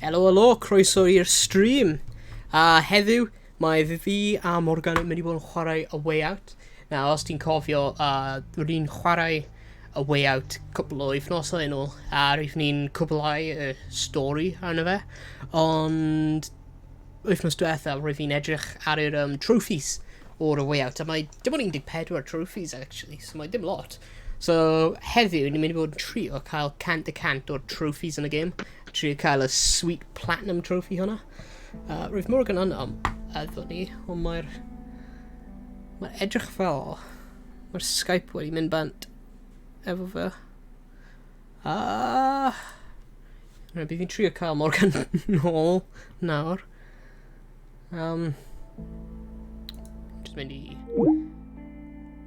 Helo, helo, croeso i'r stream. A heddiw, mae fi a Morgan yn mynd i bod yn chwarae A Way Out. Nawr, os ti'n cofio, rydyn ni'n chwarae A Way Out cwpl o wythnosau yn ôl, a rydyn ni'n cwblhau y stori arno fe. Ond wythnos diwethaf, roedd fi'n edrych ar yr trophies o'r A Way Out, a mae dim ond 14 trophies, actually, so mae dim lot. So, heddiw, ni'n mynd i bod yn trio cael 100% o'r trophies yn y game. Trio cael y sweet platinum trophy hwnna. Roedd Morgan yna efo ni, ond mae'r... Mae'n edrych fel... Mae'r Skype wedi mynd bant efo fe. Right, bydd fi'n trio cael Morgan nôl nawr. Just mynd i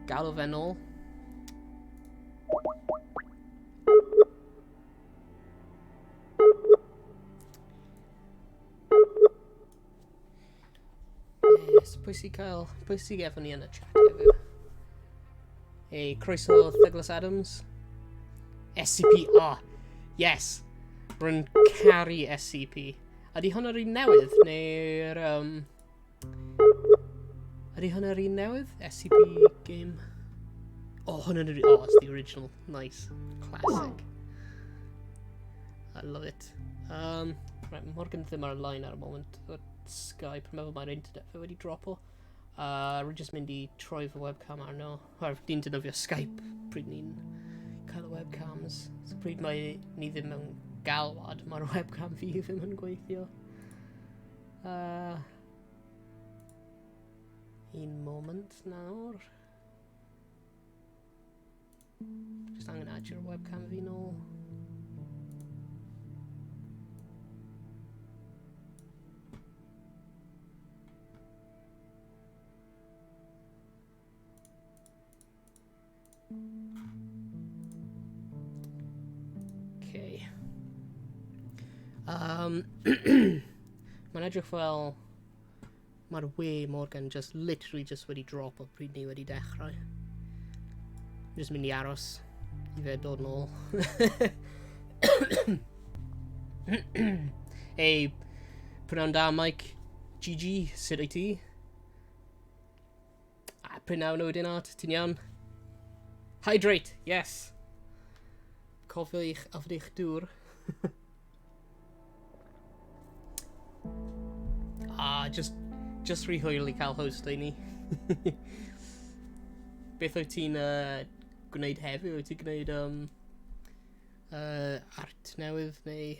galw fe nôl. Yes, pwy sy'n cael, pwy sy'n efo ni yn y chat hefyd? Hey, croeso Douglas Adams. SCP, ah, yes. Rwy'n caru SCP. Ydy hwn yr un newydd, neu'r... Ydy hwn yr un newydd? SCP game? Oh, hwn yn yr... Oh, it's the original. Nice. Classic. I love it. Right, Morgan ddim ar y line ar y moment. Skype, yn meddwl mae'r internet fe wedi dropo. Rwy'n just mynd i troi fy webcam arno. Oherwydd ni'n defnyddio Skype pryd ni'n cael y webcams. So pryd mae ni ddim mewn galwad, mae'r webcam fi ddim yn gweithio. Un moment nawr. Just angen adio'r webcam fi nôl. Okay. Mae'n edrych fel mae'r we Morgan just literally just wedi drop o pryd ni wedi dechrau. Just mynd i aros i fe dod nôl. Hey, prynawn da Mike. GG, sut wyt ti? A prynawn wedyn Art, ti'n iawn? Hydrate, yes! Cofio i'ch yfed eich dŵr. Ah, just rhy hwyl i cael host ei ni. Beth wyt ti'n gwneud heddiw? Wyt ti'n gwneud art newydd neu...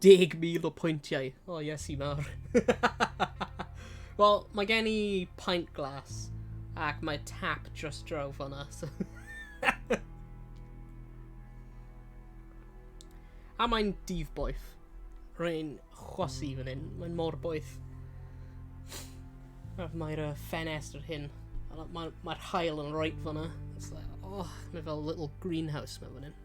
10,000 o pwyntiau. O, oh, Iesu mawr. Wel, mae gen i pint glass ac mae tap dros draw fanna. So. A mae'n dydd boeth. Rwy'n chwysu fan hyn. Mae'n mor boeth. Mae'r ffenest ar hyn. Mae'r mae haul yn right fanna. It's like, oh, mae fel little greenhouse mewn fan hyn.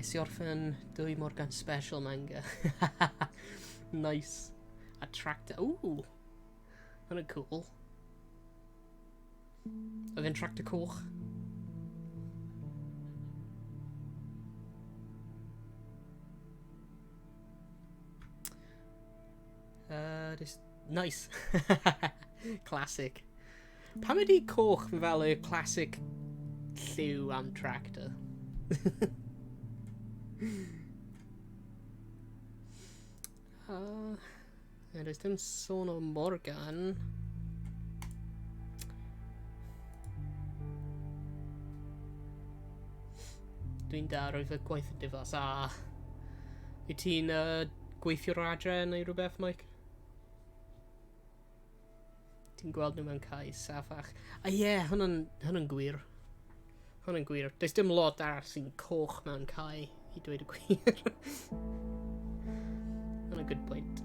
Es i orffen dwy Morgan Special manga. Nice. A tractor. Ooh. Hwnna'n cool. Oedd e'n tractor coch? This... Nice. Classic. Pam ydi coch fel y classic lliw am tractor? Yeah, does dim sôn o Morgan. Dwi'n da, roedd y gwaith yn diflas. Ah. Wyt ti'n gweithio o'r adre neu rhywbeth, Mike? Ti'n gweld nhw mewn cae saffach. A ie, yeah, hwnna'n hwnna gwir. Hwnna'n gwir. Does dim lot arall sy'n coch mewn cae i dweud y gwir. That's a good point.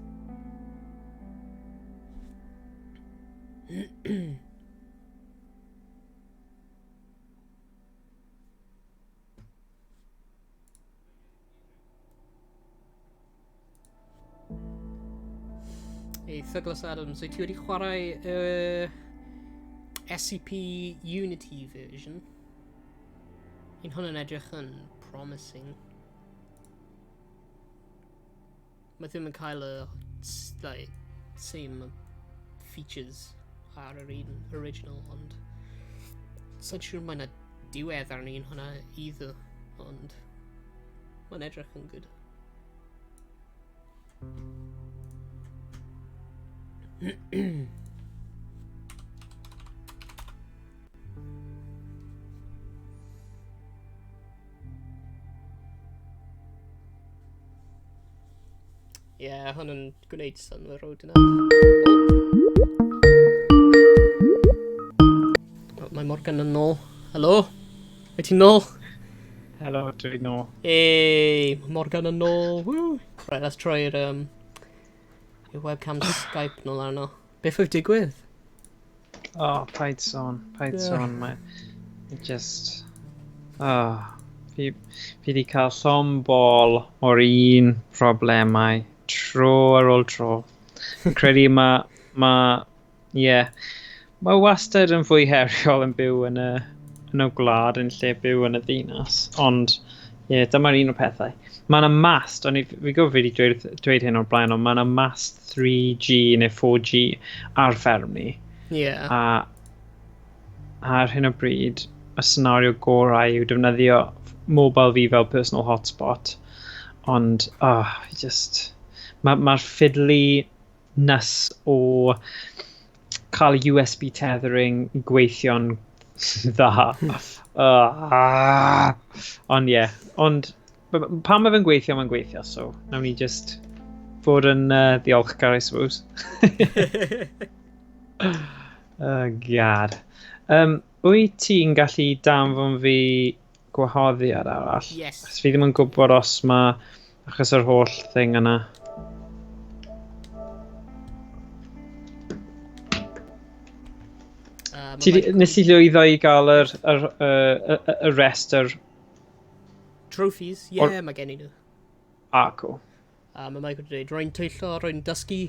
Hey, Douglas Adams, wyt ti wedi chwarae SCP Unity version? Un hwn yn edrych yn promising. Mae ddim yn cael y like, same features ar yr un original, ond sa'n siŵr mae'n diwedd ar un hwnna either, ond mae'n edrych yn good. Ie, yeah, hwn yn gwneud synnwyr o dyna. Oh. Mae Morgan yn ôl. Helo? Wyt ti'n nôl? Helo, dwi nôl. Hey, Morgan yn ôl. Woo! Right, let's try it, your webcam Skype nôl arno. Beth oedd digwydd? Oh, paid sôn, paid yeah. sôn. Mae just... Oh, fi, fi di cael llom bol o'r un problemau tro ar ôl tro. Credu mae, ma, yeah, mae wastad yn fwy heriol yn byw yn y, yn y gwlad yn lle byw yn y ddinas. Ond, ie, yeah, dyma'r un o'r pethau. Mae yna mast, ond fi gwybod fi wedi dweud, dweud hyn o'r blaen, ond mae yna mast 3G neu 4G ar fferm ni. Yeah. A ar hyn o bryd, y senario gorau yw defnyddio mobile fi fel personal hotspot. Ond, oh, just... Mae'r ma fiddly-ness o cael USB tethering gweithio'n dda. Ond ie, yeah. Ond pan mae fe'n gweithio, mae'n gweithio, so nawn ni just fod yn ddiolchgar, I suppose. Oh, God. Wyt ti'n gallu danfon fi gwahoddiad arall? Yes. Achos fi ddim yn gwybod os mae, achos yr holl thing yna. Ti, nes i llwyddo i gael yr, yr, yr, yr, y rest yr... Trophies, ie, yeah, mae gen i nhw. Ah, cool. A mae Michael wedi dweud, rwy'n twyllo, rwy'n dysgu,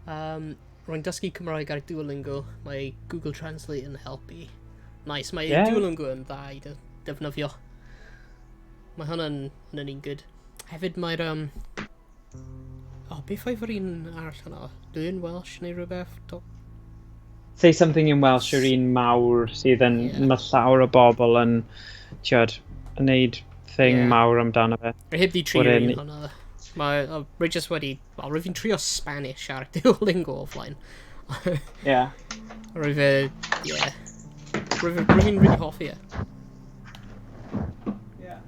rwy'n dysgu Cymraeg ar Duolingo. Mae Google Translate yn helpu. Nice, mae yeah. Duolingo yn dda i defnyddio. Mae hwnna'n hwnna'n un good. Hefyd mae'r... Oh, beth oedd yr un arall hwnna? Learn Welsh neu rhywbeth? Dot... Say Something in Welsh yw'r un mawr sydd yn... Yeah. Mae llawer o bobl yn, tiod, yn neud thing yeah. mawr amdano fe. Rwy heb di trio un hwnna. Mae, rwy just wedi... Wel, rwy fi'n trio Spanish ar Duolingo o flaen. Yeah. Rwy fe... Yeah. Rwy fi'n really hoffi e. Yeah.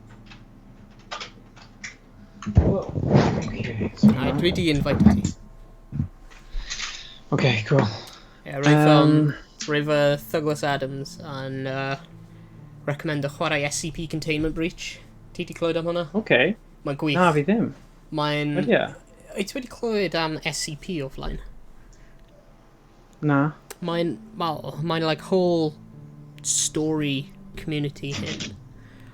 Whoa. Okay. So Na, dwi di invite ti. Okay, cool. Yeah, rwyf, rwyf Douglas Adams yn recommend y chwarae SCP Containment Breach. Ti di clywed am hwnna? Okay. Mae'n gwych. Na, fi ddim. Mae'n... Ydy e? Wyt ti wedi clywed am SCP o flaen? Na. Mae'n... Well, mae'n like whole story community hyn.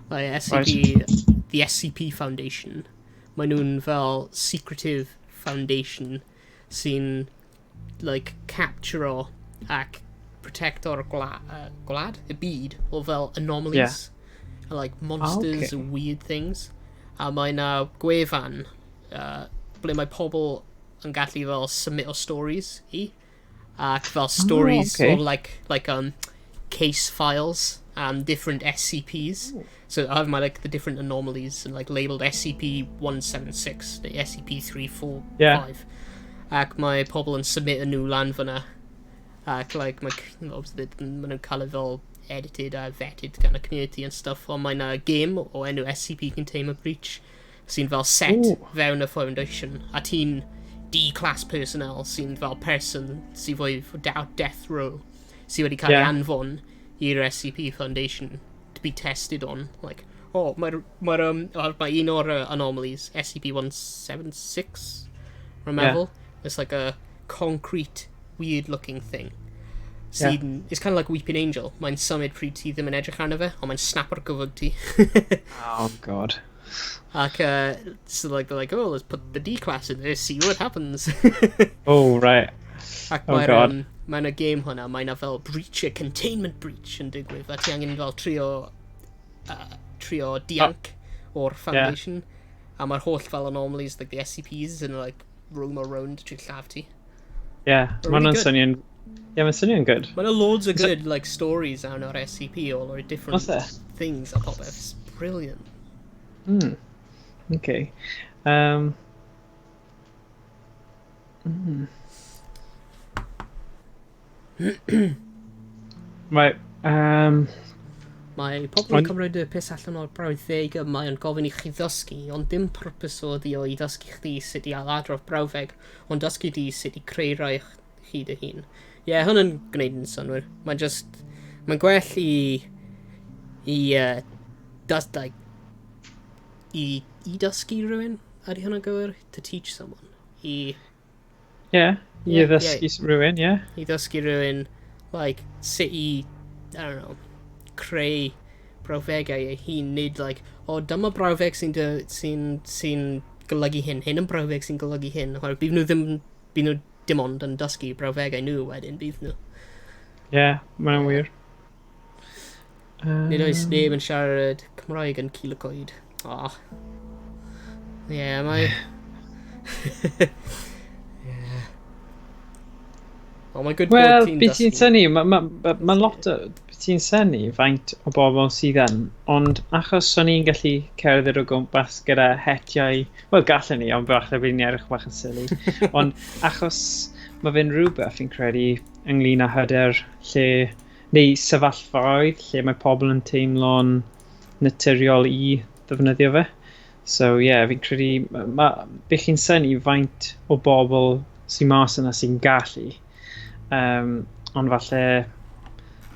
Like SCP... Right. The SCP Foundation. Maen nhw'n fel secretive foundation sy'n like capture-o ac protecto'r gwlad, y byd, o fel anomalies. Yeah. Like monsters, Okay. weird things. A mae yna gwefan ble mae pobl yn gallu fel submit o stories i. Ac fel stories okay. o like case files and different SCPs. So I have my like the different anomalies and like labelled SCP-176, the SCP-345. Yeah. Ac mae pobl yn submit y nhw lan fyna. Ac like mae obviously maen nhw'n cael ei fel edited a vetted gan y community and stuff. Ond mae yna game o enw SCP Containment Breach sy'n fel set Ooh. fewn y foundation. A ti'n D-class personnel sy'n fel person sy'n fwy death row sydd wedi cael Yeah. ei anfon i'r SCP Foundation to be tested on like Oh, mae'r... Mae'r... oh, mae un o'r anomalies, SCP-176, rwy'n meddwl. It's like a concrete, weird-looking thing. Sy'n... Yeah. It's kind of like Weeping Angel. Mae'n symud pryd ti ddim yn edrych arno fe, ond mae'n snap ar gyfwg ti. Oh, God. Ac, so like, they're like, "Oh, let's put the D-class in there, see what happens." Oh, right. Ac Oh, mae'r, God. Mae'n y game hwnna, mae'n fel breach, a containment breach yn digwydd, a ti angen fel trio dianc o'r Foundation. A mae'r holl fel anomalies, like the SCPs, yn like roam around trwy lladd ti. Yeah, They're mae'n really good. swnio'n... Yeah, mae'n swnio'n good. Mae'n loads of good like stories am o'r SCP, all o'r different Oes e? things a popeth. It's brilliant. Okay. Right. Mae pobl yn cymryd y piss allan o'r brawddeg y mae o'n gofyn i chi ddysgu, ond dim pwrpas o ydi o i ddysgu chdi sut i ailadrodd brawddeg, ond dysgu di sut i creu rai chi dy hun. Ie, yeah, hwn yn gwneud yn synwyr. Mae'n just... Mae'n gwell i like, i dysgu rhywun? Ydy hwnna'n gywir? To teach someone. I, Yeah, i ddysgu rhywun, yeah. I ddysgu rhywun, like, sut i, I don't know, creu brawddegau ei hun, nid like, "O, oh, dyma brawddeg sy golygu hyn, hyn yn brawddeg sy'n golygu hyn." Oherwydd bydd nhw ddim, bydd nhw dim ond yn dysgu brawddegau nhw wedyn, bydd nhw. Yeah, mae'n wir. Nid oes neb yn siarad Cymraeg yn Cil-y-coed. Oh. Yeah, mae... yeah. Oh, mae'n good Wel, bod ti'n beth ti'n dysgu. synnu, mae ma, ma, ma lot o... Beth ti'n synnu faint o bobl sydd yn, ond achos o'n i'n gallu cerdded o gwmpas gyda hetiau, wel, gallwn ni, ond falle bydd ni'n edrych bach yn silly, ond achos mae fe'n rhywbeth fi'n credu ynglyn â hyder lle, neu sefyllfaoedd lle mae pobl yn teimlo'n naturiol i ddefnyddio fe. So ie, yeah, fi'n credu, beth chi'n synnu faint o bobl sy'n mas yna sy'n gallu. Ond falle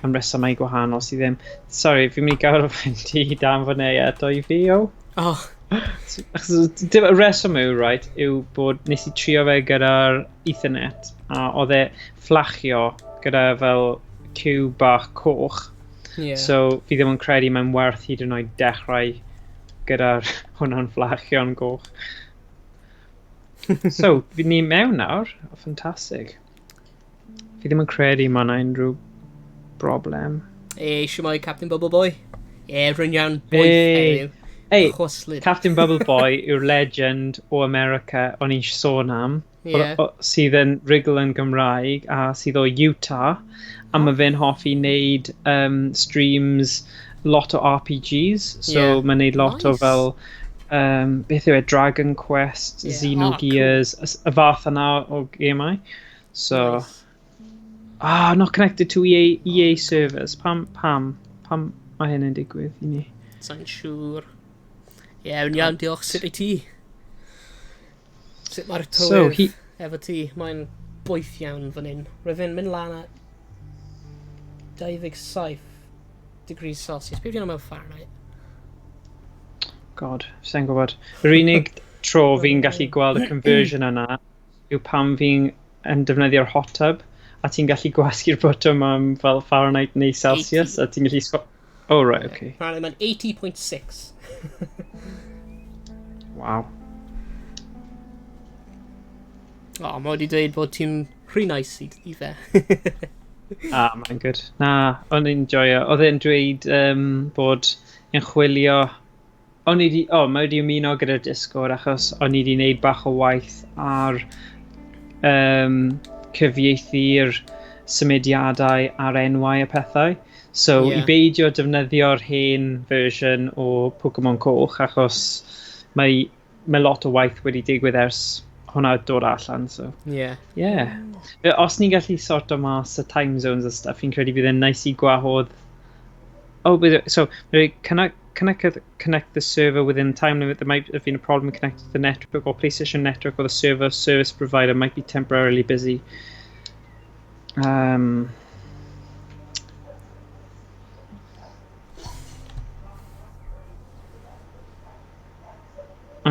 am resymau gwahanol sydd ddim. Sorry, fi'n mynd i gael fynd i danfon e eto i fi, o. Oh, Achos dim y reswm yw, right, yw bod nes i trio fe gyda'r Ethernet a oedd e fflachio gyda fel ciw bach coch. So fi ddim yn credu mae'n werth hyd yn oed dechrau gyda'r hwnna'n fflachio'n goch. So, fi ni mewn nawr. Ffantastig. Fi ddim yn credu mae yna unrhyw broblem. Hey, shwmae, Captain Bubble Boy. Ie, yeah, rwy'n iawn boeth Hey. heddiw. Hey, Chwyslyd. Captain Bubble Boy yw'r legend o America o'n i'n sôn am, sydd yn rugl yn Gymraeg a sydd o Utah, a mae fe'n hoffi wneud streams lot o RPGs, so mae'n wneud lot o fel beth yw e, Dragon Quest, Xenogears, y fath yna o gemau. So, Nice. Ah, not connected to EA, EA servers. Pam mae hyn yn digwydd i ni? Sa'n siŵr. Ie, yeah, yn iawn, diolch. Sut wyt ti? Sut mae'r tywydd So, efo ti? Mae'n boeth iawn fan hyn. Roedd e'n mynd lan at 27 degrees Celsius. Beth yw'n mewn Fahrenheit? God, sa'n gwybod. Yr unig tro fi'n gallu gweld y conversion yna yw pan fi'n yn defnyddio'r hot tub a ti'n gallu gwasgu'r botwm am fel Fahrenheit neu Celsius a ti'n gallu... Oh, right, okay. Apparently mae'n 80.6. Wow. O, mae wedi dweud bod ti'n rhy nice i fe. Ah, mae'n good. Na, o'n i'n joio. Oedd e'n dweud bod yn chwilio... O'n i di... O, oh, mae wedi ymuno gyda'r Discord achos o'n i wedi gwneud bach o waith ar cyfieithu'r symudiadau a'r enwau a pethau. So, i beidio defnyddio'r hen version o Pokemon Coch achos mae lot o waith wedi digwydd ers hwnna dod allan, so... Yeah. Os ni'n gallu sorto mas y time zones a stuff, fi'n credu bydd e'n nice i gwahodd... Oh, but, so, cannot connect the server within time limit. There might have been a problem connected to the network or PlayStation Network or the server service provider might be temporarily busy.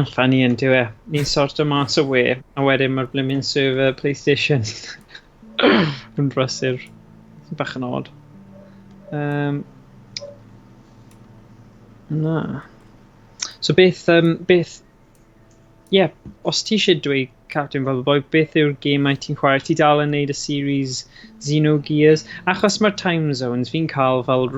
Mae'n funny yn dyw e. Ni'n sorto mas o we, a wedyn mae'r blimmin server PlayStation yn brysur. Bach yn odd. Na. So beth, beth... Ie, yeah, os ti eisiau dweud Captain Boy, beth yw'r gemau ti'n chwarae? Ti dal yn neud y series Xenogears? Achos mae'r time zones, fi'n cael fel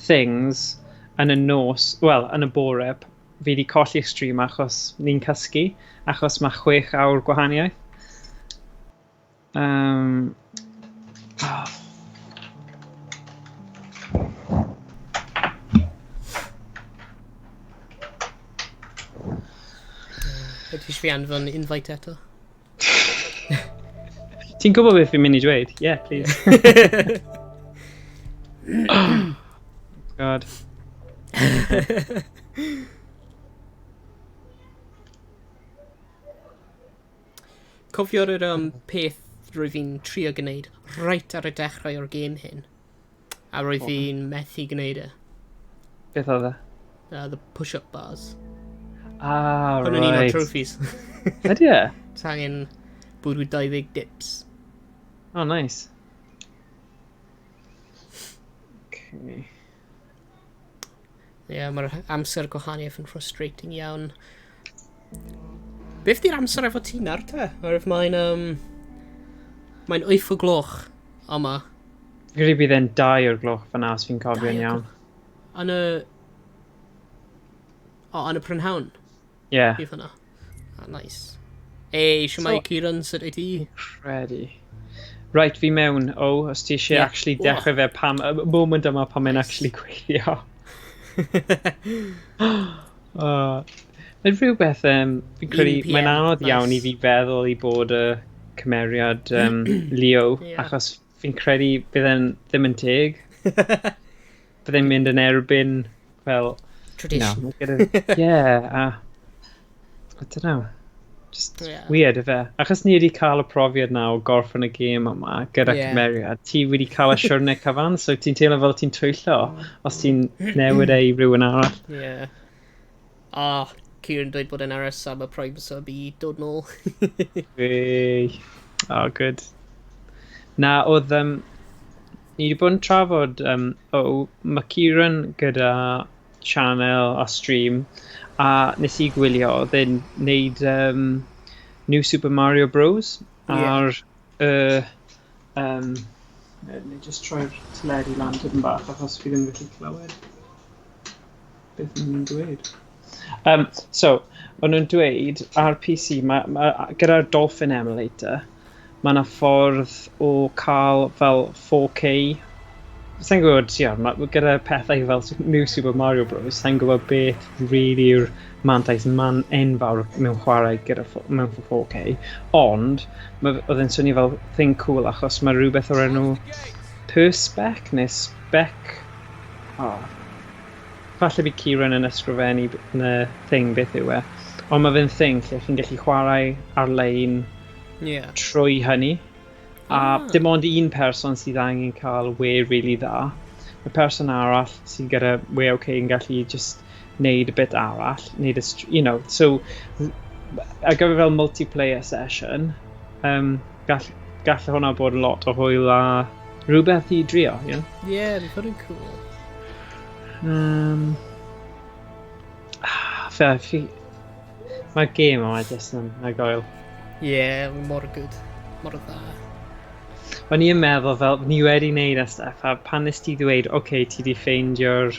things yn y nos, wel, yn y bore, fi wedi colli'r stream achos ni'n cysgu, achos mae 6 awr gwahaniaeth. Oh. Ydy eisiau fi anfon invite eto? Ti'n gwybod beth fi'n mynd i dweud? Yeah, please. God. Cofio'r peth rwy fi'n trio gwneud reit ar y dechrau o'r gêm hyn. A rwy fi'n methu gwneud e. Beth oedd e? The push-up bars. Ah, right. Hwn yn un o'r trophies. Ydy e? Ti angen bwrw 20 dips. Oh, nice. Okay. Ie, yeah, mae'r amser gwahaniaeth yn frustrating iawn. Beth di'r amser efo ti nawr te? Oherwydd mae'n mae'n 8 o gloch yma. Fi'n credu bydd e'n 2 o'r gloch fyna os fi'n cofio'n iawn. Yn y... O, yn y prynhawn? Ie. Yeah. Bydd hwnna. Ah, nice. Ei, shwmae so, Kieran, sut wyt ti? Credu. Right, fi mewn, o, os ti eisiau actually dechrau fe pam, y moment yma pan mae'n actually gweithio. Mae'n rhywbeth, fi'n credu, mae'n anodd iawn i fi feddwl i bod y cymeriad Leo, achos fi'n credu bydd e'n ddim yn teg. Bydd e'n mynd yn erbyn, fel... Tradition. No, yeah, I don't know. Just weird, ife? Achos ni wedi cael y profiad na o gorffen y gêm yma gyda cymeriad. Ti wedi cael y siwrne cyfan, so ti'n teimlo fel ti'n twyllo os ti'n newid e i rhywun arall. Yeah. Ah, Kieran dweud bod e'n aros am y Prime Sub i dod nôl. Oh, good. Na, oedd... ni wedi bod yn trafod... mae Kieran gyda channel a stream, a nes i gwylio, oedd e'n neud New Super Mario Bros. Ar y... Neu just troi'r teledu lan tipyn bach, achos fi ddim yn gallu clywed beth maen nhw'n dweud. So, o'n nhw'n dweud ar PC, gyda'r Dolphin Emulator, mae yna ffordd o cael fel 4K. Sa'n gwybod, ti'n gyda pethau fel New Super Mario Bros, sa'n gwybod beth really yw'r mantais man enfawr mewn chwarae gyda mewn 4K, ond oedd e'n swnio fel thing cool achos mae rhywbeth o'r enw Perspec neu Spec... Oh. Falle bydd Kieran yn ysgrifennu yn y thing beth yw e. Ond mae fe'n thing lle chi'n gallu chwarae ar-lein trwy hynny. A dim ond un person sydd angen cael we really dda. Y person arall sydd gyda we okay yn gallu just neud y bit arall. Neud y, you know, so ar gyfer fel multiplayer session, gall hwnna bod lot o hwyl a rhywbeth i drio, you know? Yeah, bydd hwn yn cool. Mae'r gêm yma jyst yn anhygoel. Yeah, mor good. Mor dda. O'n i yn meddwl fel, ni wedi wneud y stuff, a pan nes ti ddweud, oce, okay, ti di ffeindio'r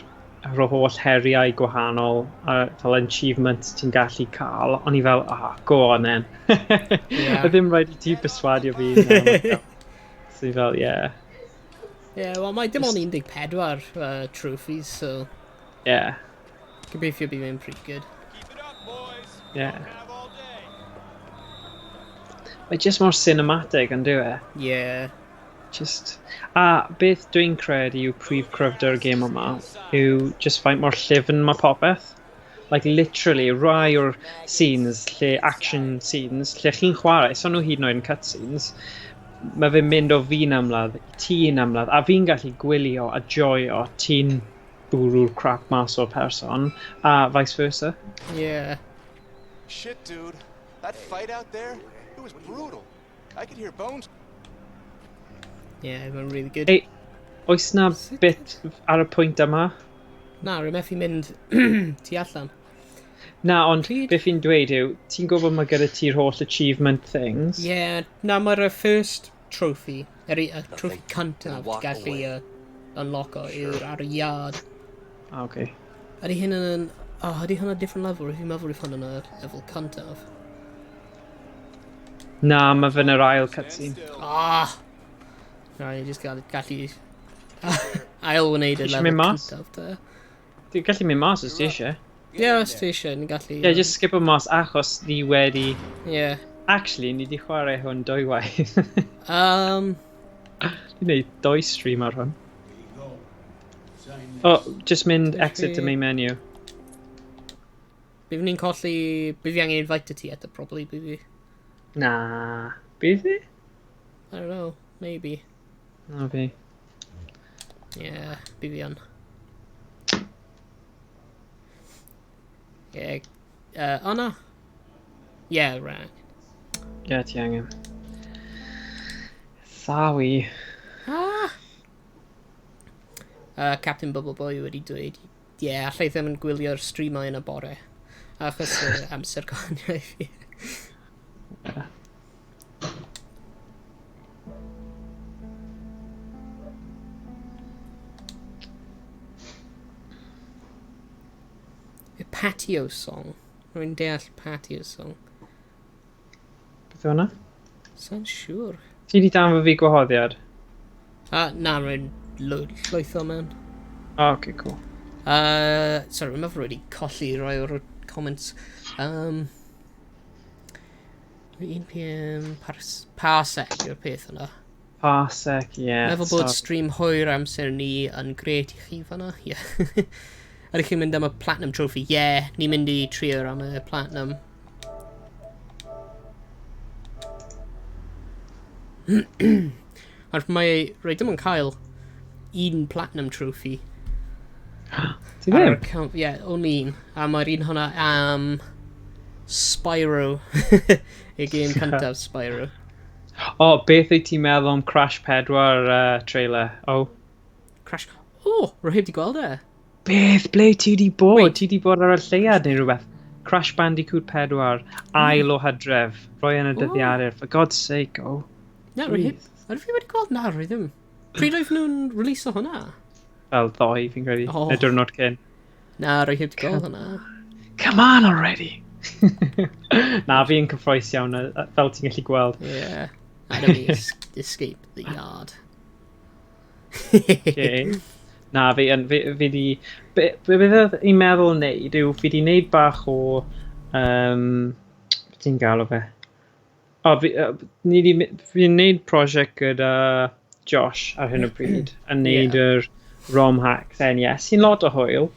holl heriau gwahanol, a fel achievements ti'n gallu cael, o'n i fel, go on then. Yeah. A ddim rhaid i ti perswadio fi. So i fel, yeah. Yeah, well, mae dim ond 14 trophies, so... Yeah. Gobeithio bydd e'n pretty good. Yeah. Mae just mor cinematic yn dyw e? Yeah. Just... A beth dwi'n credu yw prif cryfder y gêm yma yw just faint mor llyfn mae popeth. Like literally, rai o'r scenes, lle action scenes, lle chi'n chwarae, so nhw hyd yn oed yn cutscenes, mae fe'n mynd o fi'n ymladd, ti'n ymladd, a fi'n gallu gwylio a joio ti'n bwrw'r crap mas o'r person, a vice versa. Yeah. Shit, dude. That fight out there, it was brutal. I could hear bones. Yeah, mae'n really good. Ei, oes na bit ar y pwynt yma? Na, rwy'n methu mynd tu allan. Na, ond Pryd? beth fi'n dweud yw, ti'n gwybod mae gyda ti'r holl achievement things? Yeah, na, mae'r first trophy, yr trophy cyntaf ti'n walk gallu away. Unlocko yw'r ar y yard. Ah, okay. Ydy hyn yn... Oh, ydy hwnna different level? Rwy'n meddwl rwy'n hwn yn y level cyntaf. Na, mae fe'n yr ail Stand cutscene. still. Ah! Na, ni just gallu ail wneud y Ti isie level mynd mas? cyntaf te. Ti'n gallu mynd mas os ti eisiau. Ie, os ti eisiau, ni'n gallu... Yeah, just skip o mas achos ni wedi... Yeah. Actually, ni wedi chwarae hwn dwywaith. Ni'n gwneud doi stream ar hwn. Oh, just mynd exit to main menu. Bydd ni'n colli... Bydd fi angen invite ti eto, probably, bydd fi. Na. Bydd fi? I don't know, maybe. Na fi. Yeah, bydd fi yn. Yeah. Oh na. Yeah, right. Ie, ti angen. Sorry. Ah! Captain Bubble Boy wedi dweud, ie, yeah, allai ddim yn gwylio'r streamau yn y bore. Achos amser gwahaniau i fi. Y patio song. Rwy'n deall patio song. Beth yw hwnna? Sa'n siŵr. Ti wedi danfon fi gwahoddiad? Ah, na, rwy'n llwytho mewn. Oh, okay, cool. Sorry, rwy'n meddwl wedi colli rai o'r comments. 1 p.m. Parsec yw'r peth yna. Parsec, ie. Yeah, Meddwl bod stream hwyr amser ni yn gret i chi fanna. Ie. Yeah. Ydych chi'n mynd am y Platinum Trophy? Ie, yeah, ni'n mynd i trio am y Platinum. Ond mae, rhaid dim yn cael un Platinum Trophy. Ti ar yr ddim? account. Yeah, only un. A mae'r un hwnna am Spyro. Y game cyntaf Spyro. O, oh, beth wyt ti'n meddwl am Crash 4 trailer? Oh. Crash... Oh, rwy heb di gweld e. Beth, ble ti di bod? Wait. Ti di bod ar y lleuad neu rhywbeth? Crash Bandicoot 4, ail o hydref. Roi yn y dyddiadur, for God's sake, oh. Na, rwy heb... Ydw fi wedi gweld? Na, rwy ddim. Pryd oedd nhw'n release o hwnna? Fel ddoe, fi'n credu. Oh. Neu diwrnod cyn. Na, rwy heb di gweld hwnna. Come on already! Na, fi yn cyffroes iawn, fel ti'n gallu gweld. Yeah. I don't mean escape the yard. Okay. Na, fi, yn, fi di... Be beth i'n meddwl wneud yw, fi di wneud bach o... Be ti'n galw fe? O, fi, ni di, fi'n wneud prosiect gyda Josh ar hyn o bryd, yn wneud yr ROM hacks NES, sy'n lot o hwyl,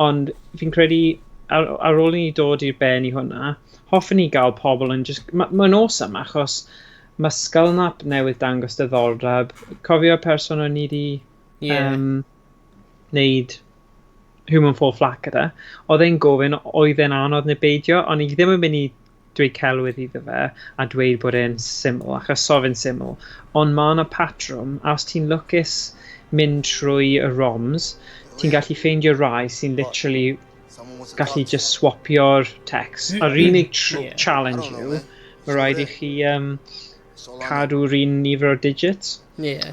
ond fi'n credu ar ôl i ni dod i'r ben i hwnna, hoffwn ni gael pobl yn just... Mae'n ma awesome achos mae Skullnap newydd dangos diddordeb. Cofio person o'n ni di wneud Human Fall Flat gyda, oedd e'n gofyn oedd e'n anodd neu beidio, ond i ddim yn mynd i dweud celwydd iddo fe a dweud bod e'n syml, achos so fe'n syml. Ond mae yna patrwm, a os ti'n lwcus mynd trwy y ROMs, ti'n gallu ffeindio rai sy'n literally Someone wants to gallu talk to just swapio'r text. A'r unig challenge I don't know, yw, man. mae rhaid i chi So long. cadw'r un nifer o digits.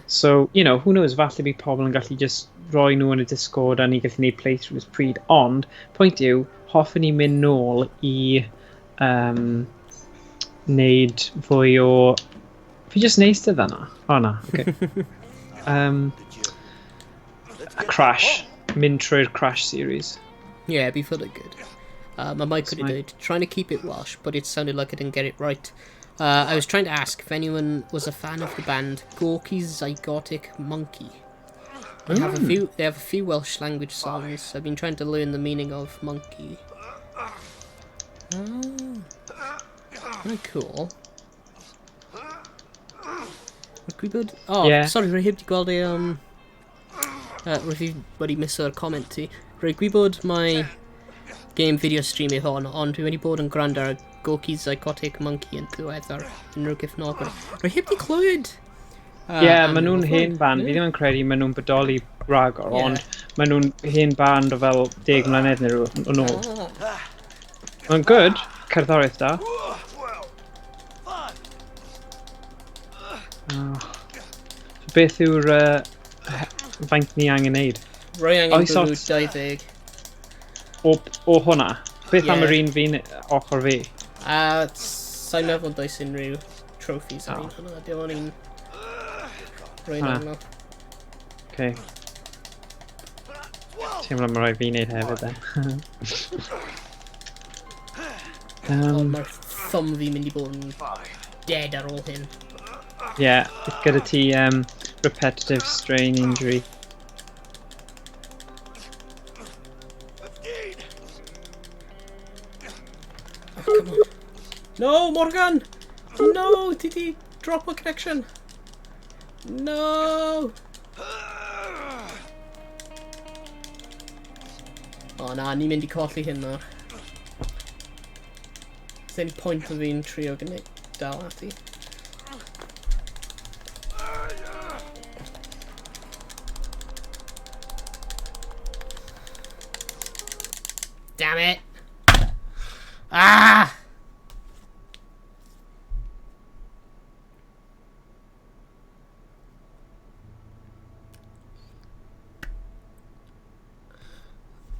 So, who knows, falle bydd pobl yn gallu just roi nhw yn y Discord a ni gallu gwneud playthroughs pryd. Ond, pwynt yw, hoffwn ni mynd nôl i wneud fwy o... Fi just neist yna. O na, okay. Let's A get Crash. Mynd trwy'r Crash series. Yeah, be fully good. My mic could my- did trying to keep it Welsh, but it sounded like I didn't get it right. I was trying to ask if anyone was a fan of the band Gorky's Zygotic Monkey. They have a few. They have a few Welsh language songs. I've been trying to learn the meaning of monkey. Ah, very cool. Gwybod... Oh, sorry, rwy heb di gweld ei... Rwy fi wedi miso'r comment ti. Rwy gwybod mae game video stream i hon, ond dwi wedi bod yn gwrando ar Gorky Psychotic Monkey yn ddiweddar, unrhyw gefnogwr. Rwy heb di clywed! Ie, yeah, maen nhw'n hen band. Fi ddim yn credu maen nhw'n bodoli ragor, yeah. Ond maen nhw'n hen band o fel 10 mlynedd neu rhywbeth yn ôl. Ah. Mae'n good, cerddoriaeth da. Oh. So beth yw'r faint ni angen neud? Rwy angen bwrw 20. O hwnna? Beth am yr un fi'n ochr fi? Sa'n meddwl does unrhyw trophies ar un hwnna. Dim ond un rwy'n arno. Okay. Teimlo mae rhaid fi wneud hefyd then. Ond mae'r thumb fi'n mynd i bod yn dead ar ôl hyn. Yeah, gyda ti repetitive strain injury. Oh, come on. No, Morgan! No, ti di drop o connection. No! O na, ni'n mynd i colli hyn nawr. Ddim pwynt o fi'n trio gwneud dal ati. Damn it! Ah!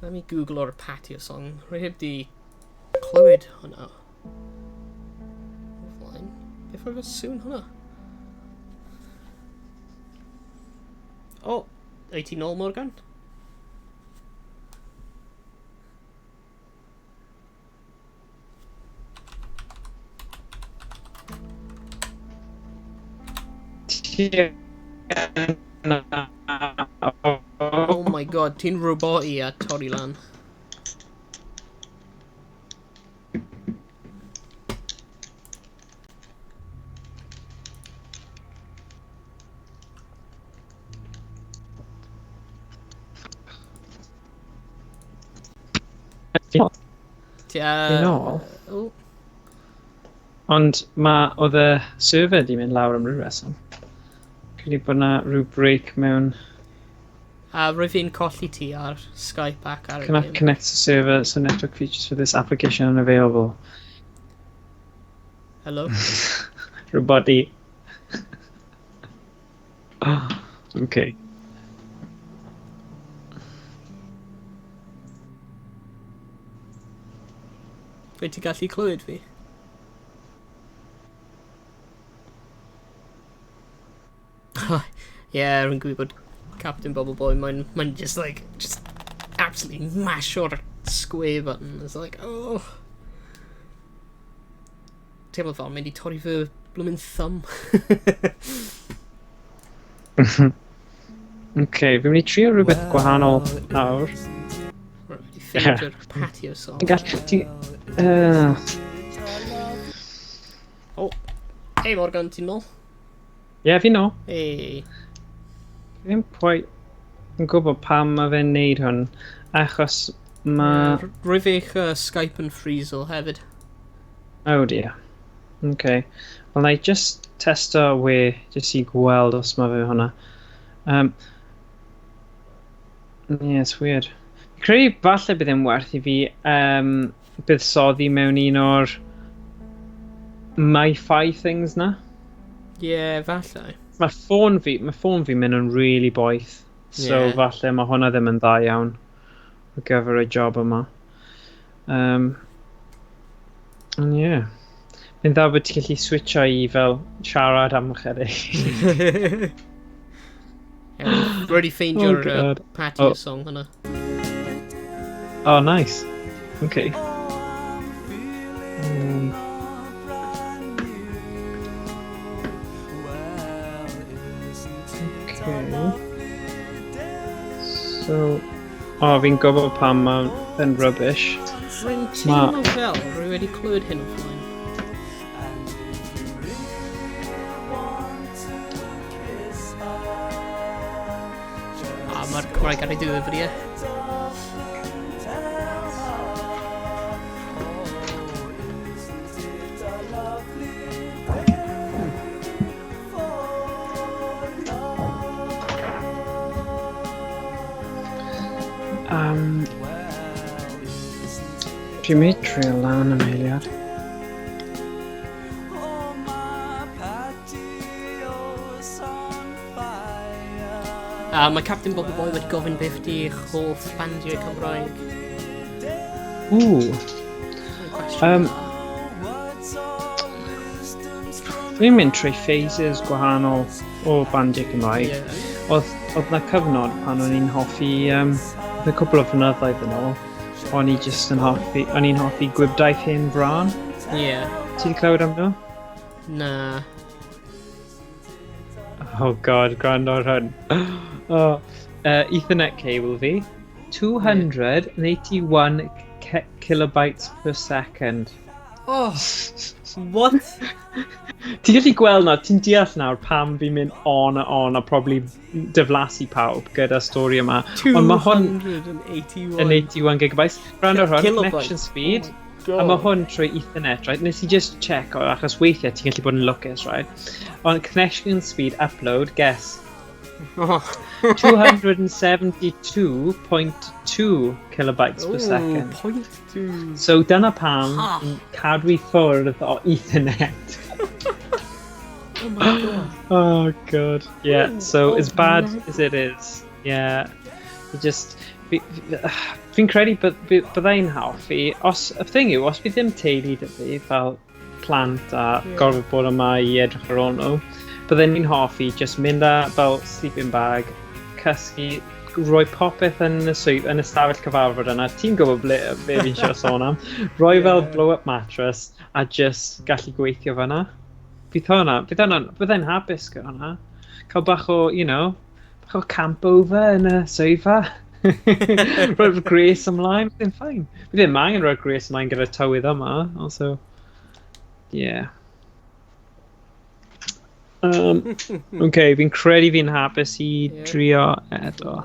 Let me Google o'r patio song. Rwy heb di clywed hwnna. O flaen. Beth oedd y sŵn hwnna? O, wyt ti nôl, Morgan? Oh my god, ti'n robot i a torri lan. Ti Fi'n ôl. Ond ma, oedd y server di mynd lawr am ryw reswm. Credu bod na rhyw break mewn... A rwy fi'n colli ti ar Skype ac ar y Cannot game. connect to server, so network features for this application unavailable. Hello? Robot-y. Okay. Wyt ti'n gallu clywed fi? Yeah, rwy'n gwybod Captain Bubble Boy, mae'n mae just like, just absolutely mash o'r square button. It's like, oh. Teimlo fel mynd i torri fy bloomin' thumb. Okay, fi'n mynd i trio rhywbeth gwahanol nawr. Right, wedi ffeindio'r patio song. Ti'n gallu... Ti... Oh, hey Morgan, ti'n nôl? Ie, yeah, fi nôl. Hey. Fi ddim quite yn gwybod pam mae fe'n neud hwn, achos mae... Rwyf eich Skype yn freezo hefyd. Oh dear. Okay. Wel, na i just testo we, just i gweld os mae fe hwnna. Yeah, it's weird. Fi'n credu falle bydd e'n werth i fi buddsoddi mewn un o'r MiFi things na. Yeah, falle. Mae ffôn fi mynd yn really boeth. So Yeah. falle mae hwnna ddim yn dda iawn ar gyfer y job yma. And yeah. Mae'n dda bod ti'n gallu switcho i fel siarad am chydig. Yeah, Rwy wedi ffeindio'r Oh, God. patio Oh. song hwnna. Oh, nice. Okay. Okay. So, oh, fi'n gwybod pam mae'n rubbish. Rwy'n teimlo fel, rwy wedi clywed hyn o flaen. Ah, mae'r Cymraeg ar ei diwedd fi, ie. Fi'n mynd i trio lan am eiliad. A mae Captain Bobby Boy wedi gofyn beth di eich hoff bandiau Cymraeg. Ww. Fi'n mynd trwy phases gwahanol o bandiau Cymraeg. Yeah. Oedd, oedd na cyfnod pan o'n i'n hoffi, oedd y cwpl o flynyddoedd yn ôl, o'n i just yn hoffi, o'n i'n hoffi Gwibdaith Hen Frân. Ie. Yeah. Ti wedi clywed am nhw? Na. Oh god, gwrando ar hwn. Oh, Ethernet cable fi. 281 kilobytes per second. Oh, what? Ti'n gallu gweld nawr, ti'n deall nawr pam fi'n mynd on a on a probably diflasu pawb gyda stori yma. Ond mae hwn 281. yn 81 gigabytes. Gwrando ar hwn, Kilobytes. connection speed. Oh A mae hwn trwy Ethernet, right? Nes i just check o, achos weithiau ti'n gallu bod yn lwcus, right? Ond connection speed upload, guess, Oh. 272.2 kilobytes per second. 0.2. So dyna pam Ha. fi'n cadw i ffwrdd o Ethernet. Oh my god. Oh god. Yeah, Ooh, so as bad oh, as it is, yeah, you just... Fi'n credu byddai'n hoffi, os, y thing yw, os bydd ddim teulu 'da fi, fel plant a gorfod bod yma i edrych ar ôl nhw, bydden ni'n hoffi just mynd â fel sleeping bag, cysgu, rhoi popeth yn y swydd, yn y stafell cyfarfod yna, ti'n gwybod ble, be fi'n siarad sôn am, rhoi fel blow-up mattress a just gallu gweithio fyna. Bydd hwnna, bydd hwnna, byddai'n hapus gyda hwnna. Cael bach o, you know, bach o camp over yn y swyddfa. Rhoi'r gres ymlaen, bydd e'n fine. Bydd ddim angen rhoi'r gres ymlaen gyda'r tywydd yma, also. Yeah. Okay, fi'n credu fi'n hapus i drio eto.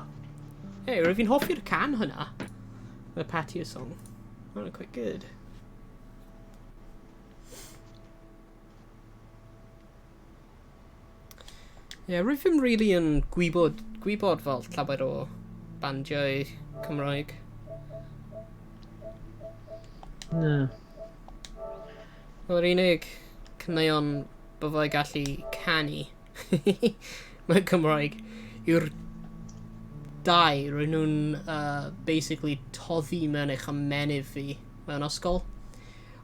Hey, rwyf fi'n hoffi'r can hwnna. The patio song. Mae'n quite good. Yeah, rwyf fi'n really yn gwybod fel llawer o bandiau Cymraeg. Na. Wel, yr unig caneuon byddai gallu canu mewn Cymraeg yw'r dau rwy nhw'n basically toddi mewn eich ymennydd fi mewn ysgol.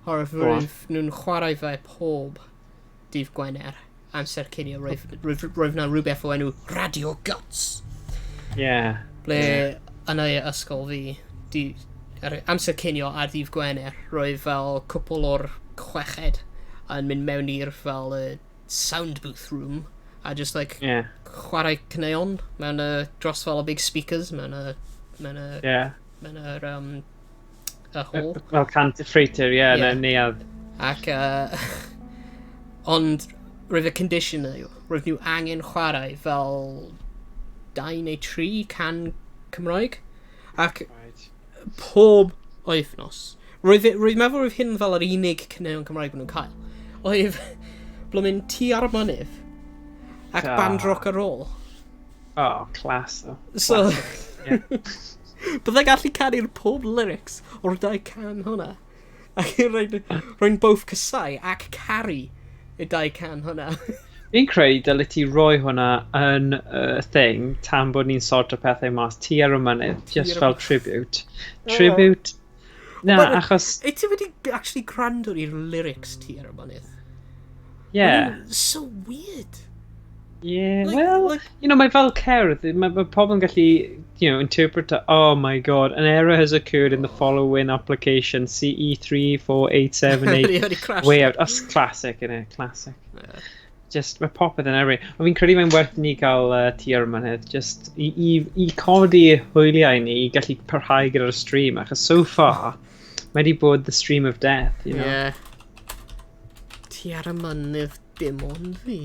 Oherwydd Go on. rwyf nhw'n chwarae fe pob dydd Gwener amser cinio. Roedd na rhywbeth o enw Radio Guts. Yeah. Ble yn ei ysgol fi, ar amser cinio ar ddydd Gwener, roedd fel cwpl o'r chweched yn mynd mewn i'r fel y sound booth room a just like chwarae caneuon mewn y dros fel y big speakers mewn y mewn y mewn yr y hall. Fel cant ffreiter, yeah, Yeah. yeah. Neuadd. Ac ond roedd y condition yw, roedd nhw angen chwarae fel 2 neu 3 can Cymraeg. Ac pob wythnos. Roedd meddwl roedd hyn fel yr unig caneuon Cymraeg maen nhw'n cael. Oedd blwmyn Ti ar y Mynydd ac Band Rock a Roll. Oh, class though. So, Yeah. byddai gallu canu'r pob lyrics o'r dau can hwnna. Ac rwy'n both casau ac caru y dau can hwnna. Fi'n credu dylai ti roi hwnna yn y thing tan bod ni'n sorto pethau mas. Ti ar y mynydd, just ar y fel tribute. Tribute. Na, achos, Wyt ti wedi actually gwrando i'r lyrics Ti ar y Mynydd? yeah. So weird. Yeah, Like- well, you know, mae fel cerdd, mae pobl yn gallu, you know, interpret, oh my god, an error has occurred in the following application, CE34878, Wedi crash. way out. That's classic, innit? Classic. Yeah. Just, mae popeth yn error. Ond fi'n credu mae'n werth ni gael Ti ar y Mynydd, just i codi hwyliau ni i gallu parhau gyda'r stream, achos so far, mae wedi bod the stream of death, you know. Yeah. Ti ar y mynydd dim ond fi.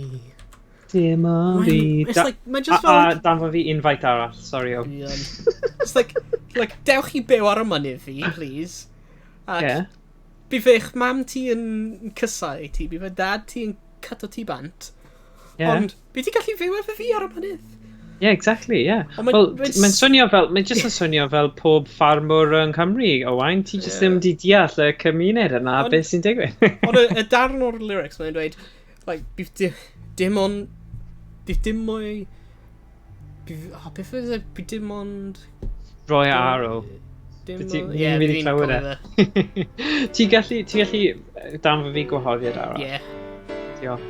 Dim ond fi. It's like, mae'n just A, fel... danfon fi invite arall, sorry o. Yeah. It's like, dewch i byw ar y mynydd fi, please. Ac Yeah. bydd eich mam ti yn cysau ti, bydd fy dad ti yn cyto ti bant. Yeah. Ond bydd ti gallu fyw efo fi ar y mynydd. Yeah, exactly, yeah. Ond mae- Wel, mae'n mae'n swnio fel, mae'n just yn swnio fel pob ffarmwr yng Nghymru, Owain. Ti just Ie. ddim di deall y cymuned yna, Ond- beth sy'n digwydd. Ond y, y darn o'r lyrics mae'n dweud, like, bydd dim ond... Bydd dim mwy... Bydd, oh, beth oedd e? Bydd dim ond... Roy Arrow. Dim Ti- ond... ni'n Ie, mynd i fi'n clywed e. cofio fe. Ti'n gallu danfon fi gwahoddiad arall? Ie. Diolch.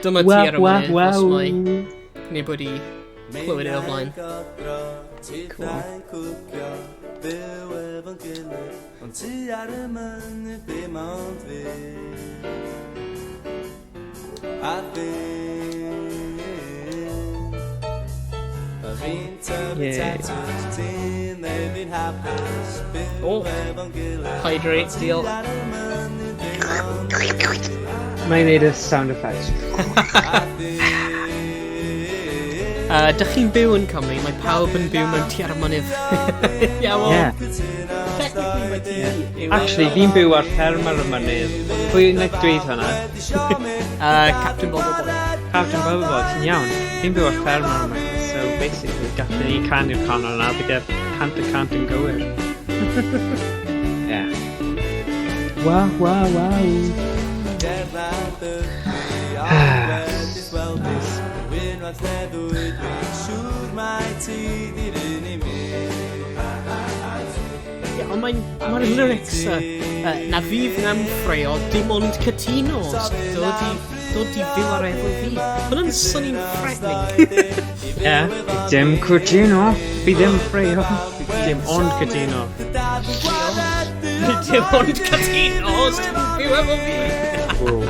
Dyma ti ar y Wa, munud, wa, os mae wa. neb wedi clywed e o flaen. Tithau'n cwcio, byw efo'n gilydd, ond ti ar y mynydd dim ond fi. A fi. A fi'n tyfu Ie. tatws, ti'n neud fi'n hapus, byw O. efo'n gilydd. Hydrate, Ti diolch. ar y mynydd dim ond fi. Mae'n neud y sound effects. A fi. Dych chi'n byw yn Cymru, mae pawb yn byw mewn tu ar y mynydd. Ie, wel, Yeah. technically mae ti yw... Actually, fi'n byw ar fferm ar y mynydd. Pwy yn dweud hwnna? Captain Bobo Boy. Captain Bobo, ti'n iawn. Fi'n byw ar fferm ar y mynydd, so basically gallwn ni canu'r can yna, bydd 100% yn gywir. Yeah. Wa, wa, wa. Gerdded y fi, ond wedys weldus, Unwaith neu ddwy, dwi'n siŵr mai ti di'r un i mi. Ie, ond mae'n lyrics, na fydd na'n ffraeo, dim ond cytuno, os dod i fyw ar efo fi. Hwna'n swnio'n threatening. Yeah, dim cytuno. Fi ddim ffraeo. Dim ond cytuno. Dim ond cytuno, os ti'n byw efo fi. Whoa.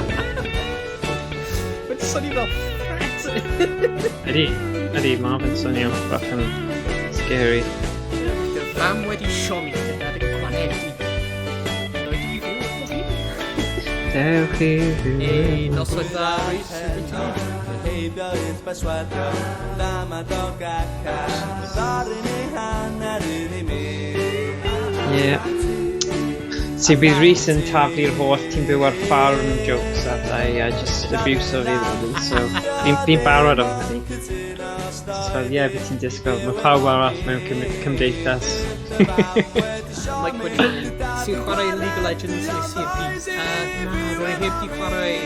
Mae'n swnio fel threat. Ydy, ydy, mae fe'n swnio bach yn scary. Dy fam wedi siomi gyda dy gwaned i. Dod i fyw efo fi. Dewch i fyw. Ei, noswaith dda, Rhys. Wyt ti? Heibio i'r beswadio, ddamadog a car, Ddorin ei hanner un i mi. Yeah. So bydd Rhys yn taflu'r holl ti'n byw ar ffarm jokes ata i a just abuse o fi really, so fi'n barod am hynny. Just fel, ie, yeah, beth ti'n disgwyl, mae pawb arall mewn cymdeithas. Mike wedi gofyn, sy'n chwarae League of Legends neu Sea of Thieves? Na, rwy heb di chwarae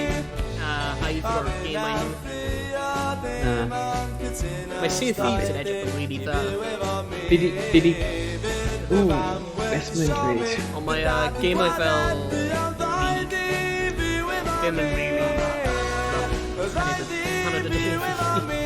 either o'r gemau nhw. Na. Mae Sea of Thieves yn edrych yn really dda, Fi di... Ww, beth mae'n dweud? ond mae gemau fel League ddim yn really fel hanner dy hoff i.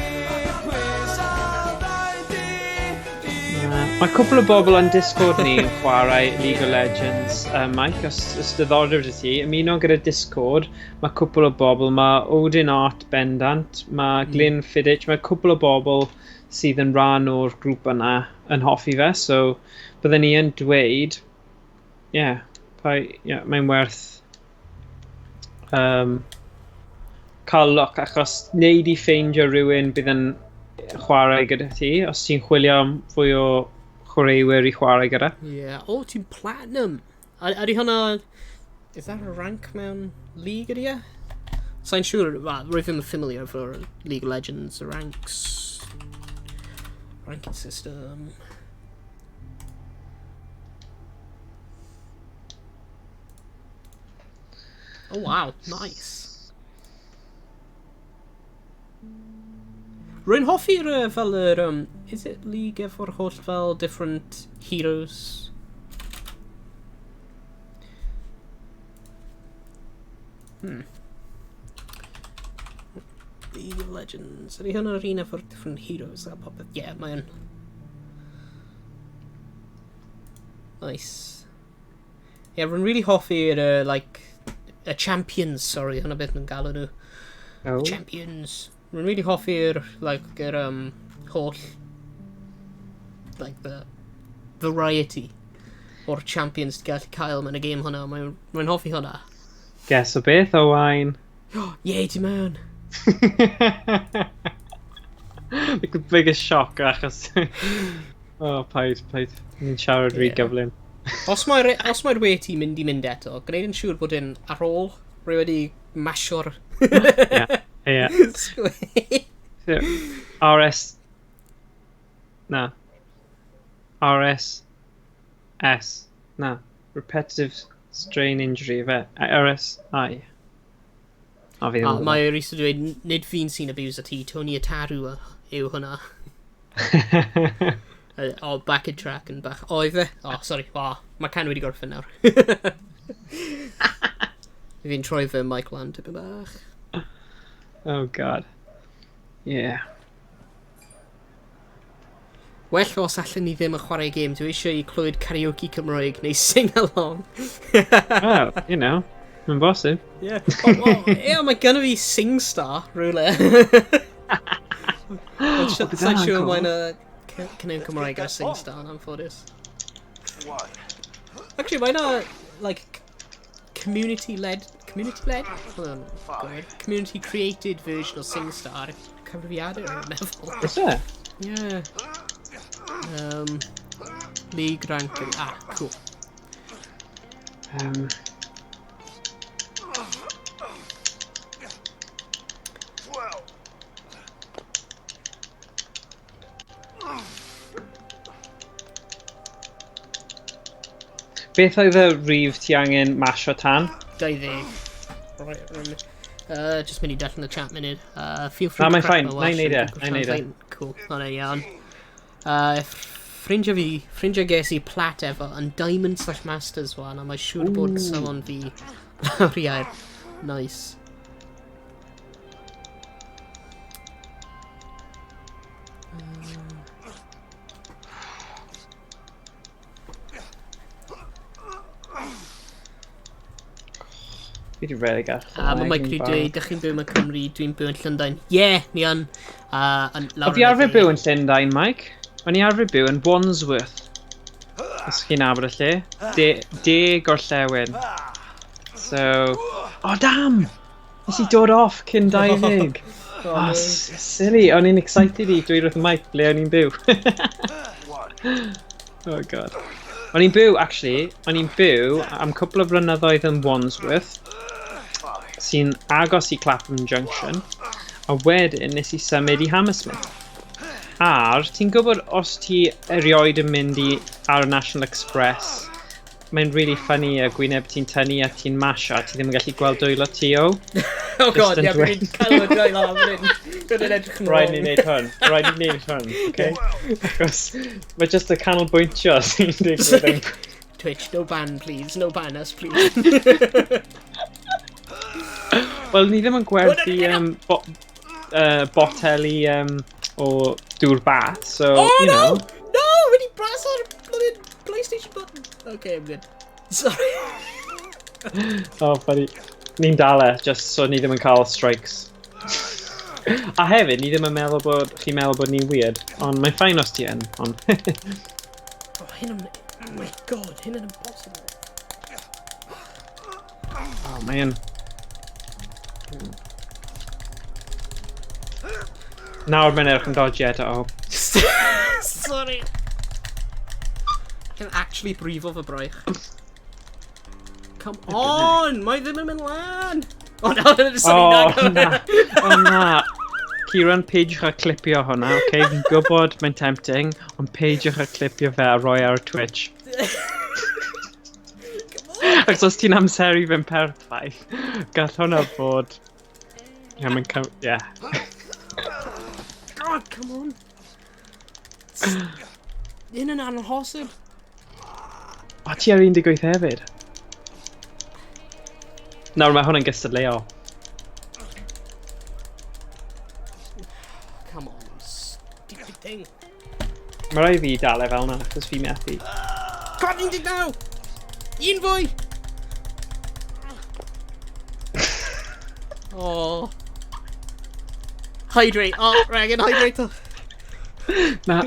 Na. Mae cwpl o bobl yn Discord ni yn chwarae League of Legends. Mike, os diddordeb 'da ti, ymuno gyda Discord, mae cwpl o bobl, mae Odin Art bendant, mae Glyn Fiddich, mae cwpl o bobl sydd yn rhan o'r grŵp yna yn hoffi fe, so byddwn ni yn dweud, yeah, yeah, mae'n werth cael look, achos neud i ffeindio rhywun bydd yn chwarae gyda ti, os ti'n chwilio am fwy o chwaraewyr i chwarae gyda. Yeah. O, ti'n platinum! Ydy hwnna... Is that a rank mewn League ydy e? Sa'n siŵr, well, rwy ddim yn familiar efo'r League of Legends ranks. Ranking system. Oh wow, nice. Rwy'n hoffi'r fel yr, is it League efo'r holl fel different heroes? League of Legends. Ydy hwnna'r un efo'r different heroes a popeth? Yeah, mae yn. Nice. Yeah, rwy'n really hoffi'r, like, y champions, sorry, hwnna beth nhw'n galw nhw. Oh. Champions. Rwy'n really hoffi'r, like, yr, holl, like, the variety o'r champions ti'n gallu cael mewn y game hwnna. Rwy'n hoffi hwnna. Guess o beth, Owain? Yay, ti mewn! Like the biggest shock achos... Oh, paid, paid. Ni'n siarad rhy gyflym. Os mae'r we ti'n mynd i mynd eto, gwneud yn siŵr bod e'n ar ôl rwy wedi masio'r Ie. square. RS Na. RS. S. Na. Repetitive Strain Injury, fe. RSI. O, fi ddim A mae Rhys yn dweud, nid fi'n sy'n abuse ti, Tony Ataru yw hwnna. O, back in track yn bach. O, ife? O, sorry. O, mae can wedi gorffen nawr. Fi'n troi fy mic lan tipyn bach. Oh, God. Yeah. Well os allan ni ddim yn chwarae gêm, dwi eisiau i clywed karaoke Cymraeg neu sing-along. Well, you know, mae'n bosib. Yeah. Oh, well, yeah, mae gynna fi SingStar rhywle. Ond bydd sa'n hwnna'n siŵr cool. mae'n caneuon Cymraeg ar SingStar yn anffodus. Actually, mae na, like, community-led... Community-led? Hold on, gwir. Community-created version o SingStar ar y cyfrifiadur, yn meddwl. Is it? Yeah. League rank... Ah, cool. Beth oedd y rif ti angen masio tan? 20. Right, just mynd i darllen y chat munud. Feel free Na, to mae'n crack fine. my Na i Welsh neud e, and Google na i neud e. Translate. Cool, na iawn. Ffrindiau fi, ffrindiau ges i plat efo yn Diamond/Masters one, a mae siŵr bod safon fi lawr i air. Nice. Fi di really gall. A mae Mike wedi dweud, dych chi'n byw mewn Cymru, dwi'n byw yn Llundain. Ie, yeah, ni yn. Yn O, lawr fi yn y arfer dde. byw yn Llundain, Mike. O'n i arfer byw yn Wandsworth. Os chi'n nabod y lle. De, de gorllewin. So... Oh, damn! Nes i dod off cyn 20. Oh, Oh, no. silly. O'n i'n excited i dweud wrth Mike ble o'n i'n byw. Oh, God. O'n i'n byw, actually, o'n i'n byw am cwpl o flynyddoedd yn Wandsworth, sy'n agos i Clapham Junction, a wedyn nes i symud i Hammersmith. Ar, ti'n gwybod os ti erioed yn mynd i ar y National Express, mae'n really funny y gwyneb ti'n tynnu a ti'n masio, a ti ddim yn gallu gweld dwylo ti o. Oh god, Just yn ie, fi'n cael y dau lawr fan hyn. Dwi'n edrych yn Rhaid ni wrong. wneud hwn, rhaid ni wneud hwn, okay? Achos mae just y canolbwyntio sy'n digwydd yn... Twitch, no ban, please. No ban us, please. Wel, ni ddim yn gwerthu Oh, no, no, no. boteli o dŵr bath, so, Oh, you no! know. No! Wedi bras ar bloody PlayStation button. Okay, I'm good. Sorry. Oh, funny. Ni'n dal e, just so ni ddim yn cael strikes. A hefyd, ni ddim yn meddwl bod, chi'n meddwl bod ni'n weird, ond mae'n fine os ti yn, ond... Oh, hyn yn... Oh my god, hyn yn impossible. Oh, man. Nawr mae'n edrych yn dodgy eto, oh. Sorry. Can actually brifo fy braich. Come on! Mae ddim yn mynd lan! Oh no, sorry, Oh, na. na. Oh, na. Kieran, peidiwch â clipio hwnna, oce? Fi'n gwybod mae'n tempting, ond peidiwch â clipio fe a roi ar Twitch. Achos os ti'n amseru fe'n perffaith, gall hwnna fod... Ie, mae'n cym... Ie. God, come on. Hyn yn anhosib. O, ti ar 18 hefyd. Nawr mae hwnna'n gystadleuol. Come on, stupid thing. Mae rhaid fi dal e fel 'na, achos fi methu. God, 19! Un fwy! Oh. Hydrate. Oh, Regan, hydrate. Na.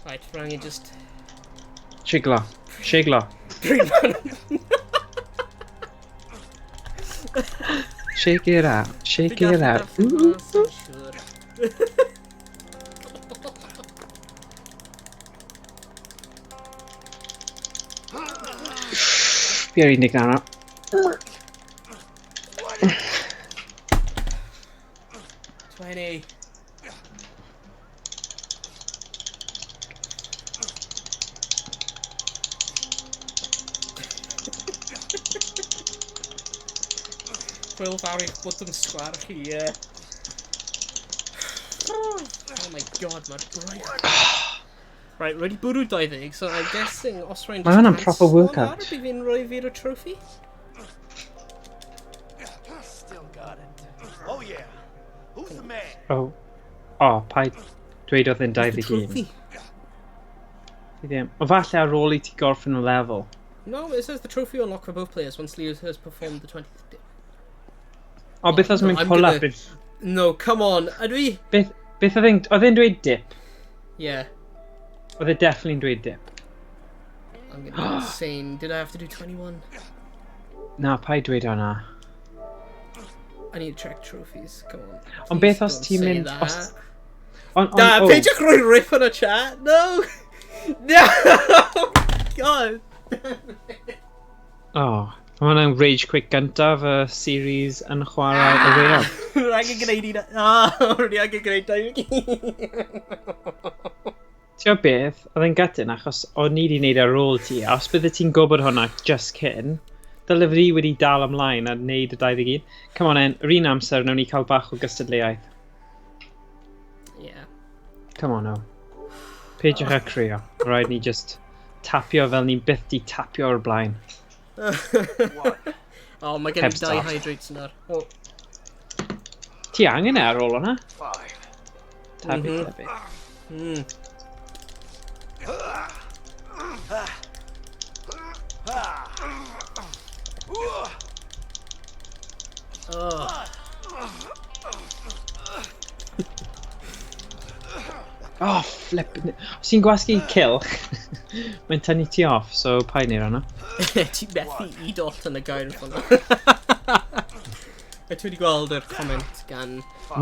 Right, rhaid angen just... Siglo. Siglo. Shake it out. Shake it out. Ooh. Siŵr. Fi ar 19 nawr. 20. Hwyl fawr i'ch bwtwm sgwar chi, ie. Oh my god, mae'r braich. Right, ready bwrw 20, so I'm guessing os rwy'n... Mae hwnna'n proper workout. Bydd fi'n rhoi fi'r trophy? Still got it. Oh yeah. Who's the man? Oh. Oh, paid dweud oedd e'n The 21. trophy. Fi ddim. O falle ar ôl i ti gorffen y lefel. No, it says the trophy unlock for both players once Leo has performed the 20th dip. O, beth os No, mae'n I'm pull up? gonna- No, come on. Ydw i... Beth, beth oedd e'n oedd e'n dweud dip? Yeah, Oedd e definitely'n dweud dip. I'm gonna be insane. Did I have to do 21? Na, paid dweud hwnna. I need to check trophies. Come on. Ond Please beth os don't ti'n say mynd... that. Os, on, on, Na, oh, peidiwch rhoi rip yn y chat. No! No! God! Oh, mae hwnna'n rage quit gyntaf y series yn chwarae y Way Out. Rwy'n angen gwneud un... Ah, rwy'n angen gwneud dau. Ti'n gwybod beth, oedd e'n gutting achos o'n i wedi gwneud ar ôl ti, a os bydde ti'n gwybod hwnna just cyn, dyle fi wedi dal ymlaen a wneud y 21. Come on en, yr un amser, nawn ni cael bach o gystadleuaeth. Yeah. Come on now. Peidiwch â crio. Rhaid ni just tapio fel ni byth di tapio o'r blaen. Oh, mae gen i Heb dau start. hydrates nawr. Oh, Ti angen e ar ôl hwnna? Five. Tebyg, tebyg. Oh. Oh, flip. Os ti'n gwasgu cylch, mae'n tynnu ti off, so paid neud hwnna. Ti methu i dot yn y gair hwnna. Wyt ti wedi gweld yr comment gan...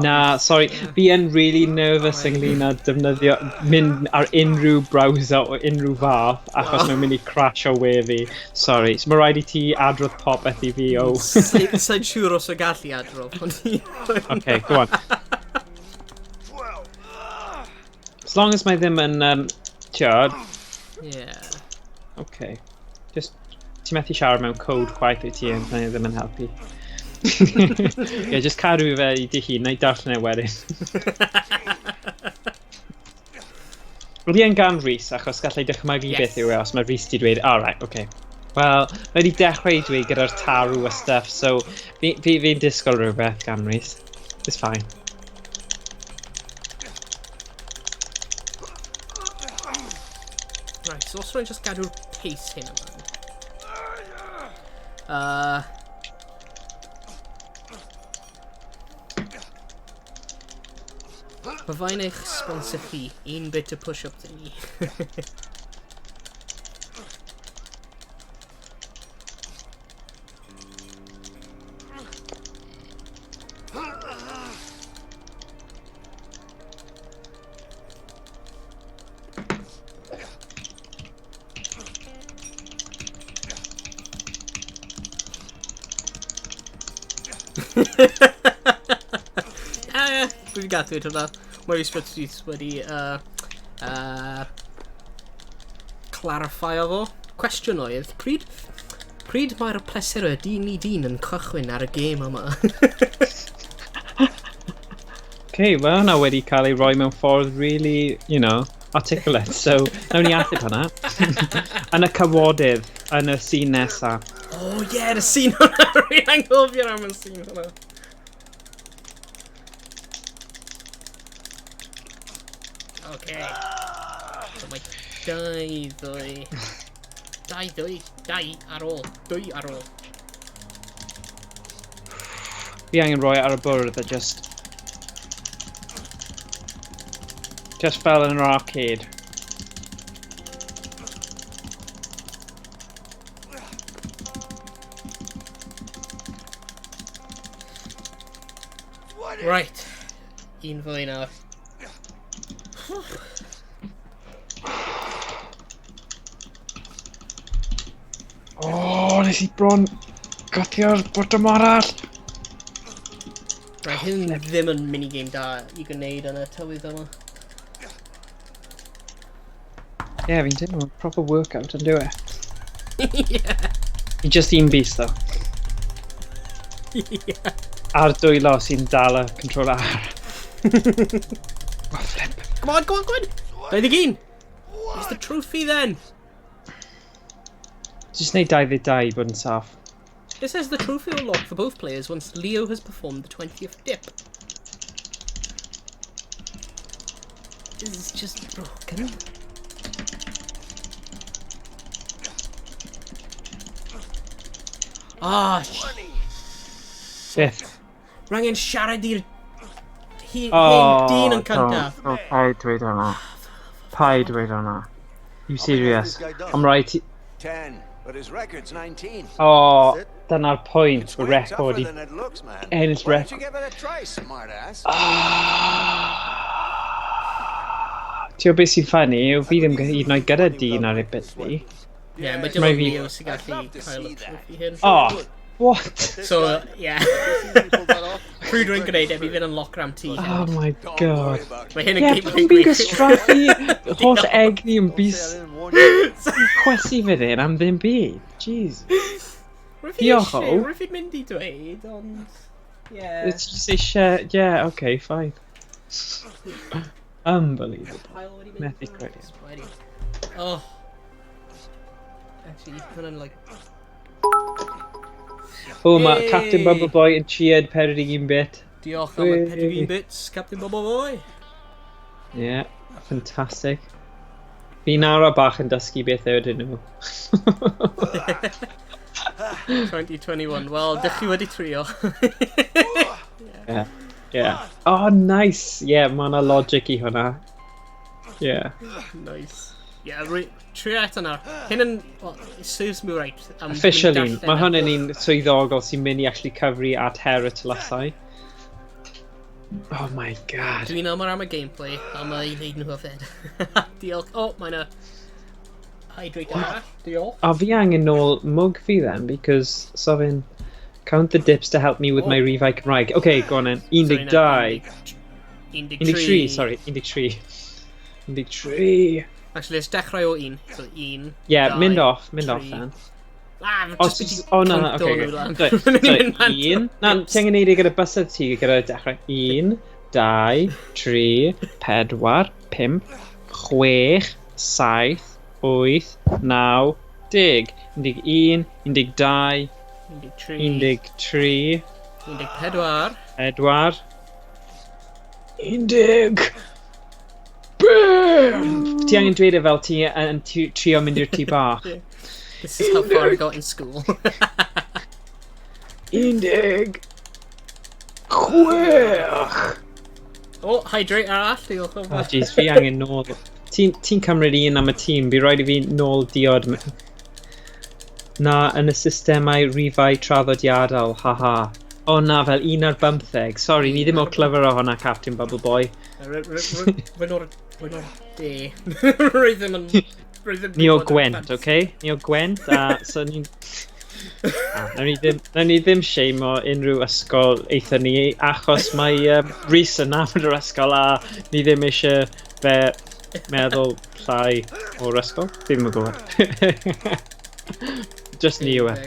Na, sorry, fi yn really nervous ynglyn â defnyddio, mynd ar unrhyw browser o unrhyw fath, achos mae'n mynd i crash o we fi. Sorry, so mae rhaid i ti adrodd popeth i fi o... Sa'n siŵr os o gallu adrodd, ond i... Okay, go on. 12. As long as mae ddim yn, ti'od, Yeah. okay. Just, ti'n methu siarad mewn code chwaith wyt ti, mae ddim yn helpu. Yeah, just cadw fe i dy hun, na i darllen e wedyn. Wedi e'n gan Rhys, achos gallai dychmygu Yes. beth yw e os mae Rhys di dweud, all right, okay. Wel, mae wedi dechrau i dweud gyda'r tarw a stuff, so fi'n fi, fi disgwyl rhywbeth gan Rhys. It's fine. Right, so os rwy'n just gadw'r pace hyn yma. Byddai'n eich sponsor chi, un bit o push-up thingy. Dwi wedi gadw hwnna. Mae spreadsheets wedi clarify fo. Cwestiwn oedd, pryd mae'r pleser y dyn i dyn yn cychwyn ar y gêm yma? Okay, well, hwnna wedi cael ei roi mewn ffordd really, articulate, so nawn ni ateb hwnna. Yn y cawodydd, yn y scene nesa. Oh yeah, y scene hwnna! Rwy'n anghofio am y scene hwnna. Okay. So mae dau ddwy... Dau ddwy... Dau ar ôl. Dwy ar ôl. Fi angen rhoi ar y bwrdd a just fel yn yr arcade. Right. Un fwy nawr. Oh, nes i bron gotio'r botwm arall. Right, hyn ddim yn minigame da i gwneud yn y tywydd yma. Yeah, fi'n teimlo mae'n proper workout yn dyw e. Yeah. I just un bys though. Yeah. A'r dwylo sy'n dal y controller ar. Oh, flip. Come on, come on, come on! 21! Where's the trophy then? Just neud 22 i bod yn saff. This says the trophy will lock for both players once Leo has performed the 20th dip. This is just broken. Ah, Beth? Rhaid siarad i'r hen Oh, dyn yn cyntaf. Oh, paid dweud hwnna. Paid dweud hwnna. You serious? I'm right. 10, but his record's 19. Oh, dyna'r pwynt, It's y way record tougher i than it looks, man. ennill Why don't you record. give it a try, smartass? Ti'n gwybod beth sy'n funny yw fi ddim hyd yn oed gyda dyn ar ei bit fi. Yeah, mae dim Mae ond fi- Leo sy'n gallu I'd love to cael y see that. trophy hyn. Oh, what? So, yeah. Pryd rwy'n gwneud e, fi fynd yn locker am ti. Oh my Don't worry god. about Mae it. hyn yn Yeah, gameplay pam fi'n gwych. gwastraffu holl egni yn bys Say I didn't warn you. chwysu fe ddyn am ddim byd. Jeez. Rwy'n fi Diolch, eisiau, o. rwy'n fi'n mynd i dweud, ond... Yeah. It's just eisiau... Yeah, okay, fine. Unbelievable. Pile wedi mynd Methu lan. credu. Ready. Oh. Actually, hwnna'n like... O, mae Captain Hey! Bubble Boy yn cheered 41 bit. Diolch am y Hey. 41 bits, Captain Bubble Boy. Yeah, fantastic. Fi'n ara bach yn dysgu beth ydyn nhw. 2021. Wel, dych chi wedi trio. Yeah. Yeah. Oh, nice! Yeah, mae yna logic i hwnna. Yeah. Nice. Yeah, trio eto nawr. Hyn yn... Well, it serves me right. Am mynd Officially, darllen mae y- hwn yn un swyddogol sy'n mynd i actually cyfri at her y tylysau. Oh my god. Dwi'n amr am y gameplay, a mae i wneud nhw yfed. Diolch. Oh, mae yna hydrate arall. Diolch. A fi angen nôl mwg fi then, because so fi'n count the dips to help me with my Oh. rifau Cymraeg. Okay, go on then. 12. 13. 13, sorry. 13. 13. Actually, let's dechrau o un. So, un, Yeah, dau, mynd off, mynd off tri. then. Ah, O, just wedi oh, na, na, countio okay. nhw lan. okay. Mae'n Sorry, mynd sorry, mant. un. Na, ti angen neud e gyda bysedd ti gyda dechrau. 1, 2, 3, 4, 5, 6, 7, 8, 9, 10. 11, 12, 13. 13, 14. 4, 11. Bam! Ti angen dweud e fel ti yn trio mynd i'r tŷ bach. This is how far I got in school. 16. Oh, hydrate arall, diolch yn Oh, fawr. jeez, fi angen nôl. Ti'n ti cymryd un am y tîm, fi rhaid i fi nôl diod. Na, yn y systemau rifau traddodiadol, haha. O na, fel 1 ar 15. Sorry, ni ddim o'r clyfar o hwnna, Captain Bubble Boy. Rwy'n o'r... Rwy'n o'r de. Rwy ddim yn... Rwy ddim Ni o gwybod y Gwent, fancy. oce? Okay? Ni o Gwent, a so ni'n... Ah, nawn ni ddim shame o unrhyw ysgol eithon ni, achos mae Rhys yn nabod yr ysgol a ni ddim eisiau fe meddwl llai o'r ysgol. Fi ddim yn gwybod. Just ni yw e.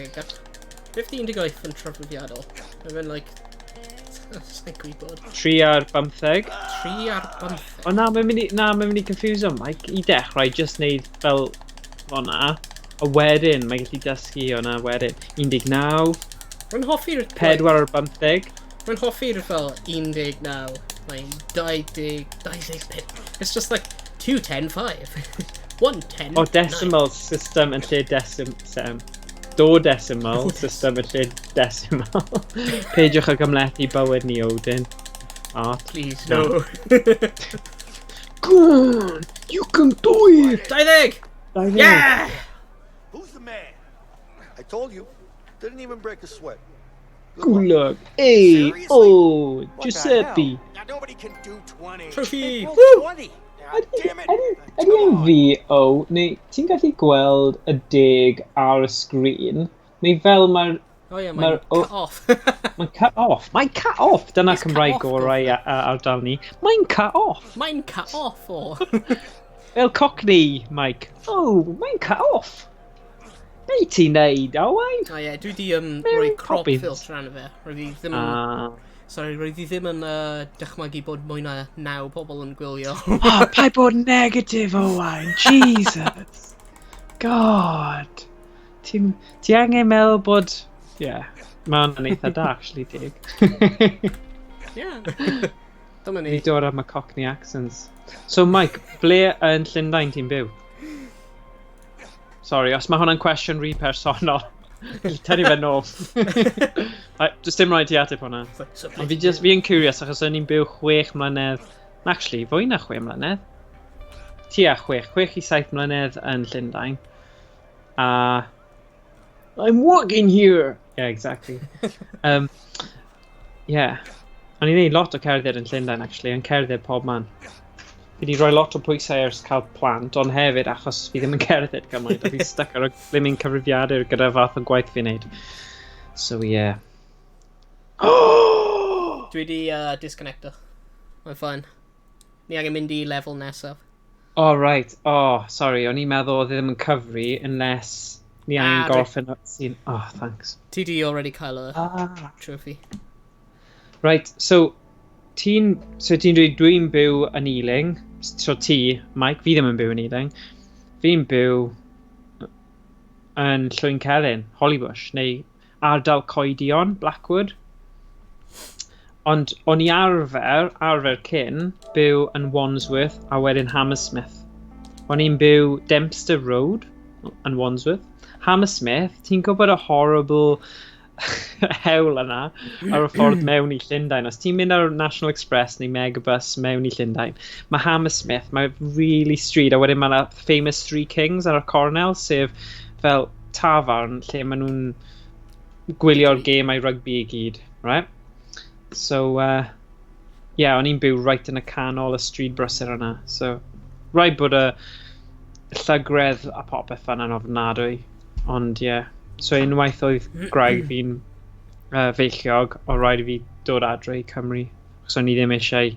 15 yn traddodiadol. Mae'n like... Sa'n gwybod. 3 ar 15. 3 ar 15. O na, mae'n mynd i, na, mae'n mynd i confuse o, Mike. I dechrau, just neud fel hwnna. A wedyn, mae'n gallu dysgu hwnna wedyn. 19, Rwy'n hoffi'r... 4 ar 15. Rwy'n hoffi'r fel 19, mae'n 20, 25. It's just like 2, 10, 5. 1, 10, O, decimal system yn lle decim... Sem. Do decimal system yn lle decimal. Peidiwch â gymhlethu bywyd ni, Odin. Art. Please, no. Go on! You can do it! 20! 20. Yeah! Who's the man? I told you. Didn't even break a sweat. Good luck. Hey, Seriously? oh, What the Giuseppe. hell? Now, nobody can do 20. Trophy. They broke Woo! 20. Ah, damn it. Ydy Come e'n on. fi, o, neu ti'n gallu gweld y deg ar y sgrin? Neu fel mae'r Oh yeah, mae'n cut off. Mae'n cut off. Mae'n cut off. Dyna It's cut Cymraeg off, gorau ardal ni. Mae'n cut off. Mae'n cut off, o. Fel Cockney, Mike. Oh, mae'n cut off. Be ti'n neud, Owain? O ie, dwi di Mary rhoi crop Poppins. filter arno fe. Roedd hi ddim yn... Ah. Sorry, roedd hi ddim yn dychmygu bod mwy na 9 pobl yn gwylio. Oh, paid bod negatif, Owain. Jesus. God. Ti angen meddwl bod... Yeah. Mae hwnna'n eitha da, actually, dig. Yeah. Dyma ni. Ni dod am y Cockney accents. So, Mike, ble yn Llundain ti'n byw? Sorry, os mae hwnna'n cwestiwn rhy personol, tynnu fe nôl. Right, just dim rhaid ti ateb hwnna. So, Ond fi just, fi yn curious achos o'n i'n byw 6 mlynedd, actually, fwy na 6 mlynedd. Tua 6 i 7 mlynedd yn Llundain. A I'm working here! Yeah, exactly. Yeah. O'n i'n neud lot o cerdded yn Llundain, actually, yn cerdded pob man. Fi wedi rhoi lot o pwysau ers cael plant, ond hefyd achos fi ddim yn cerdded gymaint, a fi stuck ar y blimmin cyfrifiadur gyda fath o gwaith fi'n neud. So, yeah. Dwi di disconnecto. Mae'n fine. Ni angen mynd i lefel nesaf. Oh, right. Oh, sorry. O'n i'n meddwl oedd e ddim yn cyfri unless ni angen Ah, gorffen y scene. Oh, thanks. Ti di already cael y trophy. Right, so ti'n dweud dwi'n byw yn Ealing. So ti, Mike, fi ddim yn byw yn Ealing. Fi'n byw yn Llwyn Celyn, Hollybush, neu ardal Coedion, Blackwood. Ond o'n i arfer cyn, byw yn Wandsworth a wedyn Hammersmith. O'n i'n byw Dempster Road yn Wandsworth. Hammersmith, ti'n gwybod y horrible hewl yna ar y ffordd mewn i Llundain. Os ti'n mynd ar National Express neu Megabus mewn i Llundain, mae Hammersmith, mae really stryd, a wedyn mae yna famous Three Kings ar y cornel, sef fel tafarn lle maen nhw'n gwylio'r gemau rygbi i gyd, right? So, yeah, o'n i'n byw right yn y canol y stryd brysur yna. So, rhaid bod y llygredd a popeth fanna'n ofnadwy. Ond, ie. Yeah. So, unwaith oedd gwraig fi'n feichiog, o rhaid i fi dod adre i Cymru. Achos o'n i ddim eisiau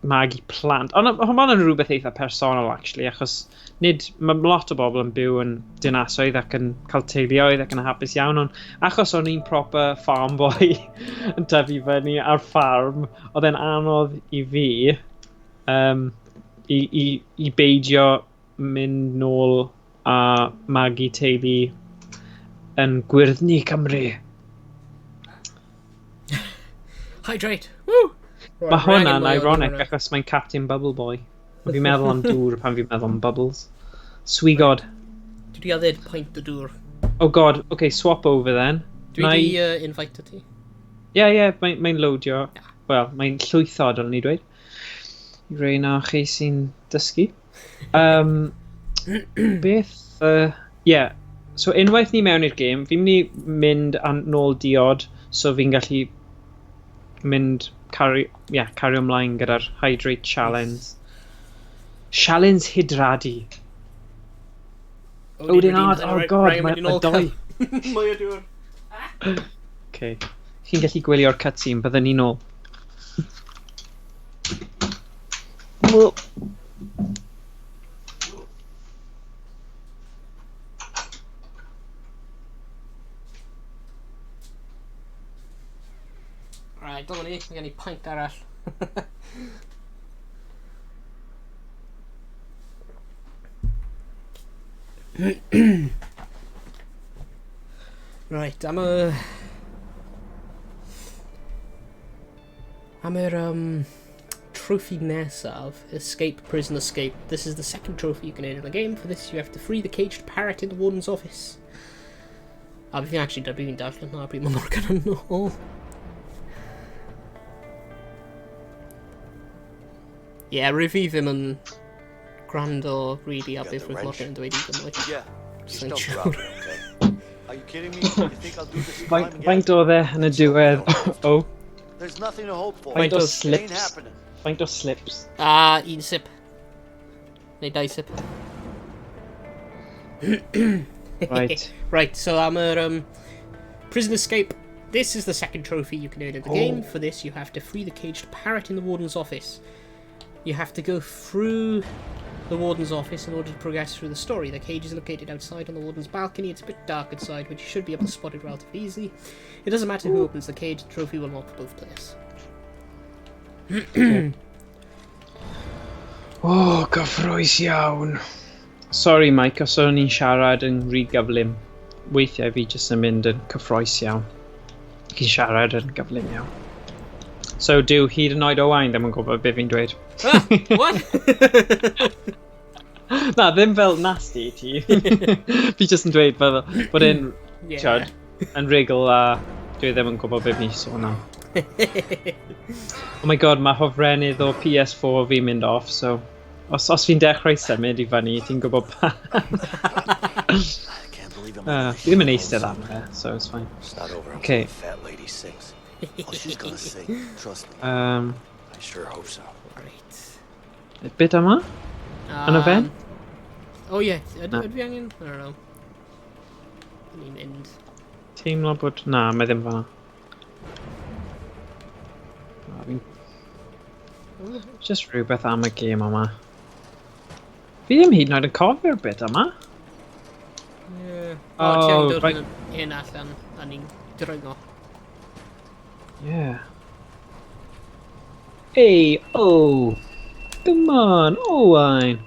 magu plant. Ond hwnna'n rhywbeth eitha personol, actually, achos nid, mae lot o bobl yn byw yn dinasoedd ac yn cael teuluoedd ac yn hapus iawn, ond achos o'n i'n proper farm boy yn tyfu fyny ar ffarm, oedd e'n anodd i fi i beidio mynd nôl a magu teulu yn gwyrddni Cymru. Hydrate! Woo! Mae hwnna'n ironic achos mae'n Captain Bubble Boy. Fi'n meddwl am dŵr pan fi'n meddwl am bubbles. Swigod. Dwi di yfed peint o dŵr. Oh god, okay, swap over then. Dwi di invite ti. Ie, mae'n loadio. Wel, mae'n llwytho, dylwn ni dweud. I rei na chi sy'n dysgu. Beth... Yeah, so unwaith ni mewn i'r gêm, fi'n mynd i mynd an nôl diod, so fi'n gallu mynd, yeah, cario ymlaen gyda'r Hydrate Challenge. Challenge hydradu. Odin Ard, oh god, mae doi. Mwy o dŵr. Okay. Chi'n gallu gwylio'r cutscene, byddwn ni nôl. Well. Right, dyma ni, mae gen i peint arall. Right, am yr trophy nesaf, Escape, Prison Escape. This is the second trophy you can earn in the game. For this, you have to free the caged parrot in the warden's office. A fi'n actually fi'n darllen na pryd mae Morgan yn ôl. Ie, yeah, rwy fi ddim yn gwrando really ar Got beth the roedd wrench. Morgan yn dweud i Gymru. Yeah, just Sa'n don't siŵr. drop it, okay? Are you kidding me? You think I'll do this climb Faint, again? faint oedd e yn y diwedd? Oh, There's nothing to hope for. faint o Faint o It ain't slips? happening. Faint o slips? A, un sip. Neu dau sip. Right. Right, so am yr Prison Escape. This is the second trophy you can earn in the game. For this, you have to free the caged parrot in the warden's office. You have to go through the warden's office in order to progress through the story. The cage is located outside on the warden's balcony. It's a bit dark inside, but you should be able to spot it relatively easily. It doesn't matter who opens the cage, the trophy will unlock for both players. Oh, gyffrous iawn. Sorry Mike, os o'n i'n siarad yn rhy gyflym. Weithiau fi jyst yn mynd yn cyffrous iawn. Chi'n siarad yn gyflym iawn. So dyw hyd yn oed Owain ddim yn gwybod beth fi'n dweud. Ah, what? Na, ddim fel nasty i ti. Fi jyst yn dweud fel bod e'n Yeah. tiod, yn rigol a dwi ddim yn gwybod beth fi'n sôn am. Oh my god, mae hofrennydd o PS4 fi'n mynd off, so os fi'n dechrau symud i fyny, ti'n gwybod pa. I can't believe I'm Fi ddim yn eistedd arno fe, so it's fine. It's not over until Okay. the fat lady sings. Oh, she's gonna sing. Trust me. I sure hope so. Right. Bit yma? Yn y fen? Oh yeah, Na. ydw fi angen? I don't know. Ni'n mynd. Teimlo bod... Na, mae ddim fan'na. Na, fi'n... Just rhywbeth am y gêm yma. Fi ddim hyd yn oed yn cofio'r bit yma. Yeah. O, ti angen Oh, dod right. yn hyn allan, a ni'n dringo. Yeah. Hey, oh! Come on, Owain!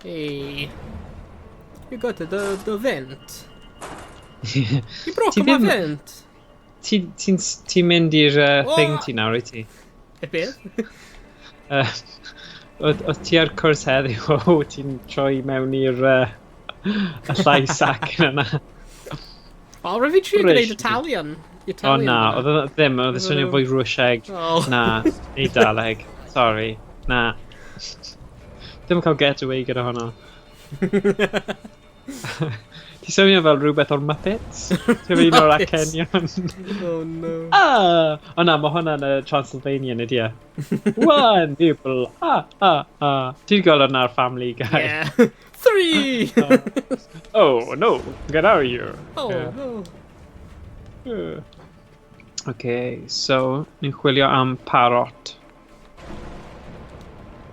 Hey. You got the vent. You broke Ti my ddim- vent. Ti'n ti, ti mynd i'r thing Oh! ti nawr, wyt ti? Y beth? Oedd ti ar cwrs heddiw, o, ti'n troi mewn i'r y llais acen yna. O, rhaid fi trio gwneud Rich. Italian. O Italian. na, oedd o ddim, oedd e swnio fwy Rwsieg. Oh. Na, Eidaleg. Sorry. Na. Ddim yn cael getaway gyda hwnna. Ti swnio fel rhywbeth o'r Muppets? Ti'n un o'r Muppets. acenion? Oh no. Ah! O na, mae hwnna'n Transylvanian ydi e. One people, ah, ah, ah. Ti'n gweld hwnna'r Family Guy? Yeah. Three! Oh, no, get out of here. Oh Yeah. no. Okay, so, ni'n chwilio am parrot.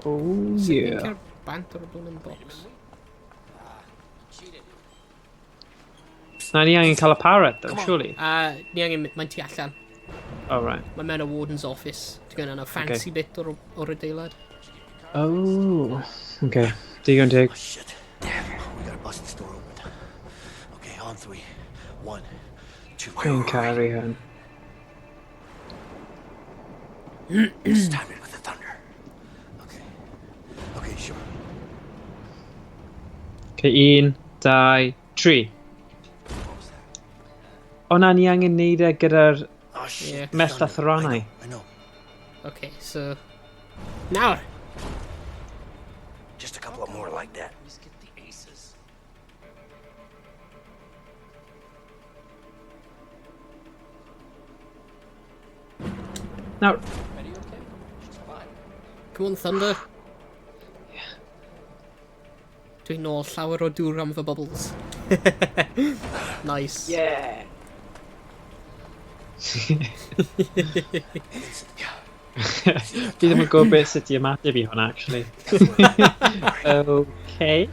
Oh, Sut ni'n yeah. cael bant o'r blwyddyn box? Na, ni angen cael y parrot, though, surely. Ni angen, mae'n tu allan. Oh, right. Mae mewn y warden's office. Ti'n gwneud yna fancy bit o'r adeilad. Oh, okay. Digon teg. Oh, shit. We gotta bust this door open. Okay, on three. One, two. Dwi'n caru hwn. Just time it with the thunder. Okay. Okay, sure. Okay, 1, 2, 3. What was that? O na, ni angen neud e gyda'r Oh, shit. Yeah. the Mellt a thunder. I thrannau. know, I know. Okay, so... Nawr! Just a couple of more like that. Just get the aces. Nawr, Betty okay? She's fine. Come on, Thunder. Dwi'n nôl llawer o dŵr am fy bubbles. Nice. Yeah. Fi ddim yn gwybod beth sut i ymateb i hwnna, actually. Okay.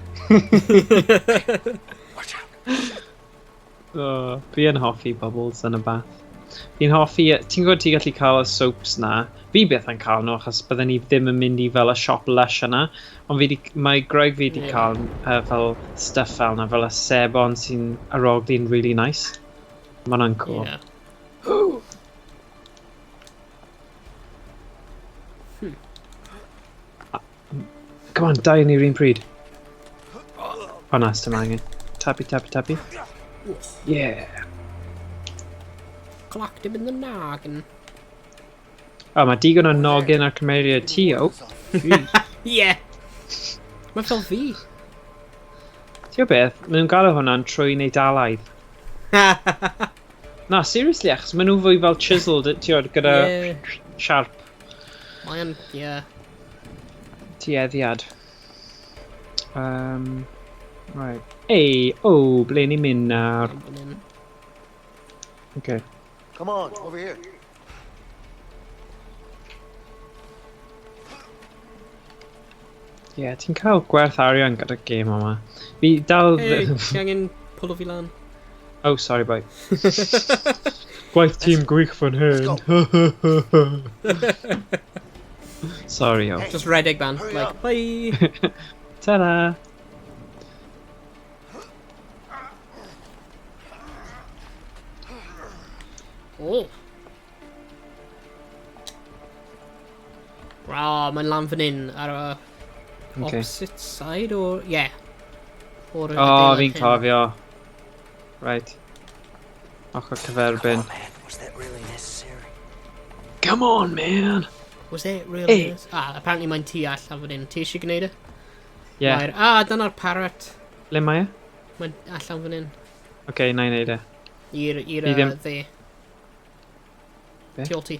Watch out. Oh, fi yn hoffi bubbles yn y bath. Fi'n hoffi... Ti'n gwybod ti'n gallu cael y soaps na? Fi byth yn cael nhw, achos bydden ni ddim yn mynd i fel y siop Lush yna. Ond fi di, mae Greg fi di Ie. cael fel stuff fel na, fel y sebon sy'n arogli'n really nice. Mae hwnna'n cool. Yeah. Come on, dau yn i'r un pryd. O na, dim angen. Tappy, tappy, tappy. Yeah. Clocked him in the noggin. O, mae digon o noggin ar cymeriad ti, o. Yeah! Mae fel fi. Ti'n gwybod beth? Maen nhw'n galw hwnna'n trwyn Eidalaidd. Na, seriously, achos maen nhw fwy fel chiseled, ti'n gwybod, gyda Yeah. sharp Mae'n, yeah. tueddiad. Right. Ei, o, ble ni'n mynd nawr? Fan hyn. Okay. Come on, over here. Ie, yeah, ti'n cael gwerth arian gyda'r gêm yma. Fi dal... Hey, ti angen pwlo fi lan. Oh, sorry, bye. Gwaith tîm gwych fan hyn. Sorry, oh. Just redeg man. Hurry Like, up. bye. Ta-da! Oh. Wow, mae'n lan fan hyn ar y Okay. opposite side or... Yeah. O'r Oh, adeilad fi'n hyn. cofio. Right. Ochr cyferbyn. Oh man, was that really necessary? Come on, man! Was it really? Hey. Ah, apparently mae'n tu allan fan hyn. Ti eisiau gwneud e? Yeah. Mae'r- Ah, dyna'r parrot. Le mae e? Mae'n allan fan hyn. Okay, na i neud e. I'r i'r Fi ddim- dde. Be? Tu ôl ti.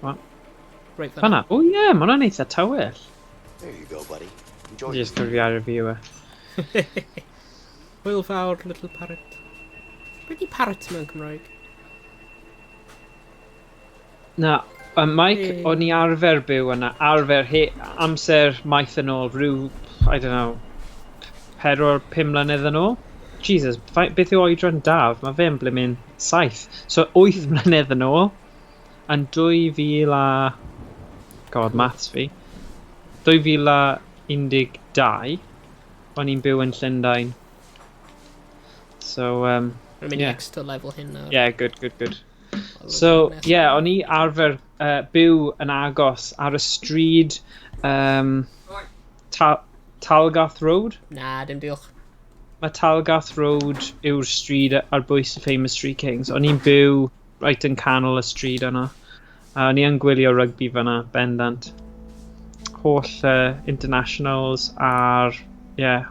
What? Right fan'na. Fanna? Oh yeah, mae hwnna'n eitha tywyll. There you go, buddy. Enjoy. Just cyfrifiadur fi yw e. Hwyl fawr, little parrot. Be di parrot mewn Cymraeg? Na, Mike, Hey. o'n i arfer byw yna, arfer he, amser maith yn ôl, rhyw, I don't know, 4-5 mlynedd yn ôl. Jesus, beth yw oedran Daf? Mae fe'n blimyn 7. So, 8 mlynedd yn ôl, yn 2000 a... God, maths fi. 2012, o'n i'n byw yn Llundain. So, Rwy'n mynd i Yeah. extra level hyn nawr. yeah, good, good, good. So, yeah, o'n i arfer byw yn agos ar y stryd Talgarth Road. Na, dim diolch. Mae Talgarth Road yw'r stryd ar bwys y Famous Three Kings. O'n i'n byw right yn canol y stryd yna. A o'n i yn gwylio rygbi fyna, bendant. Holl internationals a'r... Yeah.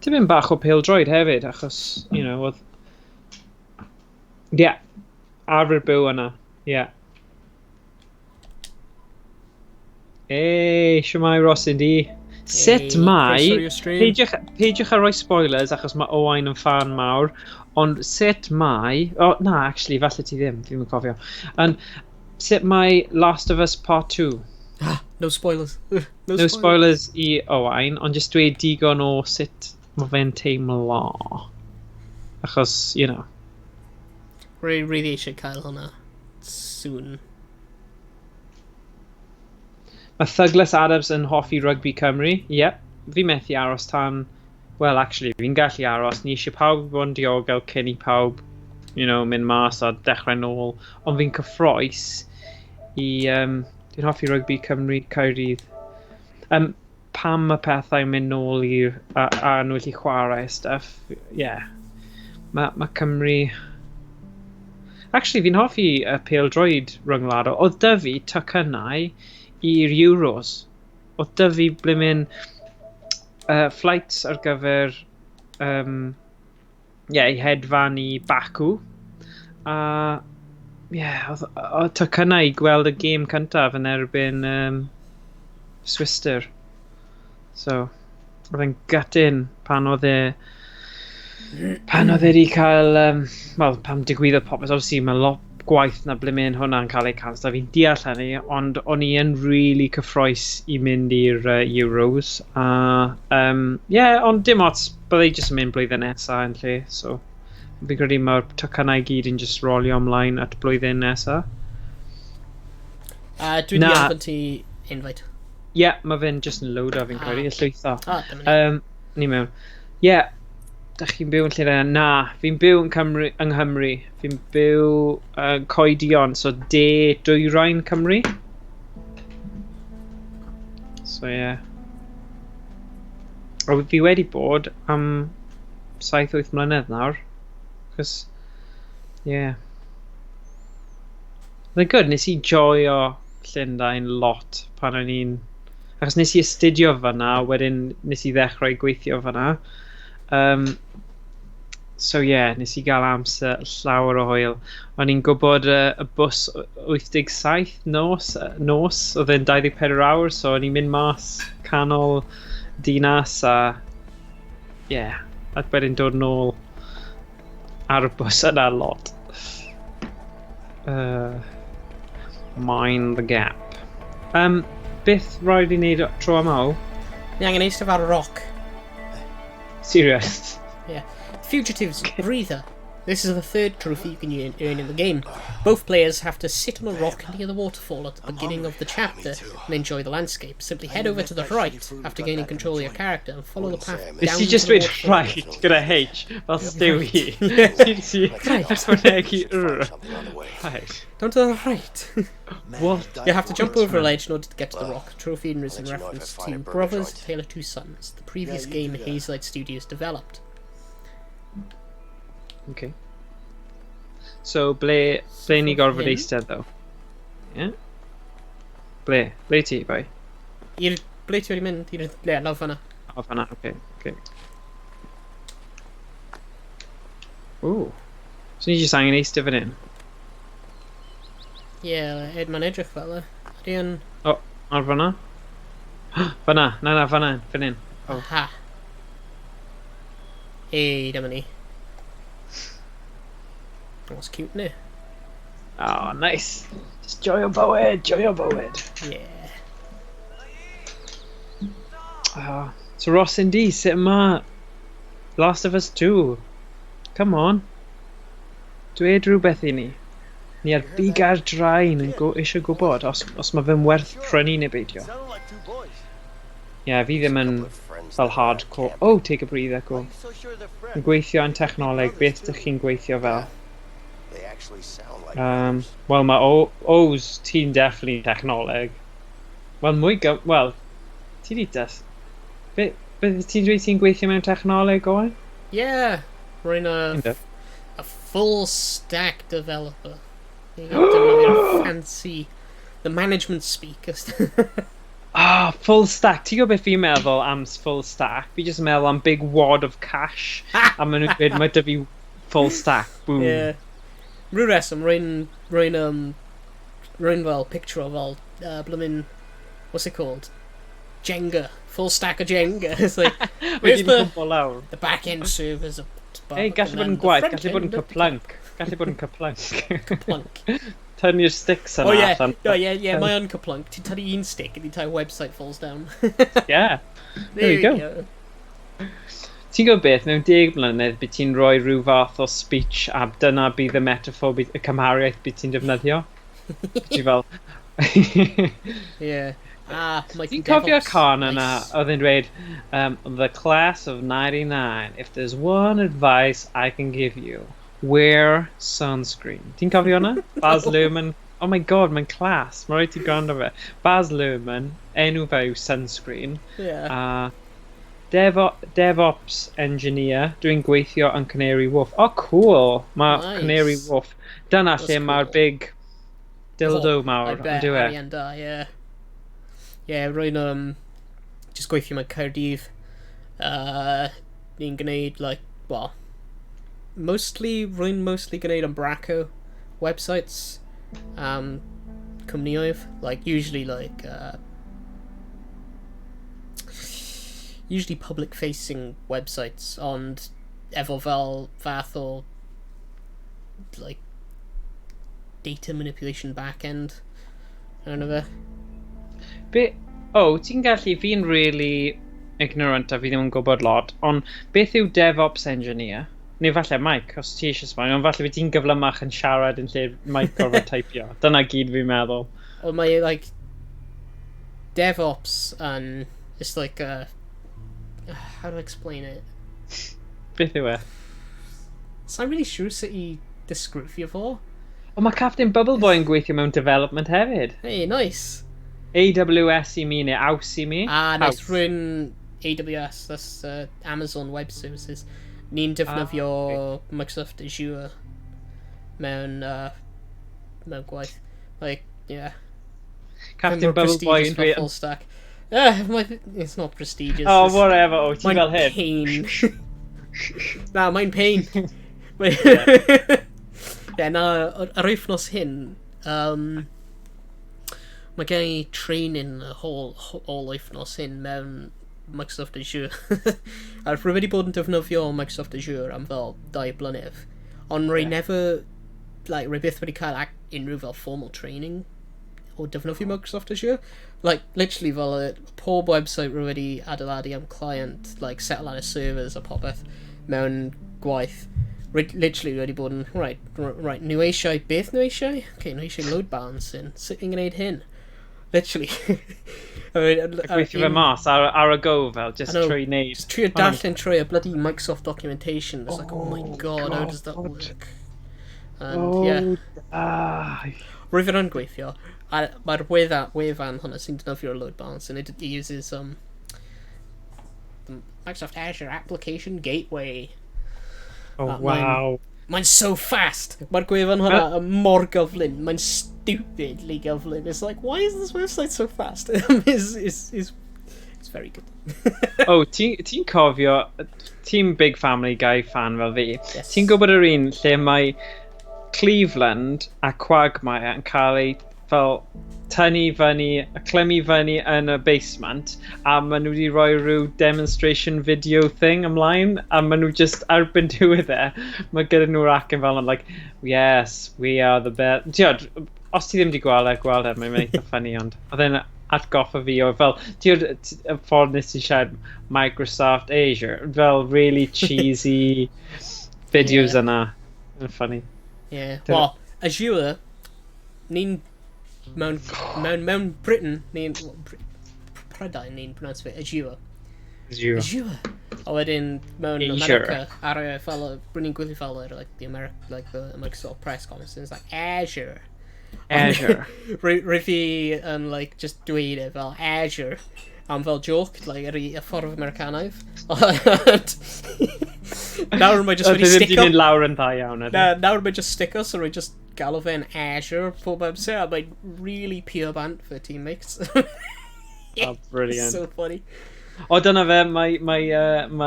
Tipyn bach o pêl-droed hefyd, achos, you know, oedd... Yeah, arfer byw yna. Yeah. Ei, siwmai Ross Indy. Sut Hey, mae... croeso i'r stream. Peidiwch â rhoi spoilers achos mae Owain yn fan mawr, ond sut mae... Oh, na, actually, falle ti ddim, fi'n cofio. Ond sut mae Last of Us Part 2? Ah, no spoilers. No, No spoilers i Owain, ond just dweud digon o sut mae fe'n teimlo. Achos, you know. Rwy really eisiau cael hwnna. Soon. Mae Douglas Adams yn hoffi rygbi Cymru. Yep. Fi methu aros tan... Well, actually, fi'n gallu aros. Ni eisiau pawb bod yn diogel cyn i pawb, you know, mynd mas a dechrau nôl. Ond fi'n cyffroes i... Dwi'n hoffi rygbi Cymru Caerdydd. Pam mae pethau'n mynd nôl i'r... A nhw gallu chwarae a stuff. Yeah. Mae Cymru... Actually, fi'n hoffi y pêl-droed rhyngwladol. Oedd 'da fi tocynnau i'r Euros. Oedd 'da fi blimyn flights ar gyfer yeah, i hedfan i Baku. A yeah, oedd tocynnau i gweld y gêm cyntaf yn erbyn Swister. So, oedd e'n gutting pan oedd e wedi cael, wel, pan digwyddodd popeth, obviously mae lot gwaith na blimyn hwnna'n cael ei cancel, fi'n deall hynny, ond o'n i yn really cyffroes i mynd i'r Euros, a, yeah, ond dim ots, byddai jyst yn mynd blwyddyn nesaf yn lle, so, fi'n credu mae'r tocynnau i gyd yn just rolio ymlaen at blwyddyn nesaf. Dwi wedi Na. anfon ti invite. Ie, yeah, mae fe'n just yn loado fi'n credu, y llwytho. Ah, dyma ni. Ni mewn. Ie, yeah, dach chi'n byw yn lle Na, fi'n byw yn Cymru, yng Nghymru. Fi'n byw Coedion, so de dwyrain Cymru. So ie. Yeah. O, fi wedi bod am 7-8 mlynedd nawr. Cos, ie. Yeah. Oedd e'n good, nes i joio Llundain lot pan o'n i'n... Achos nes i astudio fan'na, wedyn nes i ddechrau gweithio fan'na. So yeah, nes i gael amser llawer o hwyl. O'n i'n gwybod y bws 87 nos, oedd e'n 24 awr, so o'n i'n mynd mas canol dinas a... Yeah, a wedyn dod nôl ar y bws yna lot. Mind the gap. Beth rhaid i wneud tro yma o? Ni angen eistedd ar y rock. Serious? Yeah. Fugitives Breather. This is the third trophy you can earn in the game. Both players have to sit on a rock near the waterfall at the beginning of the chapter and enjoy the landscape. Simply head over to the right after gaining control of your character and follow the path down Nes ti to just the dweud waterfall. right gyda H fel Stewie. Ti ychwanegu r. Something on the way. Right. Down to the right. What? You have to jump over a ledge in order to get to the rock. Trophy is in let you know if I reference find to a burger Brothers joint. Tale of Two Sons, the previous Yeah, you game do that. Hazelight Studios developed. Okay. So, ble ni gorfod hyn- eistedd, ddo? Yeah? Ble? Ble ti, bai? I'r ble ti wedi mynd? I'r le, lawr fan'na. O, fan'na, oce, oce. Ooh. So ni jyst angen eistedd fan hyn? Ie, yeah, Ed, mae'n edrych fel e. Ydy yn... O, ar fan'na? Fan'na, na, fan'na, fan hyn. Oh. Aha. Ei, dyma ni. That's cute, ne? Oh, nice. Just joio bywyd, joio bywyd. Yeah. Ah, so Ross and D, sut ma Last of Us 2? Come on. Dweud rhywbeth i ni. Ni ar big ar draen yn go, eisiau gwybod os mae fe'n werth prynu neu beidio. Sounded like two boys. Ie, yeah, fi ddim yn Couple of friends fel that were out hardcore. camping. Oh, take a breather, go. Why you so sure they're Yn friends? gweithio yn technoleg, beth ydych chi'n gweithio fel? They actually sound like brothers. Wel, mae O's ti'n definitely technoleg. Wel, mwy gyf... Wel, ti di des... Be ti'n dweud ti'n gweithio mewn technoleg, Owen? Yeah, rwy'n a, Yndw. a full stack developer. Ni'n defnyddio'r fancy, the management speak. Ah, full stack. Ti'n gwybod beth fi'n meddwl am full stack? Fi jyst yn meddwl am big wad of cash. A maen nhw'n dweud, mae dy fi full stack. Boom. Yeah. Rhyw reswm, rwy'n fel picture o fel, bloomin', what's it called? Jenga. Full stack of Jenga. It's like, where's Wedyn the, cwmpo lawr. the back end servers are Hey, gallu bod yn gwaith, gallu bod yn cyplunk. Gallu bod yn cyplunk. Plunk. Turn your sticks yna Oh yeah, allan. no, yeah, mae yn cyplunk. Ti'n tynnu un stick and the entire website falls down. Yeah. There we go. Ti'n gwybod beth, mewn 10 mlynedd bydd ti'n rhoi rhyw fath o speech a dyna bydd y metaphor, bydd y cymhariaeth bydd ti'n defnyddio. Ti fel... Yeah. Ah, Mike Ti'n cofio'r DevOps. can yna Nice. oedd yn dweud, "The class of 99, if there's one advice I can give you, wear sunscreen." Ti'n cofio hwnna? Baz Luhrmann. Oh my God, mae'n class. Mae rhaid ti gwrando fe. Baz Luhrmann, enw fe yw Sunscreen. A DevOps engineer, dwi'n gweithio yn Canary Wharf. Oh, cool. Mae Nice. Canary Wharf. Dyna That's lle mae'r cool. big dildo Oh, mawr, I bet, yn dyw e? arian da, yeah. Yeah, rwy'n just gweithio mewn Caerdydd. Ni'n gwneud, like, well, mostly, rwy'n mostly gwneud Umbraco websites. Cwmnioedd. Like, usually, like, usually public-facing websites, ond efo fel fath o, like, data manipulation backend. Arno fe. Be... Oh, ti'n gallu... Fi'n really ignorant a fi ddim yn gwybod lot, ond beth yw DevOps engineer? Neu falle Mike, os ti eisiau sbonio, ond falle fi ti'n gyflymach yn siarad yn lle Mike gorfod teipio. Dyna gyd fi'n meddwl. Or mae like DevOps and it's like a, how do I explain it? Beth yw e? So I'm really sure sut i disgrifio fo. O, mae Captain Bubble Boy yn gweithio mewn development hefyd. Hey, nice. AWS i mi neu AWS i mi. Ah, nice. AWS. Rwy'n AWS, that's Amazon Web Services. Ni'n defnyddio Microsoft Azure mewn gwaith. Like, yeah. Captain More Bubble Boy prestigious yn fel dweud. full stack. It's not prestigious. Oh, whatever. Oh, ti Mae'n fel hyn. pain. Na, mae'n pain. Yeah, na, yr wythnos hyn, mae gen i training y whole wythnos hyn mewn Microsoft Azure. A rwy wedi bod yn defnyddio Microsoft Azure am fel 2 blynedd. Ond rwy never, like, rwy byth wedi cael unrhyw fel formal training o defnyddio Microsoft Azure. Like, literally fel y pob website rwy wedi adeiladu am client, like, settle lan y servers a popeth mewn gwaith. Literally wedi bod yn, right, nhw eisiau, beth nhw eisiau? Okay, nhw eisiau load balancing. Sut ni'n gwneud hyn? Literally. I mean, gweithio fe mas ar y go fel, just trwy wneud. Just trio darllen trwy y bloody Microsoft documentation. It's like, oh my God, how does that work? And yeah. Ah. Rwyf yn gweithio, a mae'r wefan hwnna sy'n defnyddio'r load balancing, it uses the Microsoft Azure Application Gateway. Oh, wow. Mae'n so fast! Mae'r gwefan hwnna yn mor gyflym. Mae'n stupidly gyflym. It's like, why is this website so fast? It's very good. Oh, ti'n ti cofio, ti'n big Family Guy fan fel fi. Yes. Ti'n gwybod yr un lle mae Cleveland a Quagmire yn cael ei fel tynnu fyny, a clymu fyny yn y basement, a maen nhw wedi rhoi rhyw demonstration video thing ymlaen, a maen nhw just erbyn diwedd e, mae gyda nhw'r acen fel yn like, "Yes, we are the best." Tiod, os ti ddim wedi gweld e, gweld e, mae'n eitha funny, ond oedd e'n atgoffa fi o fel, tiod, y ffordd nes i siarad Microsoft Azure, fel really cheesy videos yna. Yn funny. Yeah. Well, Azure, ni'n mewn Britain, ni'n, well, Prydain, ni'n pronounce fe Azure. Azure. Azure. A wedyn mewn Azure. America, ar y fel, rwy'n ni'n gwylio fel yr, like, the America, like the Microsoft press conference, it's like Azure. Azure. Rwy fi yn, like, just dweud e fel Azure am fel joke, like, yr y ffordd Americanaidd. Ond nawr mae just Oedd wedi e ddim 'di stico. mynd lawr yn dda iawn, ydy? Na, nawr mae just stico, so rwy just galw fe'n Azure pob amser, a mae'n really pure bant for teammates. Oh, brilliant. So funny. O, dyna fe, mae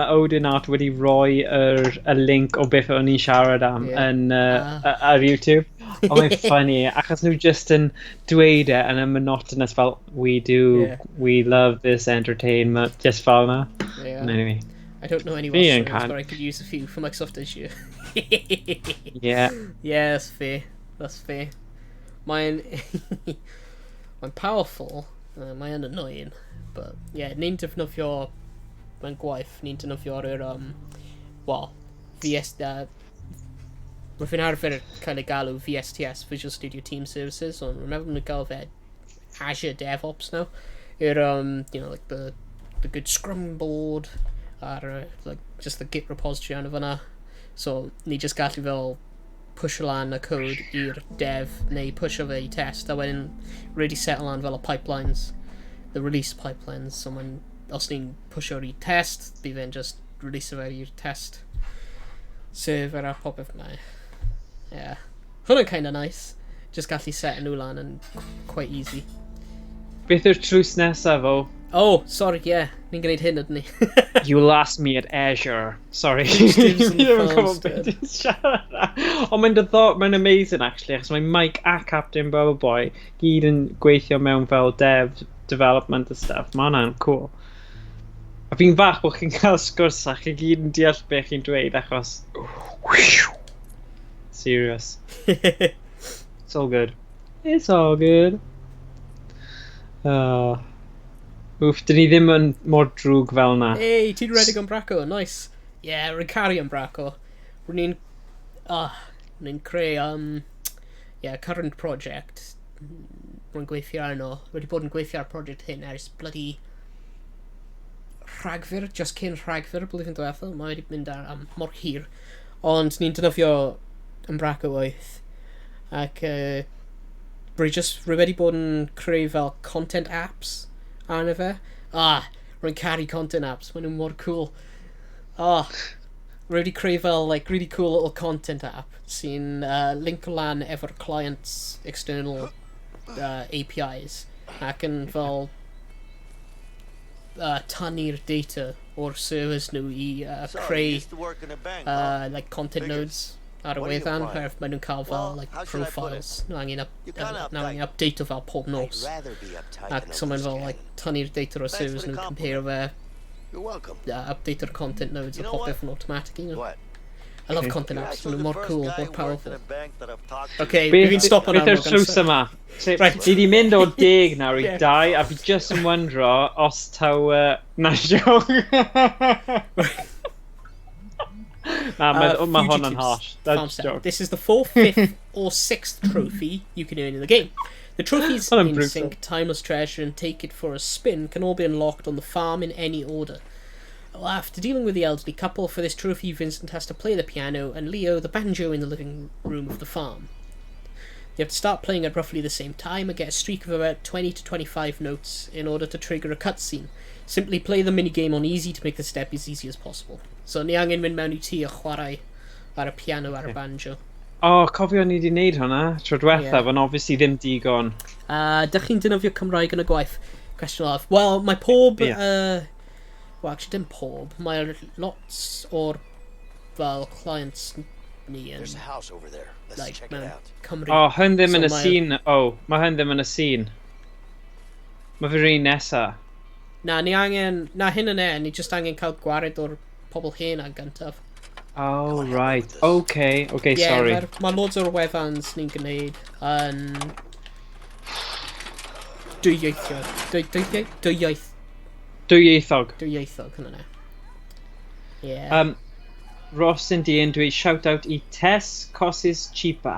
Odin Art wedi rhoi y link o beth o'n i'n siarad am yn, ar YouTube. Ond mae'n funny, achos nhw just yn dweud e yn y monotonous fel, "We do, we love this entertainment," just fel yna. Anyway, I don't know any Fi Welsh yn words, but I could use a few for Microsoft Azure. Yeah, that's fair. That's fair. Mae'n powerful. Mae'n annoying. But yeah, ni'n defnyddio mewn gwaith, ni'n defnyddio'r well, VS, rwy'n fi'n arfer cael ei galw VSTS, Visual Studio Team Services, ond rwy'n meddwl nhw'n gael fe Azure DevOps now. Yr, like the good Scrum board, a'r, like, just the Git repository arno fyna. So, ni just gallu fel push lan y code i'r dev neu pusho fe i test a wedyn really settle lan fel y pipelines, the release pipelines. So mae'n, os ni'n pusho i test, bydd fe'n just release fe i'r test server a popeth mae. Yeah, hwnna'n kinda nice, just gallu set nhw lan yn quite easy. Beth yw'r tlws nesaf o? Oh, sorry, yeah, ni'n gwneud hyn ydyn ni. You lost me at Azure. Sorry. Dibs on Fi the ddim yn phone gwybod beth instead. ti'n siarad am. Ond mae'n diddor, mae'n amazing actually, achos mae Mike a Captain Bubble Boy gyd yn gweithio mewn fel dev, development a stuff. Mae hwnna'n cool. A fi'n fach bod chi'n cael sgwrs a chi gyd yn deall beth chi'n dweud achos... Serious. It's all good. It's all good. Wff, dyn ni ddim yn mor drwg fel na. Hey, ti'n redeg Umbraco, nice. Yeah, rwy'n caru Umbraco. Rwy'n creu, yeah, current project. Rwy'n gweithio arno. Rwy wedi bod yn gweithio ar project hyn ers bloody Rhagfyr, just cyn Rhagfyr, blwyddyn diwethaf. Mae wedi mynd ar am mor hir. Ond ni'n defnyddio Umbraco 8. Ac rwy wedi bod yn creu fel content apps arno fe. Ah, rwy'n caru content apps, maen nhw mor cool. Ah, rwy wedi creu fel like really cool little content app sy'n link lan efo'r clients external APIs ac yn fel tynnu'r data o'r servers nhw i So, you creu used to work in a bank, huh? like content Figures. nodes ar y What are you wefan, applying? oherwydd maen nhw'n cael fel Well, like how should I put it? profiles. Nhw angen up, You're kinda nhw angen uptight. update o fel pob I'd nos. rather be uptight Ac than a so mae'n loose fel like cannon. tynnu'r data o'r Thanks servers for the nhw'n compare fe, You're welcome. update o'r content nodes You a know what? popeth yn automatic, you know. What? I love Okay. content You're apps, actually maen nhw the mor first cool, guy mor who worked in powerful. a bank that I've talked to. Okay, Beth, fi'n stop beth hwnna. yw'r trws yma? So, Right. Ni di mynd o 10 nawr i Yeah. 2, a fi just yn wyndro os taw... Na, joke. Na, mae ma hwn yn Fugitives harsh. Farm That's set. joke. This is the fourth, fifth, or sixth trophy you can earn in the game. The trophies Hwnna'n in brutal. Sync, Timeless Treasure, and Take It for a Spin can all be unlocked on the farm in any order. Well, after dealing with the elderly couple, for this trophy, Vincent has to play the piano and Leo the banjo in the living room of the farm. You have to start playing at roughly the same time and get a streak of about 20 to 25 notes in order to trigger a cutscene. Simply play the minigame on easy to make the step as easy as possible. So ni angen mynd mewn i tŷ a chwarae ar y piano ar y banjo. O, oh, cofio ni di wneud hwnna tro diwethaf, Ie. ond obviously ddim digon. Dych chi'n defnyddio Cymraeg yn y gwaith? Cwestiwn olaf. Wel, mae pob... Ie. Well, actually, dim pob. Mae lots o'r fel clients ni yn There's a house over there. Let's like, check it mewn out. Cymru. O, oh, hwn ddim So yn y mae- scene. O, oh, mae hwn ddim yn y scene. Mae fe'r un nesa. Na, ni angen... Na, hyn yn e, ni just angen cael gwared o'r pobl hen ag gyntaf. Oh, on, help me right. with this. Okay, okay, Ie, sorry. Mae ma loads o'r wefans ni'n gwneud yn dwyieithog. Dwy, dwy, Dwyieithog. dwyieithog, hynna ne. Ie. Ross yn di yn dweud shout out i Tess Cosys Cheaper.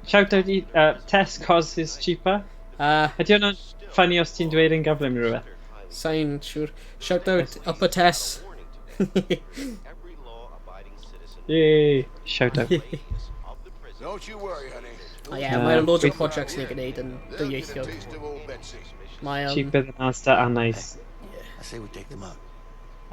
Shout out i Tess Cosys Cheaper. Ydy hwnna'n funny os ti'n dweud yn gyflym neu rhywbeth? Sa'n siŵr. Shout out Upper Tess. Yay! Shout out. Don't you worry, honey. O ie, mae loads o Wait. projects ni'n gwneud yn They'll get a dwyieithog. taste of old Betsy. Mae, Cheaper than Asda and nice. I say we take them out.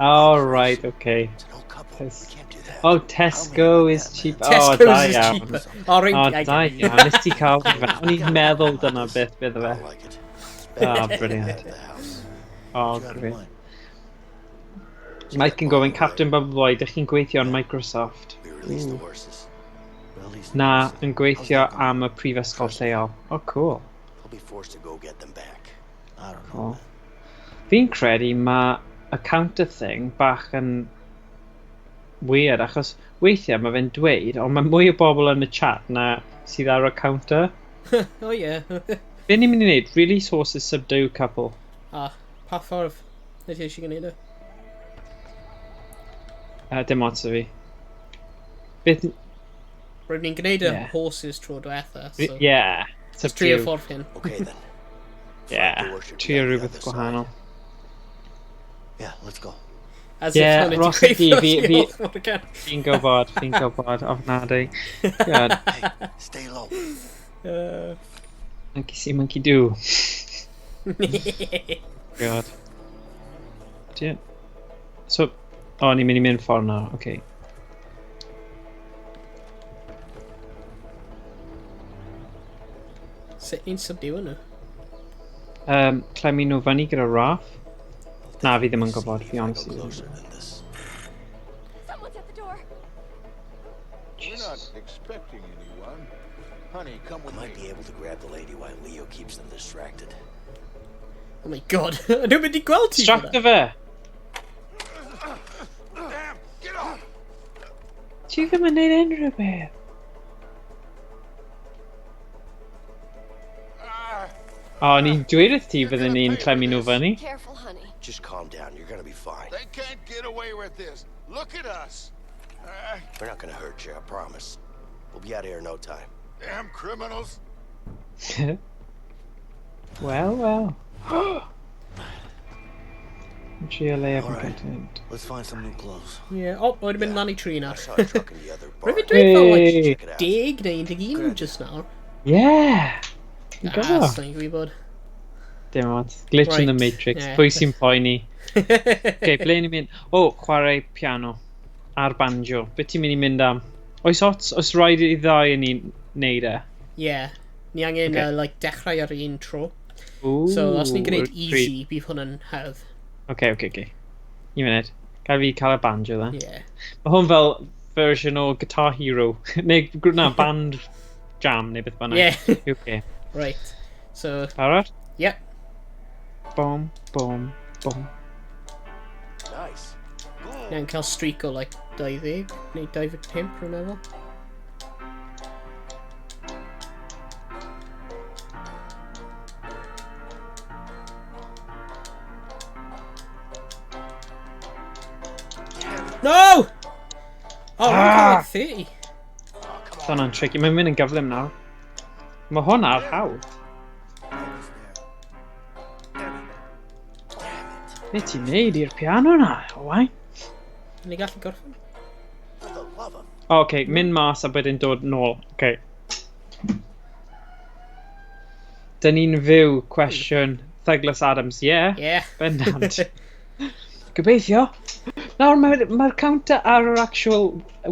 Oh, right, okay. It's an old couple. Tess- We can't do that. Oh, Tesco is cheap. Oh, da Tesco's is iawn. cheaper. O, reit, O, I da get it. iawn. Nes ti cael fi fe. O'n i'n meddwl dyna beth bydd I fe. don't like it. Ah, It's bad. brilliant. The house. Oh, What you got in great. mind? Mike yn gofyn, Captain Bubble Boy, dych chi'n gweithio yn Microsoft? We release the horses. Release the Na, horses. yn gweithio am y prifysgol lleol. Oh, cool. They'll be forced to go get them back. I don't know. Cool. man. Fi'n credu mae y counter thing bach yn weird, achos weithiau mae fe'n dweud, ond mae mwy o bobl yn y chat na sydd ar y counter. O ie. Be ni'n mynd i wneud? Release horses subdue couple. Ah, pa ffordd? Nid ti eisiau gwneud e? Dim ots o fi. Beth... Rydyn ni'n gwneud y Ie. horses tro diwetha, so... Yeah. Just trio Subdue. ffordd hyn. Okay then. Yeah. Door should be Trio on the rhywbeth other side. gwahanol. Yeah, let's go. As Ie, if hwnna Ross di ydi, gweithio, fi- diolch, Morgan. Fi'n gwybod, fi'n gwybod, ofnadwy. God, Hey, stay low. Monkey see, monkey do. God. So, o, ni'n mynd i mynd ffordd nawr, okay. Sut ni'n subdue nhw? Clymu nhw fyny gyda raff. Na, fi ddim yn gwybod, fi Go honestly ddim. closer than this. Someone's at the door. We're not expecting anyone. Honey, come I with might me. be able to grab the lady while Leo keeps them distracted. Oh my god, nhw'n mynd i gweld ti fyna? Distracto fe! Damn! Get off! Ti ddim yn neud unrhyw beth. O, ni'n dweud wrth ti fydden ni'n clymu nhw fyny. Careful, honey. Just calm down. You're gonna be fine. They can't get away with this. Look at us. We're not gonna hurt you, I promise. We'll be out of here in no time. Damn criminals. Wel, wel. Yn trio leiaf yn Alright. content. Let's find some new clothes. Ie, o, wedi mynd lan i tri I nawr. saw a truck in the other Rwy'n barn. dweud fel, like, Hey. Check it out. 10 neu 11 just nawr. Yeah! Fi'n Ah, gwybod. sa'n gwybod. Dim ots. Glitch in the Right, Matrix. ie. Pwy sy'n poeni? Okay, ble ni'n mynd? O, chwarae piano. A'r banjo. Be ti'n mynd i mynd am? Oes ots, oes rhaid i ddau yn ni wneud e? Ie, ni angen, Okay. like, dechrau ar un tro. Ooh, So, os ni'n gwneud pryd. easy, bydd hwn yn hawdd. Oce, oce, oce. Un munud. Gael fi cael y banjo then. Ie. Mae hwn fel version o Guitar Hero. Neu, na, band jam neu beth bynnag. Ie. Okay. Right. So, Barod? yep. Bom, bom, bom. Nice. Ni'n cael streak o like 20 neu 25, rwy'n meddwl. No! Oh, rwy'n cael like 30. Hwnna'n tricky. Mae'n mynd yn gyflym nawr. Mae hwnna ar hawdd. Be ti'n neud i'r piano na, Owain? Ni gallu gorffen? For the love of... O, okay, mynd mas a wedyn dod nôl. Okay. Dyn ni'n fyw, cwestiwn. Douglas Adams, yeah. Yeah. Bendant. Gobeithio. Nawr, mae'r mae counter ar yr actual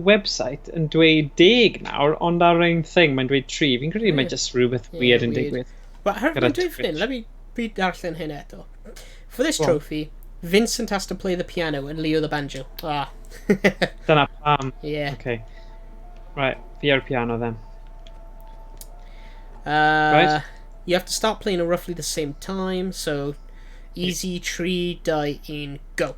website yn dweud 10 nawr, ond ar ein thing mae'n dweud 3. Fi'n credu mae just rhywbeth Yeah, weird yn weird. digwydd. But her, Gyda mae'n dweud fan hyn, Twitch. let me fi darllen hyn eto. For this Go on. trophy, Vincent has to play the piano and Leo the banjo. Ah. Dyna pam. Yeah. Okay. Right, fi ar piano then. Right. You have to start playing at roughly the same time, so easy, 3, 2, 1, go.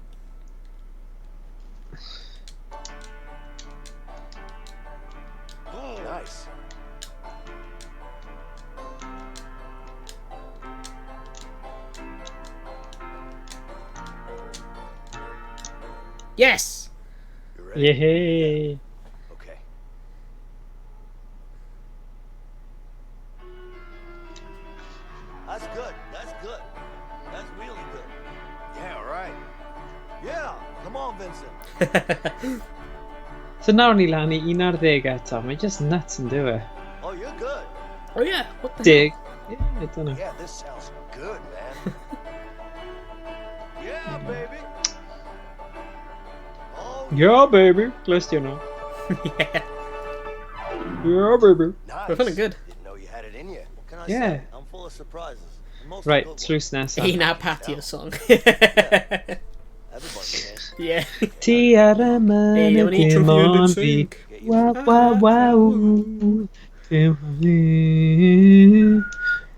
Nice. Yes! You ready? Yay! Okay. That's good. That's good. That's really good. Yeah, right. Yeah, come on, Vincent. So nawr ni lan i 11 eto. Mae just nuts yn dyw e. Oh, you're good. Oh yeah, what the Dig. Yeah, I don't know. Yeah, this sounds good, man. Yeah, baby. Oh, Yeah, baby. Glys ti hwnna? Yeah. Yeah, baby. nice. We're feeling good. Didn't know you had it in you. What can I Yeah. say? I'm full of surprises. and mostly Right, good ones. tlws nesaf. Un a patio song. Everybody can. Yeah. Ti ar y Hey, mynydd o'n i dim trophy yn ond fi. sync. Get you Waw, waw, waw. Dim ond fi.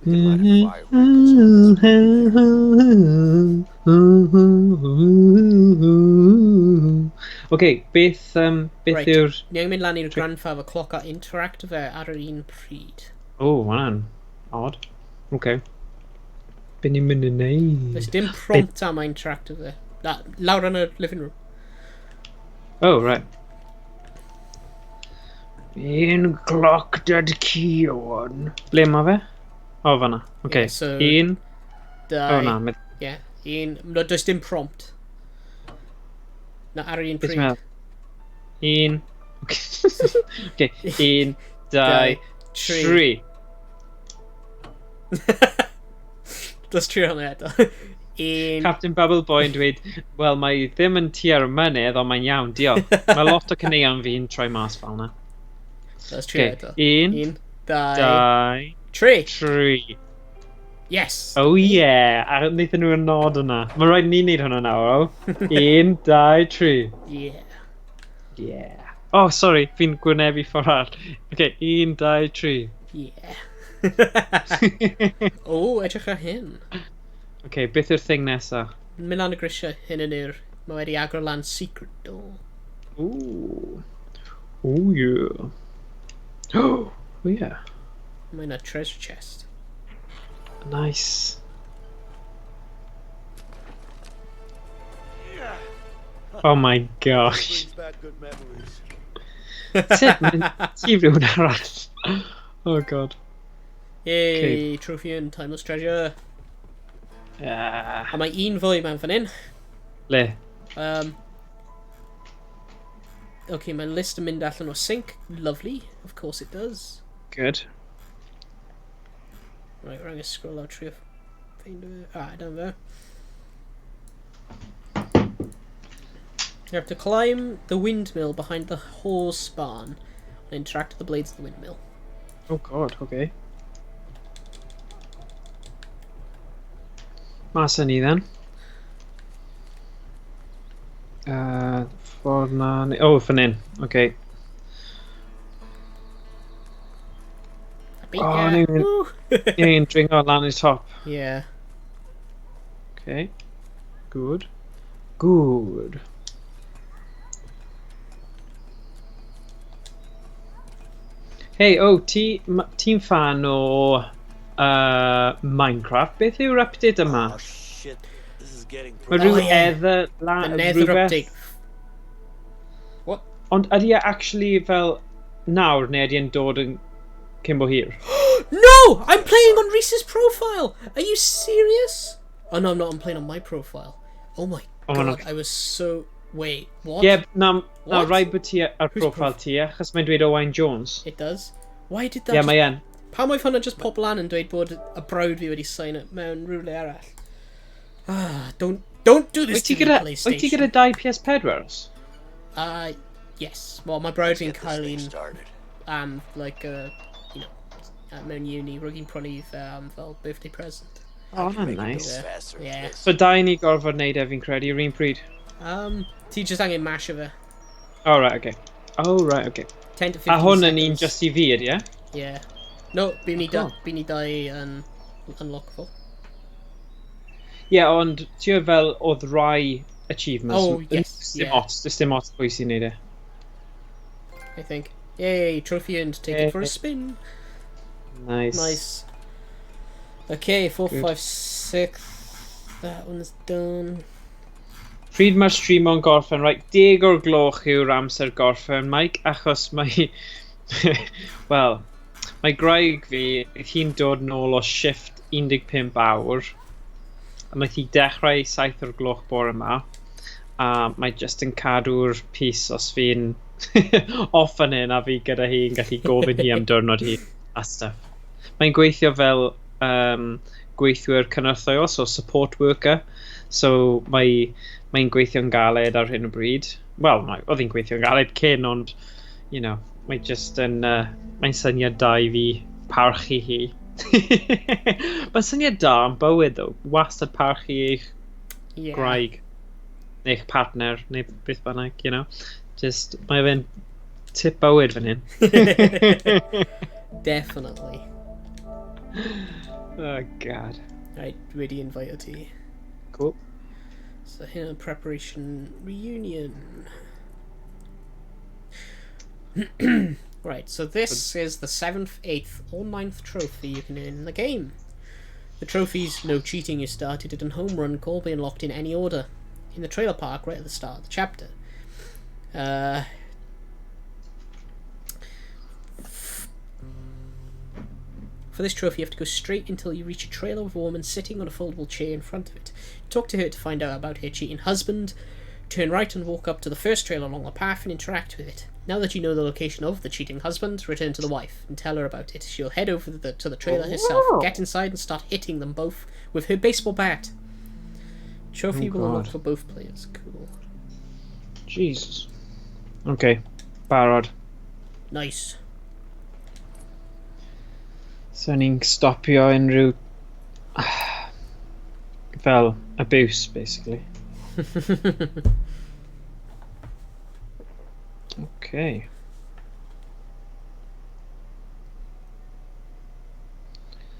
We can light a fire when it Okay, beth, beth Right. yw'r... Ni angen mynd lan i'r grandfather clock a interact fe ar yr un pryd. Oh, ma' hwnna'n odd. Okay. Be ni'n mynd i neud? Does dim prompt am interactive fe. Na, lawr yn y living room. Oh, right. Un cloc dad ci o'n. Ble ma fe? O, fan'na. Okay. Yeah, so- Un. Dau. O, na. Beth Yeah, un... No, does dim prompt. Na, ar yr un ti'n pryd. meddwl? Un. Okay. Un, dau, tri. tri. Does tri hwnna eto. Un... Captain Bubble Boy yn dweud, wel, mae ddim yn tu ar y mynydd, ond mae'n iawn, diolch. Mae lot o caneuon fi'n troi mas fel yna. Does tri Okay. eto. Un, Un, dau, dau, tri. tri. Yes! Oh yeah, a wnaethon nhw y nod yna. Mae rhaid ni wneud hwnna nawr, o. Un, dau, tri. Yeah. Yeah. Oh, sorry, fi'n gwynebu ffordd arall. Okay, un, dau, tri. Yeah. O, edrych ar hyn. Okay, beth yw'r thing nesa? Mynd lan y grisiau, hyn yn yw'r... Mae wedi agor lan secret door. Ooh. Oh yeah. Oh yeah. Mae yna treasure chest. Nice. Oh my gosh. Brings back good memories. Sut mae'n ti rhywun arall? Oh god. Yay, trophy and timeless treasure. Ah, A mae un fwy mewn fan hyn. Le. Okay, mae list yn mynd allan o sync. Lovely. Of course it does. Good. Right, we're going to scroll out trio find it. Ah, down there. You have to climb the windmill behind the horse barn and interact with the blades of the windmill. Oh god, okay. Mas â ni then. Ffordd na... Oh, fan hyn. Okay. I beat Oh, ya. no. Woo. Ni'n dringo lan i'r top. Yeah. Okay. Good. Good. Hey, oh, ti'n fan o Minecraft? Beth yw'r update yma? Oh shit, this is getting Mae pretty. rhyw Oh, yeah. ether la, The Nether rhywbeth. update. What? Ond ydy e actually fel nawr neu ydy e'n dod yn cyn bo hir? No! I'm playing on Reese's profile! Are you serious? Oh no, I'm not. I'm playing on my profile. Oh my Oh, god, no. I was so... Wait, what? Ie, yeah, na, na What? rhaid bod ti ar Whose profile ti, achos mae'n dweud Owain Jones. It does. Why did that Ie, yeah, just... mae e'n. Pam oedd hwnna just pop lan yn dweud bod y brawd fi wedi sign up mewn rhywle arall? Ah, don't do this Wyt ti to me, gyda, PlayStation. wyt ti gyda dau PS4s? Yes. Well, mae brawd fi'n Get this cael thing un started. am, like, mewn uni. Roedd hi'n prynu fe am fel birthday present. Oh, hwnna'n Make it go nice. faster than Yeah. this. So dau ni gorfod wneud e fi'n credu, yr un pryd. Ti just angen masho fe. Oh, right, okay. Oh, right, okay. 10 to 15 A hwn yn un seconds. just i fi, ydy e? Yeah. No, bydd ni, da, Cool. bydd ni dau yn unlock fo. Ie, yeah, ond ti'n gwbod fel oedd rai achievements. Oh, yes, Dim yeah. ots, does dim ots pwy sy'n neud e. I think. Yay, trophy earned. Take it for a Yay. spin. Nice. Nice. Okay, 4, Good. 5, 6. That one's done. Pryd mae'r stream o'n gorffen, right, 10 o'r gloch yw'r amser gorffen, Mike, achos mae... Wel, mae gwraig fi, hi'n dod nôl o shift 15 awr, a mae hi dechrau 7 o'r gloch bore yma, a mae just yn cadw'r peace os fi'n off fan hyn a fi gyda hi yn gallu gofyn hi am diwrnod hi a stuff. Mae'n gweithio fel gweithwyr cynorthwyol, so support worker. So mae'n gweithio'n galed ar hyn o bryd. Wel, oedd hi'n gweithio'n galed cyn, ond, mae just yn... Mae'n syniad da i fi parchu hi. Mae'n syniad da am bywyd, though. Wastad parchu eich gwraig, neu eich partner, neu beth bynnag. Just, mae fe'n tip bywyd fan hyn. Definitely. Oh, God. Right, dwi wedi invite ti. Cool. So hyn preparation reunion. Right, so this is the 7th, 8th, or 9th trophy you can earn in the game. The trophies, no cheating, you started at a home run call be unlocked in any order. In the trailer park right at the start of the chapter. For this trophy, you have to go straight until you reach a trailer with a woman sitting on a foldable chair in front of it. Talk to her to find out about her cheating husband. Turn right and walk up to the first trailer along the path and interact with it. Now that you know the location of the cheating husband, return to the wife and tell her about it. She'll head over to the trailer herself, get inside and start hitting them both with her baseball bat. Trophy Oh, will unlock God. for both players. Cool. Jesus. Okay, barod. Nice. So ni'n stopio unrhyw... fel abuse, basically. Okay.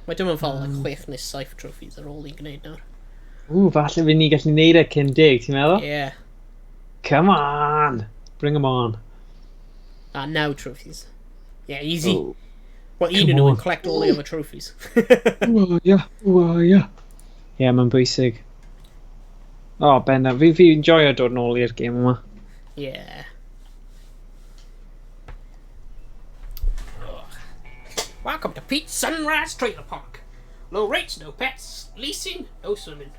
Mae dim ond fel like, 6 neu 7 trophies ar ôl i'n gwneud nawr. Ww, falle fydd ni gallu neud e cyn 10, ti'n meddwl? Yeah. Come on! Bring 'em on. Ah, now trophies. Yeah, easy. Oh. Well, un Come yn nhw on. and collect all the other trophies. Ww, ia, ww, ia. Ie, mae'n bwysig. O, oh, Benna, fi enjoyo dod nôl i'r gêm yma. Yeah. Welcome to Pete's Sunrise Trailer Park. Low rates, no pets, leasing, no swimming.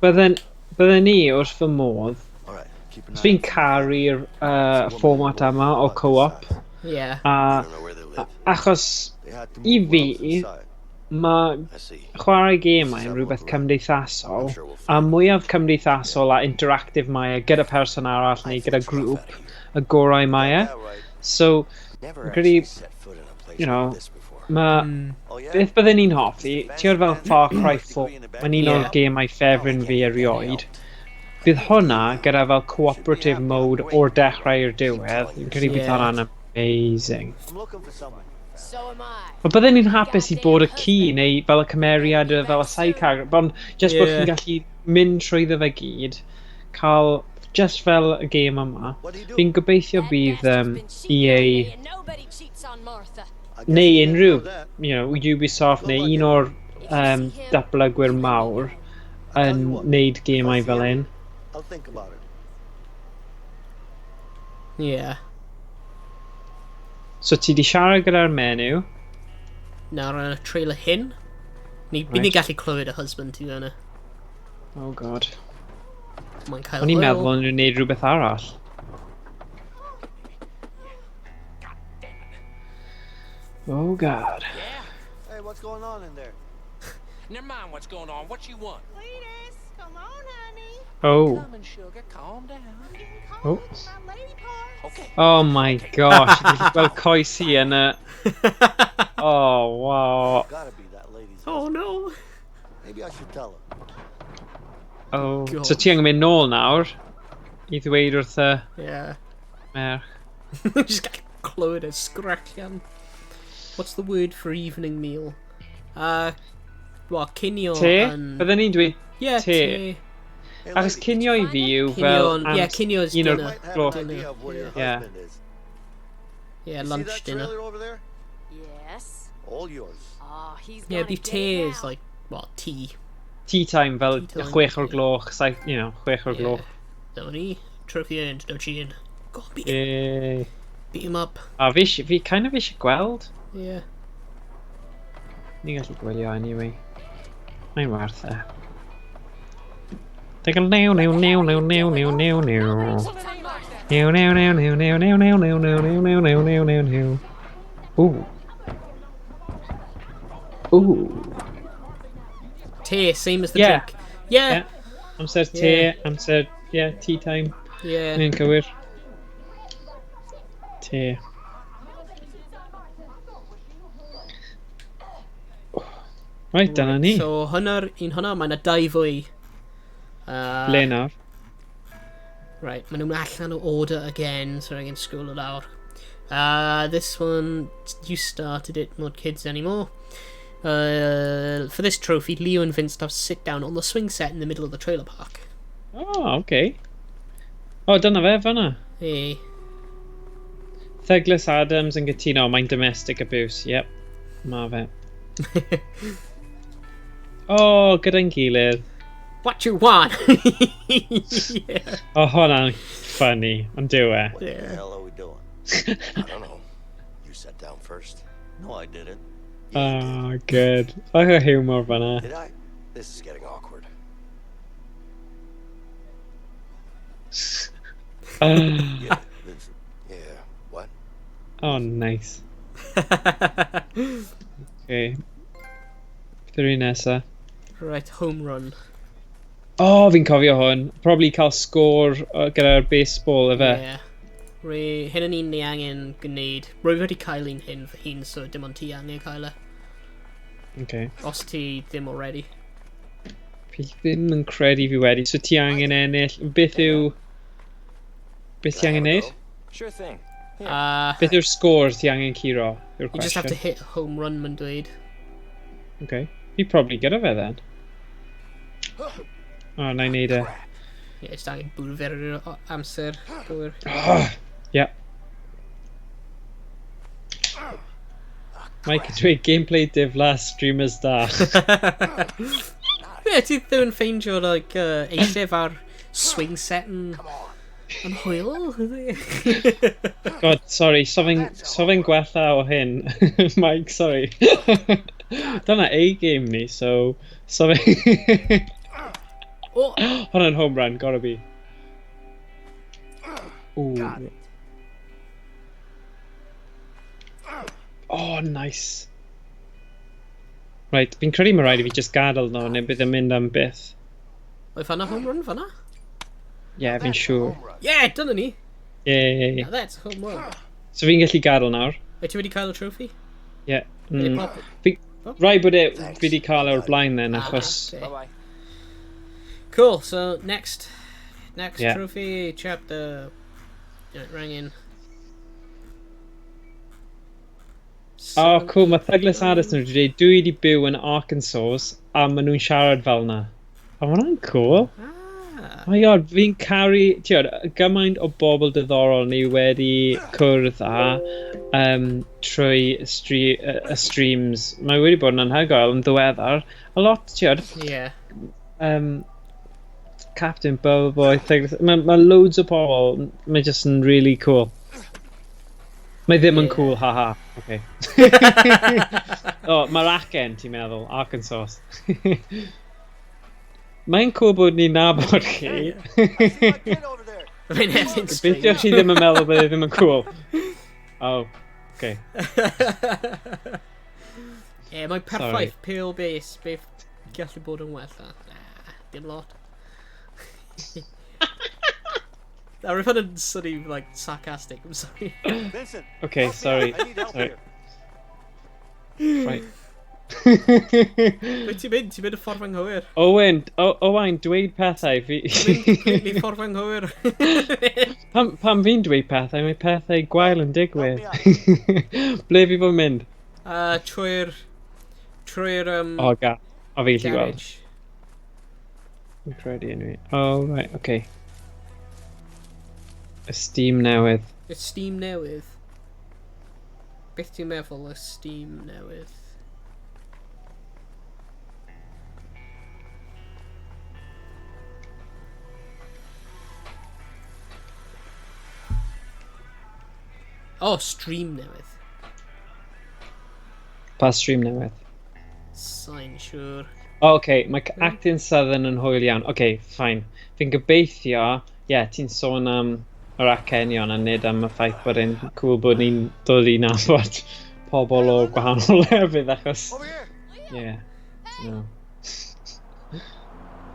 Bydden ni wrth fy modd, All right, keep an eye. fi'n caru'r format yma o co-op, Yeah. a I don't know where they live. achos They had to i move while I was fi, inside. mae I see. chwarae gemau yn rhywbeth cymdeithasol, a mwyaf cymdeithasol a interactive mae e gyda person arall neu gyda grŵp, y gorau mae e. Yeah, right. So, Never credu, actually set foot in a place you know, like this before. mae Oh yeah. beth bydden ni'n hoffi, ti'n gwybod fel Far Cry 4, mae'n un o'r Yeah. gemau ffefryn fi erioed. Bydd hwnna gyda fel cooperative mode o'r dechrau i'r diwedd, fi'n credu bydd Yeah. hwnna'n amazing. I'm looking for someone. So am I. Ond bydden ni'n hapus i bod y ci neu fel y cymeriad fel y side character, ond just bod Yeah. chi'n gallu mynd trwyddo fe gyd, cael Just fel y gêm yma. What do you do? Fi'n gobeithio That bydd bastard's been cheating on EA me, and nobody cheats on Martha. I guess neu you didn't unrhyw, know that. Ubisoft neu un o'r datblygwyr mawr yn neud gemau fel hyn. I'll think about it. Yeah. So ti di siarad gyda'r menyw. Nawr yn y trailer hyn, ni, right. Ni'n gallu clywed y husband ti fyna. Oh god. Mae'n cael O'n i'n hwyl. meddwl o'n nhw'n neud rhywbeth arall. Oh god. Hey, what's going on in there? Never mind what's going on. What you want? Cletus, come on, honey. Oh. Coming, sugar. Calm down. I'm getting Oh. cold in my lady parts. Okay. Oh my gosh. Ti'n gweld coes hi yn y... Oh, wow. Gotta be that lady's Oh husband. no! Maybe I should tell her. Oh. God. So ti angen mynd nôl nawr i ddweud wrth y Yeah. merch. Just gallu clywed y sgrachian. What's the word for evening meal? Well, cinio Te? yn... Bydden ni'n dweud Yeah, te. te. Hey, Achos lady, cinio i fi yw fel... Cinio, yeah, cinio is un o'r dinner. might have gloch. an idea of where your Yeah. husband is. Yeah, You see lunch that dinner. trailer over there? Yes. All yours. Oh, he's Yeah, gonna bydd get te it is now. like, well, tea. Tea time fel Tea time, chwech o'r yeah. gloch, saith, chwech o'r Yeah. gloch. Dyma ni. Trophy earned, no cheating. Go on, beat him. Yay. Beat him up. A fi, fi kind of eisiau gweld. Yeah. Ni'n gallu gwylio anyway. Mae'n werth e. Take a new, new, new, new, new, new, new, new. Cheats on Martha. New, new, new, new, new, new, new, new, new, new, new, new, new, new, new. Ooh. Ooh. Te, same as the Yeah. drink. Yeah. Yeah. Amser te, amser, yeah, tea time. Yeah. Mae'n cywir. Te. Right, dyna ni. So hwnna'r un hwnna, mae yna dau fwy. Ble nawr? Right, maen nhw'n allan o order again, so angen scroll it lawr. This one, you started it, not kids anymore. For this trophy, Leo and Vince have to sit down on the swing set in the middle of the trailer park. Oh, okay. Oh, dyna fe, fanna. Hey. Douglas Adams yn gytuno, mae'n domestic abuse. Yep, ma fe. Oh, gyda'n gilydd. What you want? Yeah. Oh, hwnna'n funny, ond dyw e. What the Yeah. hell are we doing? I don't know. You sat down first. No, I didn't. Oh, good. Bach o humor fanna. Did I? This is getting awkward. Yeah, Vincent. Yeah. What? Oh, nice. Okay. Beth yw'r un nesa? Right, home run. Oh, fi'n cofio hwn. Probably cael sgôr gyda'r baseball, efe. Yeah. Rwy, hyn yn un ni angen gwneud. Rwy wedi cael un hyn fy hun, so dim ond ti angen cael e. Okay. Os ti ddim already. Fi ddim yn credu fi wedi. So ti angen ennill. Beth yw... Beth ti angen neud? Sure thing. Beth yw'r sgôr ti angen curo? Yw'r You just have to question. hit a home run, mae'n dweud. Okay. Fi probably gyda fe then. Oh, na i neud e. Yeah, just angen bwrw fe ar yr amser gywir. Oh, yeah. Mike yn dweud gameplay diflas, streamers da. Yeah, ti ddim yn ffeindio like, eistedd ar swing set yn, yn hwyl? God, sorry, so fe'n gwella o hyn. Mike, sorry. Dyna A-game ni, so... So fe... Oh! Hwnna'n home run, gotta be. Ooh. Oh, nice. Right, fi'n credu mae rhaid i fi just gadael nhw, neu bydd yn mynd am byth. Oedd fanna home run fanna? Yeah, fi'n siŵr. Yeah, dyna ni! Yeah. Now that's home run. So fi'n gallu gadael nawr. Wyt ti wedi cael y trophy? Yeah. Neu Mm. Fi, rhaid bod e fi wedi cael e o'r blaen then, achos... Okay. Bye bye. Cool, so next Yeah. trophy chapter. Right, rang in. Oh, cool, mae Douglas Adams yn dweud, dwi wedi byw yn Arkansas, a maen nhw'n siarad fel na. A ma' hwnna'n cool. Ah. Yeah. Oh my god, fi'n caru, ti'n gwybod, gymaint o bobl diddorol ni wedi cwrdd â trwy y streams. Mae wedi bod yn anhygoel yn ddiweddar. A lot, ti'n gwybod, Yeah. Captain Bubble, mae ma loads o pobl, mae just yn really cool. Mae ddim yn Yeah. cool, haha. Okay. O, mae'r acen, ti'n meddwl, Arkansas. Mae'n cool bod ni'n nabod chi. I see my kid over there. Mae'n erbyn Gobeithio chi ddim yn meddwl bod e ddim yn cool. Oh, okay. Ie, mae'n perffaith, pale base, beth gallu bod yn well. Na, dim lot. A rwy'n yn swnio, like, sarcastic, I'm sorry. Vincent. Okay, help me out. sorry. I need help Sorry. here. Right. Be ti'n mynd? Ti'n mynd y ffordd anghywir. Owen, Owain, dweud pethau. Fi... Ti'n mynd completely ffordd anghywir. Pam fi'n dweud pethau, mae pethau gwael yn digwydd. Ble fi fod yn mynd? Trwy'r, O, ga. O, fi gallu gweld. garage. Fi'n credu anyway. Oh, right, okay. Y Steam newydd. Y Steam newydd. Beth ti'n meddwl y Steam newydd? Oh, stream newydd. Pa stream newydd? Sa'n siŵr. O, okay, mae acting Southern yn hwyl iawn. Okay, fine. Fi'n gobeithio, ie, yeah, ti'n sôn am yr acenion a nid am y ffaith bod e'n cool bod ni'n dod i nabod pobl o gwahanol lefydd achos... Over here. Yeah. No.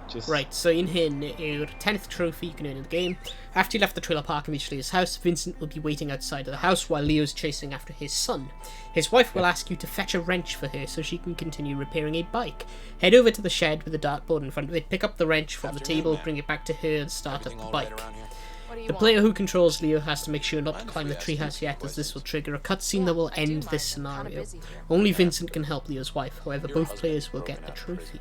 Just... Right, so un hyn yw'r 10th trophy you can earn in the game. After you left the trailer park and reached Leo's house, Vincent will be waiting outside of the house while Leo's chasing after his son. His wife will ask you to fetch a wrench for her so she can continue repairing a bike. Head over to the shed with the dartboard in front of it, pick up the wrench from the Afternoon, table, ma'am. bring it back to her and start Everything up the all right bike. around here? What do you The want? player who controls Leo has to make sure not to Mind if climb we the ask you treehouse a few yet, as this will questions? trigger a cutscene that will I do end this mind. I'm kinda scenario. busy here. Only Vincent can help Leo's wife, however, Your both husband players will broken get the out of prison. trophy.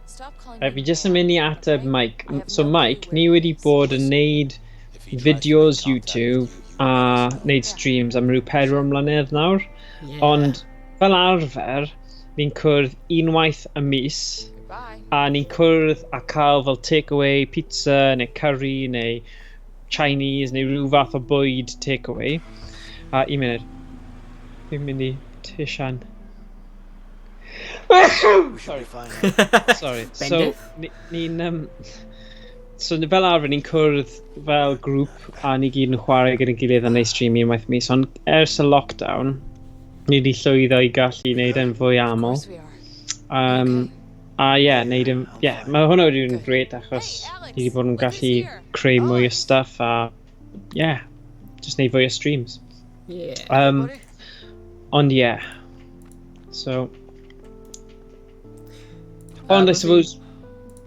Stop calling Right, me fi jyst yn ma'am, mynd i ateb okay? Mike. I have So no clue Mike, where ni he wedi is. bod yn neud If he tries to make fideos contact with YouTube you, you a let us know. neud streams am rhyw 4 mlynedd nawr. Yeah. Ond fel arfer, ni'n cwrdd unwaith y mis Goodbye. a ni'n cwrdd a cael fel takeaway pizza neu curry neu Chinese neu rhyw fath o bwyd takeaway. A un munud. Fi'n mynd i tisian. We should be fine now. Sorry. So, Bendith? ni'n... So, fel arfer, ni'n cwrdd fel grŵp a ni gyd yn chwarae gyda'n gilydd a neud stream unwaith mis, ond ers y lockdown, ni wedi llwyddo i gallu neud e'n fwy Of aml. course we are. A ie, yeah, neud yn... Ie, yeah, mae hwnna wedi bod yn great achos Hey, Alex, ni wedi bod yn look gallu who's here. creu mwy Oh. o stuff a... Yeah, just neud fwy o streams. Yeah. Ond ie. Yeah. So... Ond I suppose...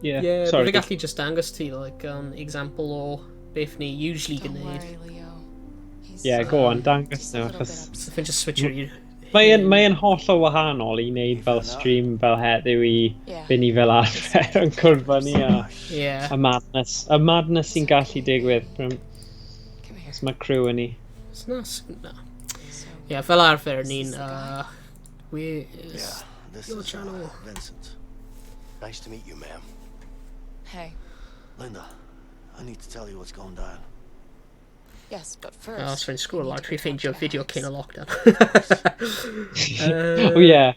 Yeah, Yeah, sorry. fi gallu just dangos ti, like, example o beth ni usually Don't gwneud. worry, Leo. He's, Yeah, go on, dangos just a nhw, little bit achos- upset. So fi'n just switch i'r... Mae'n hollol wahanol i wneud fel stream fel heddiw i Yeah. be ni fel arfer yn cwrdd fyny a, Yeah. a madness. A madness sy'n gallu digwydd. Come here. Os mae crew yn ni. It's not... No. So, Yeah, fel arfer ni'n... Is this the guy? We... Yeah, this Your is channel. Vincent. Nice to meet you, ma'am. hey. Linda, I need to tell you what's going down. Yes, but first. Oh, so fi'n we sgwrl need lawr, to fi go talk ffeindio to fideo Alex. cyn y lockdown. Oh yeah.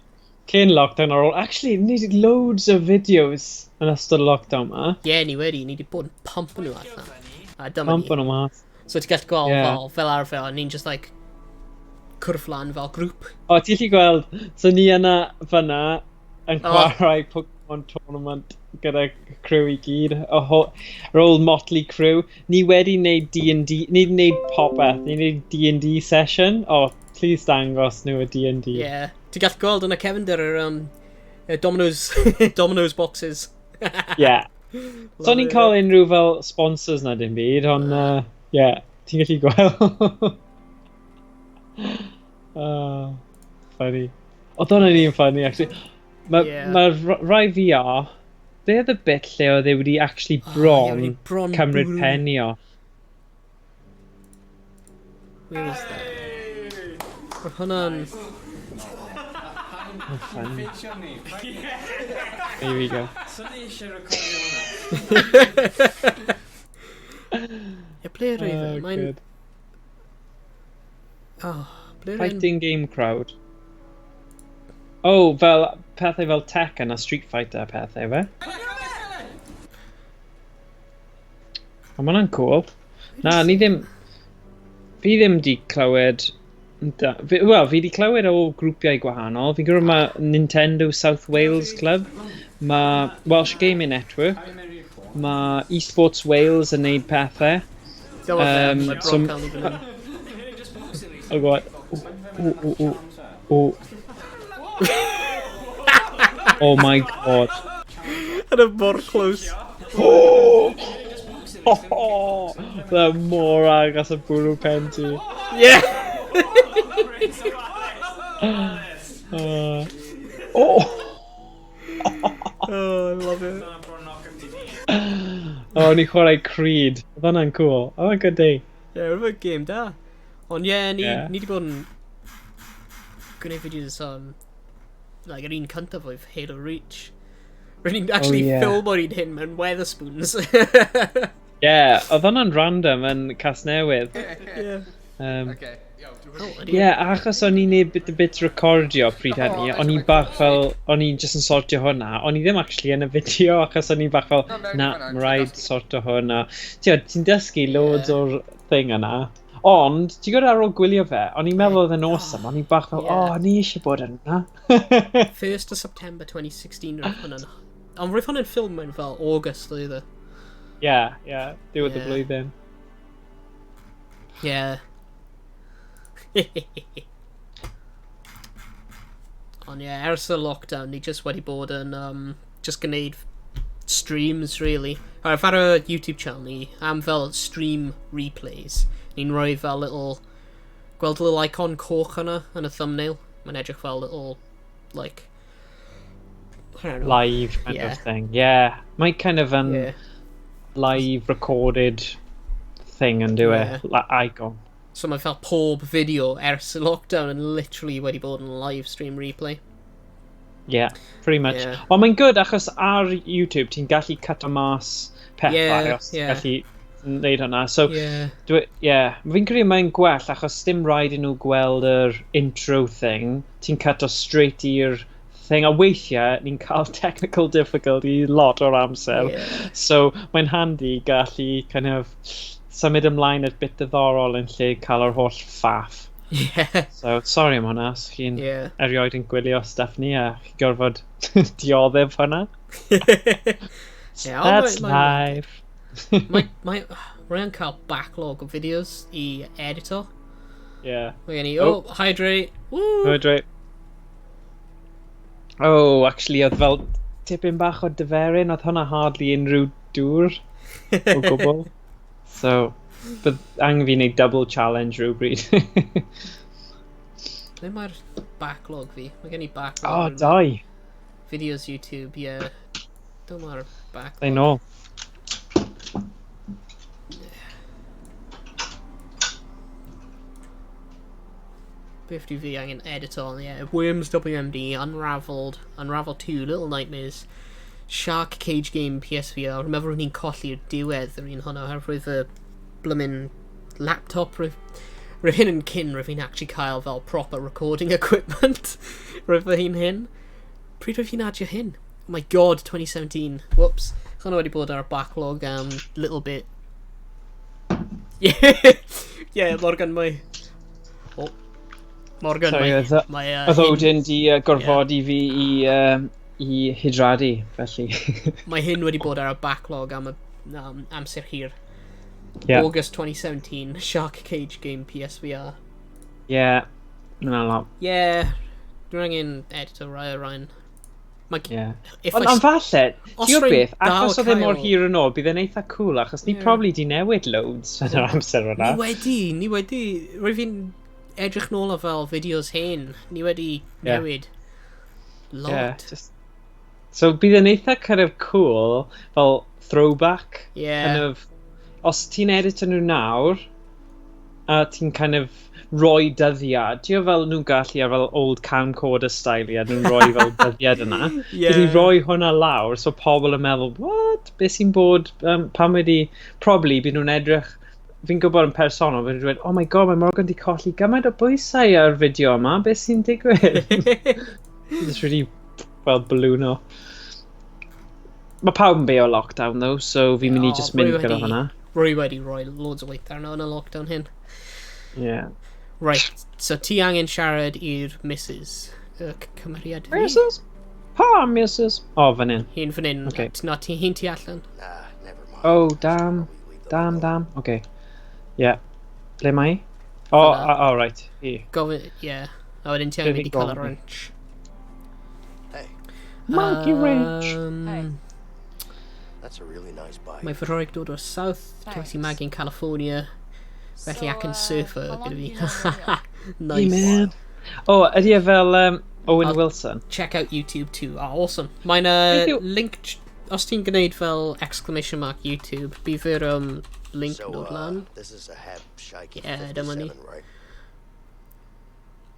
Cyn lockdown ar ôl. Actually, ni wedi loads o videos yn ystod y lockdown ma. Yeah, ni wedi, ni wedi bod yn pump nhw allan. A dyma Pump ni. nhw mas. So ti'n gallu gweld Yeah. fel arfer, ni'n just like cwrdd lan fel grŵp. O, ti'n gallu gweld, so ni yna fyna yn O. chwarae Pokemon Tournament gyda crew i gyd, yr old motley crew. Ni wedi wneud D&D, ni wedi wneud popeth, ni wedi wneud D&D session. O, please dangos nhw y D&D. Yeah. Ti'n gallu gweld yn y cefndir yr Domino's, Domino's boxes. Yeah. So ni'n cael unrhyw fel sponsors na dim byd, ond yeah, ti'n gallu gweld. Funny. Oedd hwnna'n un funny, actually. Mae Yeah. ma rai VR, Be oedd y bit lle oedd e wedi actually Oh, ie, bron, wedi bron cymryd bwrw. pen i off? Where is that? Roedd hwnna'n... Oh, funny. There we go. Ie, ble roedd e? Oh, Mae'n... good. Oh, ble roedd e'n... Fighting game crowd. Oh, fel pethau fel Tekken a Street Fighter a pethau, fe? O, ma' hwnna'n cool. Na, ni ddim... Fi ddim di clywed... Wel, fi di clywed o grwpiau gwahanol. Fi'n gwybod mae Nintendo South Wales Club, mae Welsh Gaming Network, mae Esports Wales yn neud pethau. Dyma fe, mae bron cael ni fan hyn. Oh god. Oh, oh, oh, oh. Oh my god. Yn y mor close. Oh! Oh, the mor agos y bwrw pen ti. Yeah! Oh! Oh, I love it. Oh, ni chwarae Creed. Oedd hwnna'n cool. Oedd hwnna'n good day. Yeah, roedd e'n game da. Ond ie, yeah, ni, Yeah. ni di bod yn gwneud fideos um, like, yr un cyntaf oedd Halo Reach. Rydyn ni'n actually Oh, yeah. ffilm o'r un hyn mewn Wetherspoons. Yeah, oedd hwnna'n random yn Casnewydd. Yeah. Oh, ydi- Yeah, achos o'n i'n neud bit, bit recordio pryd hynny, o'n i'n bach fel, o'n i'n just yn sortio hwnna, o'n i ddim actually yn y fideo, achos o'n i'n bach fel, na, mae rhaid sortio hwnna. Ti'n dysgu loads o'r thing yna. Ond, ti'n gwybod ar ôl gwylio fe, o'n i'n meddwl oedd yn awesome, o'n i'n bach fel, oh, o'n i eisiau bod yn yna. 1st of September 2016 roedd hwnna'n... Ond roedd hwnna'n ffilm mewn fel August, oedd e? Yeah, diwedd y blwyddyn. Yeah. Ond ie, yeah, ers y lockdown, ni just wedi bod yn just gwneud streams, really. Ar ar y YouTube channel ni, am fel stream replays, ni'n rhoi fel little... Gweld little icon coch yna yn y thumbnail? Mae'n edrych fel little, like... I don't know. Live kind of thing, yeah. Mae kind of an live recorded thing yn dyw e, icon. So mae fel pob fideo ers y lockdown yn literally wedi bod yn live stream replay. Yeah, pretty much. Yeah. Ond mae'n good achos ar YouTube ti'n gallu cut o mas pethau os ti'n gallu wneud hwnna. So, dwi, yeah, fi'n credu mae'n gwell achos dim rhaid i nhw gweld yr intro thing. Ti'n cut o straight i'r thing. A weithiau ni'n cael technical difficulty lot o'r amser. So mae'n handi gallu kind of symud ymlaen at bit diddorol yn lle cael yr holl faff. So, sorry am hwnna, os chi'n erioed yn gwylio stuff ni a chi'n gorfod dioddef hwnna. Yeah, ond That's life. Mae rwy'n cael backlog o fideos i edito. Mae gen i, Oh. oh, hydrate. Woo! Hydrate. Oh, actually, oedd fel tipyn bach o diferyn, oedd hwnna hardly unrhyw dŵr o gwbl. So, bydd angen fi wneud double challenge rhywbryd. Ble mae'r backlog fi? Mae gen i backlog. Oh, yn dau. Videos YouTube, yeah. Dyma'r backlog. I know. Beth dwi fi angen edit on, yeah. Worms WMD, Unraveled, Unravel 2, Little Nightmares, Shark Cage Game PSVR. Rwy'n meddwl ro'n i'n colli'r diwedd yr un hwnna, oherwydd y blymyn laptop. Roedd hyn yn cyn roedd fi'n actually cael fel proper recording equipment. Roedd fy hun hyn. Pryd roedd hi'n adio hyn? Oh my god, 2017. Whoops. Hwnna wedi bod ar backlog am little bit. Yeah, yeah, Morgan, mae... Oh. Morgan, Sorry, mae... oedd mae, oedd Odin di gorfodi fi i hydradu, felly. Mae hyn wedi bod ar y backlog am y amser hir. August 2017, Shark Cage Game PSVR. Yeah, na lot. Yeah, dwi'n angen editor rai o Ryan. Mae, if Ond I ond falle, os ti'n gwybod rwy'n beth, dal achos oedd e mor cael- hir yn ôl, bydd e'n eitha cool, achos ni probably di newid loads yn yr amser yna. Ni wedi, rwy fi'n edrych nôl ar fel fideos hen, ni wedi newid lot. Yeah, just... So bydd yn eitha kind of cool, fel throwback. Yeah. Kind of, os ti'n edit nhw nawr, a ti'n kind of rhoi dyddiad, ti'n fel nhw'n gallu ar fel old camcorder style, a nhw'n rhoi fel dyddiad yna. Yeah. Gallu rhoi hwnna lawr, so pobl yn meddwl, what? Be sy'n bod, pam wedi, probably bydd nhw'n edrych, fi'n gwybod yn personol, bydd nhw'n dweud, oh my god, mae Morgan di colli gymaint o bwysau ar fideo yma, beth sy'n digwydd? Just really, well, balloon o. Mae pawb yn beio lockdown though, so fi'n mynd i O, just mynd rwy gyda wedi- hwnna. Rwy wedi rhoi loads o waith arno yn y lockdown hyn. Yeah. Right, so ti angen siarad i'r missus, y cymeriad fi. Mrs? Pa, Mrs? O, fan hyn. Hi'n fan hyn. Okay. Na, ti hi'n tu allan. Nah, never mind. Oh, damn. Probably leave them Damn, alone. damn. Okay. Yeah. Ble mae hi? Oh, Fan'na. oh, right. Hi. Gofyn, yeah. A wedyn ti angen Be mynd i fi cael y gofyn? wrench. Hey, Monkey wrench. Hey. that's a really nice bike. Mae fy rhoig dod o'r South, Ces i Thanks. magu yn California, felly So, ac yn surfer how long gyda have fi. you known Neil? Nice. Hey, man. Oh, ydy e fel Owen I'll- Wilson? Check out YouTube too. Oh, awesome. Mae'n Beth yw- link... Os ti'n gwneud fel exclamation mark YouTube, bydd yr link So, dod lan. this is a Hab Shaiki Yeah, dyma ni. 57, right?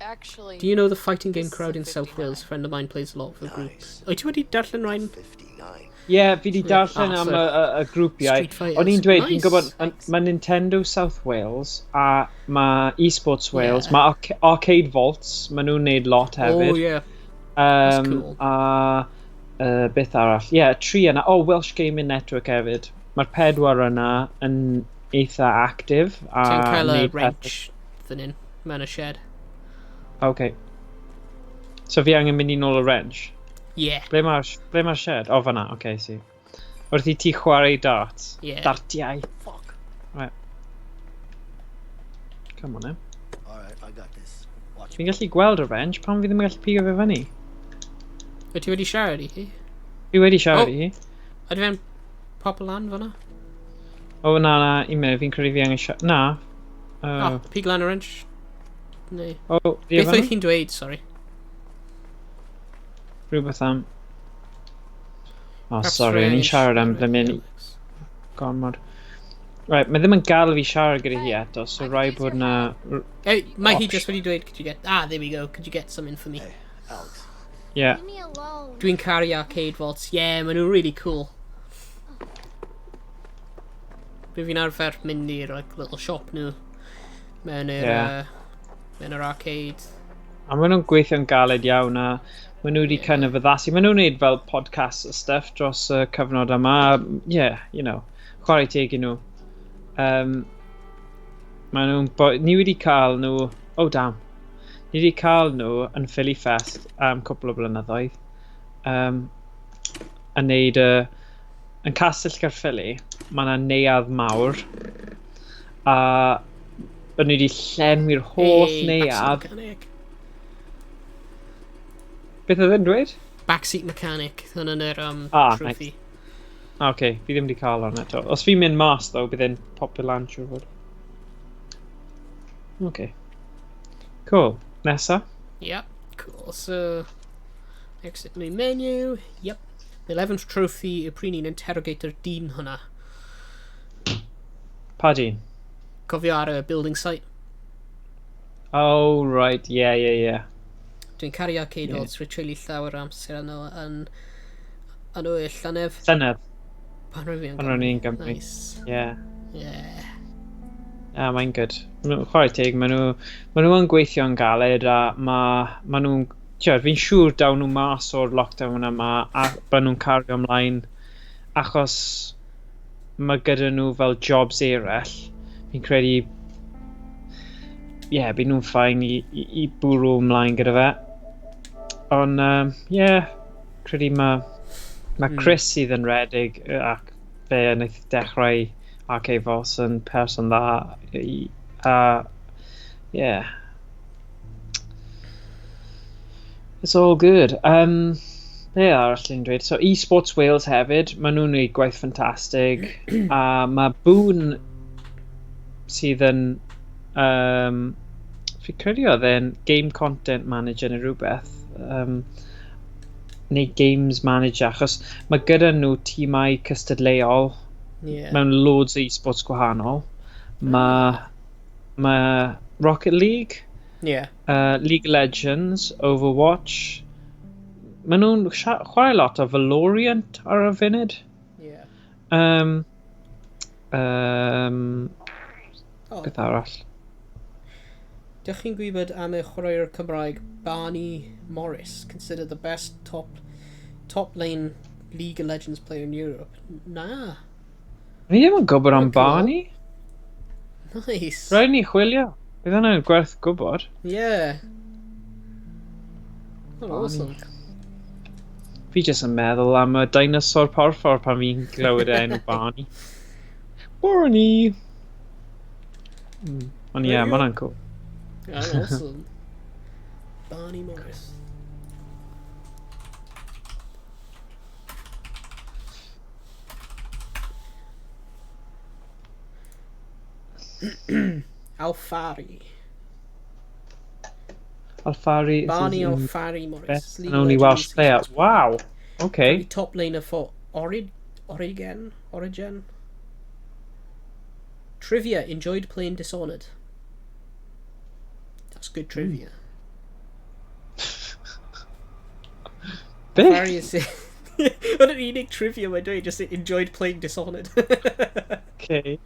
Actually, Do you know the fighting game This is a crowd in South 59. Wales? Friend of mine plays a lot for the group. Nice. Wyt ti wedi darllen rhain? 59. Ie, yeah, fi di darllen Ah, am sorry. y grwpiau. Street Fighters. O'n i'n dweud, fi'n Nice. gwybod, mae Nintendo South Wales a mae Esports Wales, Yeah. mae Arcade Vaults, maen nhw'n neud lot hefyd. Oh, yeah. That's cool. A beth arall? Ie, yeah, tri yna. Oh, Welsh Gaming Network hefyd. Mae'r pedwar yna yn eitha active. A Ti'n cael y neud wrench fan hyn, mewn y shed. pethau. Okay. So fi angen mynd i nôl y wrench. Yeah. Ble mae'r ble mae'r shed? O, fan'na, oce, okay, si. Wrth i ti chwarae darts. Yeah. Dartiau. Fuck. Right. Come on, then. All right, I got this. Watch Fi'n gallu gweld y wrench, pam fi ddim yn gallu pigo fe fyny? Wyt ti wedi siarad i hi? Fi wedi siarad Oh. i hi. Ydy fe'n pop lan fan'na? O, na, na, un munud, fi'n credu fi angen siarad... Na. Oh, pig lan y wrench. Neu. Oh, fi Beth efo oedd hi'n dweud, sorry. Rhywbeth am... Oh, Perhaps sorry, o'n i'n wrench, siarad am blymyn Alex. gormod. Right, mae ddim yn gael fi siarad gyda hi eto, so I could rhaid use bod your na... Hey, mae hi Option. just wedi dweud, could you get... Ah, there we go. Could you get something for me? Hey, Alex. Yeah. Leave me alone. Dwi'n caru arcade vaults. Yeah, maen nhw'n really cool. Dwi fi'n arfer mynd i'r like, little shop nhw. Mewn yr, Yeah. mewn yr arcade. A maen nhw'n gweithio'n galed iawn a maen nhw wedi kind of addasu. Maen nhw'n neud fel podcasts a stuff dros y cyfnod yma. Yeah, you know, chwarae teg i nhw. Maen nhw'n... Ni wedi cael nhw... Oh, damn. Ni wedi cael nhw yn Philly Fest am cwpl o blynyddoedd. Yn neud y... Yn Castell Caerphilly, mae yna neuadd mawr. A o'n ni wedi llenwi'r holl Hey, neuadd. Backseat Mechanic. Beth oedd e'n dweud? Backseat Mechanic. Hwna'n yr Ah, trophy. nice. Ah, oce, okay. Fi ddim wedi cael hwn eto. Os fi'n mynd mas, though, bydd e'n popio lan, siŵr fod. Oce. Cool. Nesa? Yep, cool. So, exit main menu. Yep. The 11th trophy yw pryd ni'n interrogator dyn hwnna. Pa dyn? Cofio ar y building site. Oh, right. Yeah, yeah, yeah. Dwi'n caru arcade Ie. yeah. Rwy'n treulio llawer o amser yno yn y llynedd. Llynedd. Pan ro'n fi yn Pan ro'n i'n Gymru. Nice. Yeah. Yeah. Ah, mae'n good. Chwarae teg, maen nhw, ma nhw yn gweithio'n galed a ma nhw'n... Tiod, fi'n siŵr daw nhw mas o'r lockdown yma a maen nhw'n cario ymlaen achos mae gyda nhw fel jobs eraill. Fi'n credu... Ie, yeah, byd nhw'n ffain i bwrw ymlaen gyda fe. Ond, yeah, credu mae Chris sydd yn redig ac fe wnaeth dechrau Arcade Voss yn person dda. Yeah. It's all good. Be arall ni'n dweud? So, eSports Wales hefyd, maen nhw'n gwneud gwaith ffantastig. A mae Boon sydd yn... Fi credu oedd e'n game content manager neu rhywbeth. neu games manager, achos mae gyda nhw tîmau cystadleuol mewn loads o e-sports gwahanol. Mae Rocket League, League of Legends, Overwatch. Maen nhw'n chwarae lot o Valorant ar y funud. Beth arall? Dych chi'n gwybod am y chwaraewr Cymraeg Barney Morris, considered the best top lane League of Legends player in Europe? Na. Fi ddim yn gwybod am Cool. Barney. Nice. Rhaid ni chwilio. Bydd hwnna'n gwerth gwybod. Yeah. Oh, awesome. Fi jyst yn meddwl am y dinosaur porffor pan fi'n glywed enw Barney. Barney! Ond ie, mae hwnna'n cool. Oh, awesome. Barney Morris. Alfari. Alfari is Barney his Alfari Morris. best League and only Legends Welsh player. Wow! Okay. Top laner for Origen. Origen. Trivia. Enjoyed playing Dishonored. That's good trivia. Beth? Barry is. What an unig trivia mae'n dweud, just enjoyed playing Dishonored. Okay.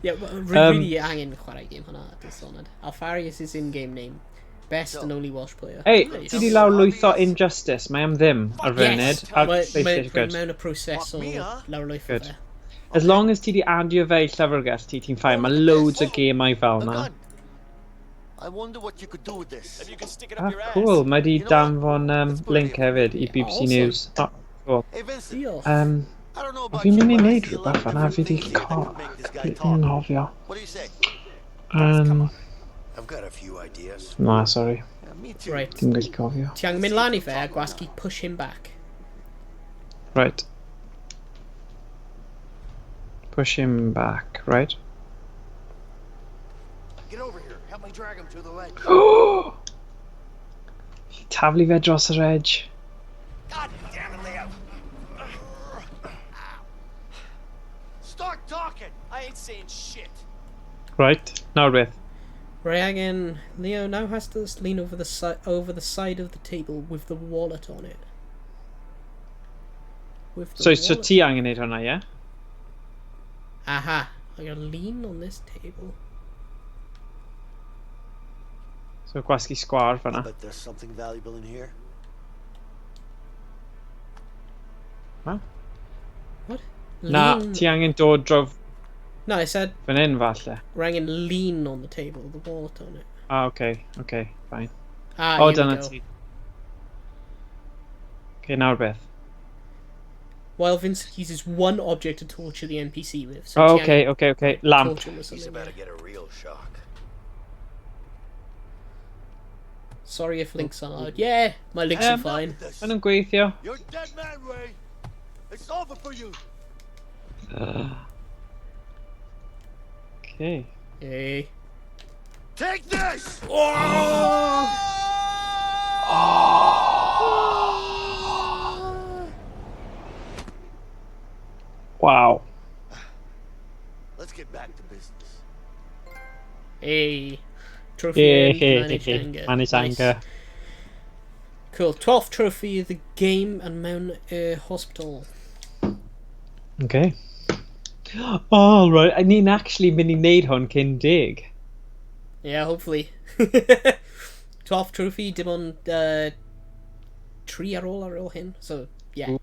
Yeah, well, really angen chwarae game hwnna, Dishonored. Alfarius is in-game name. Best and only Welsh player. Hey, Nice. ti di lawr lwytho Injustice? Mae am ddim ar Yes! funud. Ar Mae PlayStation, good. mewn y proses o Fuck me, huh? lawrlwytho Good. fe. As long as ti di adio fe i llyfrgell ti, ti'n fine. Mae loads o gemau fel A na. gun. I wonder what you could do with this. If you can stick it up Ah, your ass. cool. Mae di You know what? danfon Let's put it link here. hefyd i BBC Awesome. News. Ah, cool. Hey, Vincent. Diolch. I don't know about Fi'n you, mynd i but I wneud see a lot rhywbeth of fan'na, fi different di things here that could make this guy completely talk. anghofio. What do you say? I've got a few ideas. Na, sorry. Yeah, me too. Right. Dim gallu cofio. Ti angen mynd lan i fe a gwasgu push him back. Right. Push him back, right? Get over here. Help me drag him to the ledge. Taflu fe dros yr edge. God damn it, Leo. Start talking. I ain't saying shit. Right, nawr beth. Right angen Leo now has to lean over the side of the table with the wallet on it. With the So wallet. ti angen neud hwnna, ie? Aha. I gotta lean on this table. So gwasgu sgwar fan'na. Bet there's something valuable in here. What? Na, Lean... ti angen dod drof No, I said fan hyn falle. we're angen lean on the table, the wallet on it. Ah, okay, okay, fine. Ah, O, here we dyna go. ti. Okay, nawr beth. While Vincent uses one object to torture the NPC with. So Oh, ti okay, angen okay. Lamp. torture him with He's something, about yeah. to get a real shock. Sorry if links aren't allowed. Yeah, my links are fine. This. Maen nhw'n gweithio. You're dead man, Ray. It's over for you. Okay. Hey. Take this. Wow. Let's get back to business. Hey. Trophy Yeah, earned, manage anger. Manage Nice. anger. Cool. 12th trophy of the game and Mount Hospital. Okay. All right, I ni'n actually mynd i wneud hwn cyn 10. Yeah, hopefully. 12th trophy, dim ond 3 ar ôl hyn. So, yeah.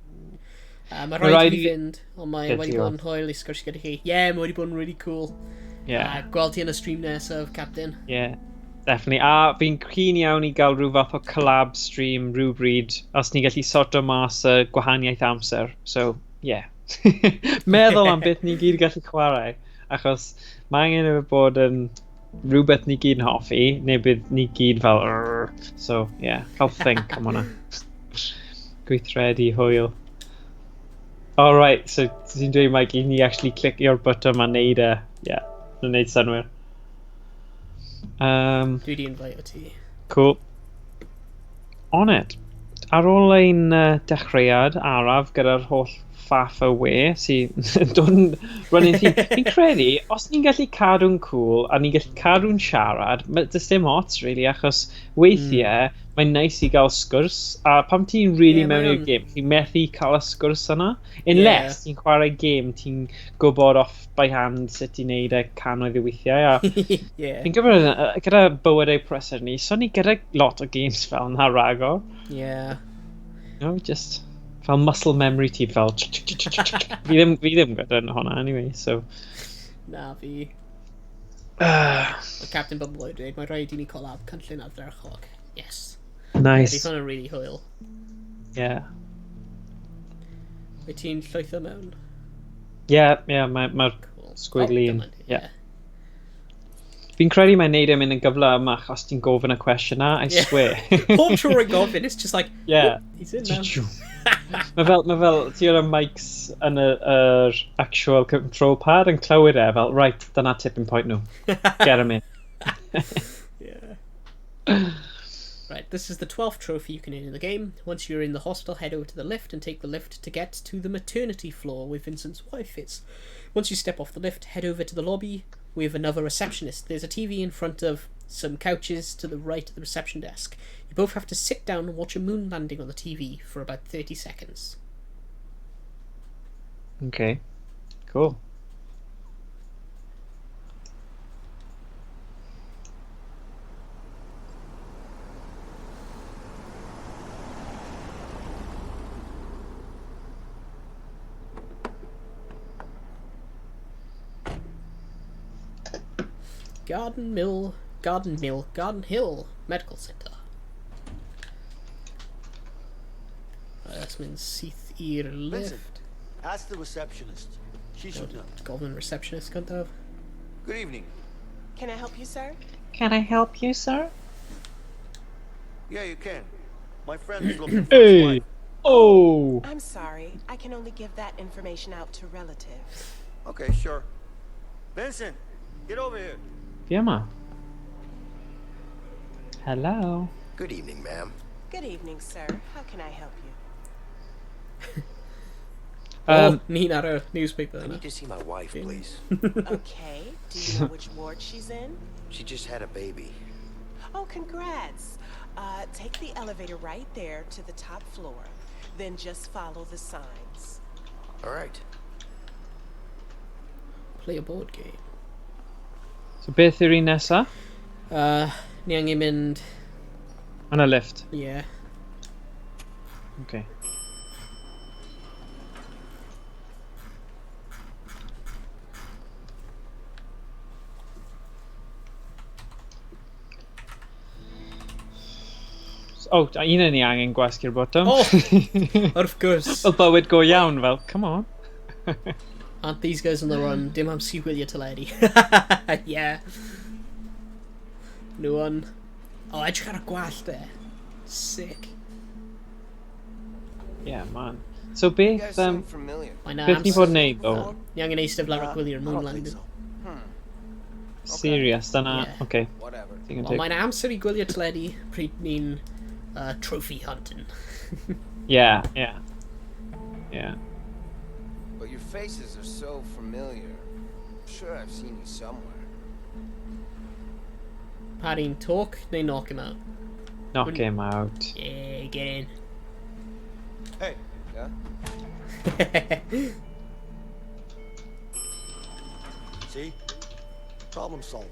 Mae Ma' rhaid i raid fi i- fynd, ond mae Ie, wedi ti bod yn hwyl i sgwrs gyda chi. Yeah, mae wedi bod yn really cool. Yeah, Gweld ti yn y stream nesaf, Captain. yeah. Definitely. A fi'n keen iawn i gael rhyw fath o collab stream rhywbryd os ni'n gallu sorto mas y gwahaniaeth amser. So, yeah. Meddwl am beth ni gyd gallu chwarae. Achos mae angen iddo bod yn rhywbeth ni gyd yn hoffi, neu bydd ni gyd fel... "Rrr." So, yeah, cael think am hwnna. Gweithredu hwyl. Alright, so ti'n dweud, Mike, i ni actually clicio'r button a neud e. Yeah, yn neud synwyr. Dwi di invite ti. Cool. On it. ar ôl ein dechreuad araf gyda'r holl faff y we sy'n dod yn running theme, fi'n credu, os ni'n gallu cadw'n cool a ni'n gallu cadw'n siarad, does dim ots, really, achos weithiau mae'n neis i gael sgwrs, a pam ti'n really mewn i'r game, ti'n methu cael y sgwrs yna, unless ti'n chwarae game, ti'n gwybod off by hand sut i wneud e cannoedd o weithiau, a fi'n gwybod gyda bywydau prysur ni, so ni gyda lot o games fel yna ragor. You know, just fel muscle memory ti fel fi ddim gyda hwnna anyway, so. Na fi. Mae Captain Bubble yn dweud, mae rhaid i ni collab cynllun ardderchog. Yes. Nice. Ydy hwnna'n really hwyl. Yeah. Wyt ti'n llwytho mewn? Yeah, mae'r Cool. squiggly Oh, yn. dyma ni, Yeah. Fi'n credu mae'n neud e'n mynd yn gyflymach achos ti'n gofyn y cwestiwn na, I swear. Pob tro rwy'n gofyn, it's just like, "Oop, he's in now." Mae fel, ti o'r mics yn y yr actual control pad yn clywed e, fel, right, dyna tipping point nhw. Get 'em in. Yeah. Right, this is the 12th trophy you can earn in the game. Once you're in the hospital, head over to the lift and take the lift to get to the maternity floor where Vincent's wife is. Once you step off the lift, head over to the lobby with another receptionist. There's a TV in front of some couches to the right of the reception desk. You both have to sit down and watch a moon landing on the TV for about 30 seconds. Okay. Cool. Garden Hill Medical Centre. Right, that's mynd syth i'r Vincent. lift. Ask the receptionist. She should know. Gofyn receptionist gyntaf. Good evening. Can I help you, sir? Can I help you, sir? Yeah, you can. My friend is looking for his Hey! wife. Oh! I'm sorry. I can only give that information out to relatives. Okay, sure. Vincent, get over here. Fi yma. Hello. Good evening, ma'am. Good evening, sir. How can I help you? Oh, ni'n ar y newspaper I yna. need to see my wife, please. Okay. Do you know which ward she's in? She just had a baby. Oh, congrats. Take the elevator right there to the top floor. Then just follow the signs. All right. Play a board game. So beth yw'r un nesa? Ni angen mynd. Yn y lift. Yeah. Okay. Oh, un yn ni angen gwasgu'r botwm. Oh! Wrth gwrs. Fel bywyd go iawn, fel, come on. Aren't these guys on the run? Dim amser i wylio teledu. Yeah. Nhw yn. Oh, edrych ar y gwallt e. Sick. Yeah, man. So You beth, guys seem familiar. Mae'n beth ni fod wneud, ddo? Ni angen eistedd lawr a gwylio'r I moon don't think landing. so. Serious, dyna. Yeah. Okay. Whatever. Digon Wel, teg. mae'n amser i gwylio teledu pryd ni'n trophy hunting. Yeah. But your faces are so familiar. I'm sure I've seen you somewhere. Parry'n talk neu knock him out? Knock him out. Yeah, get in. Hey. Yeah? See? Problem solved.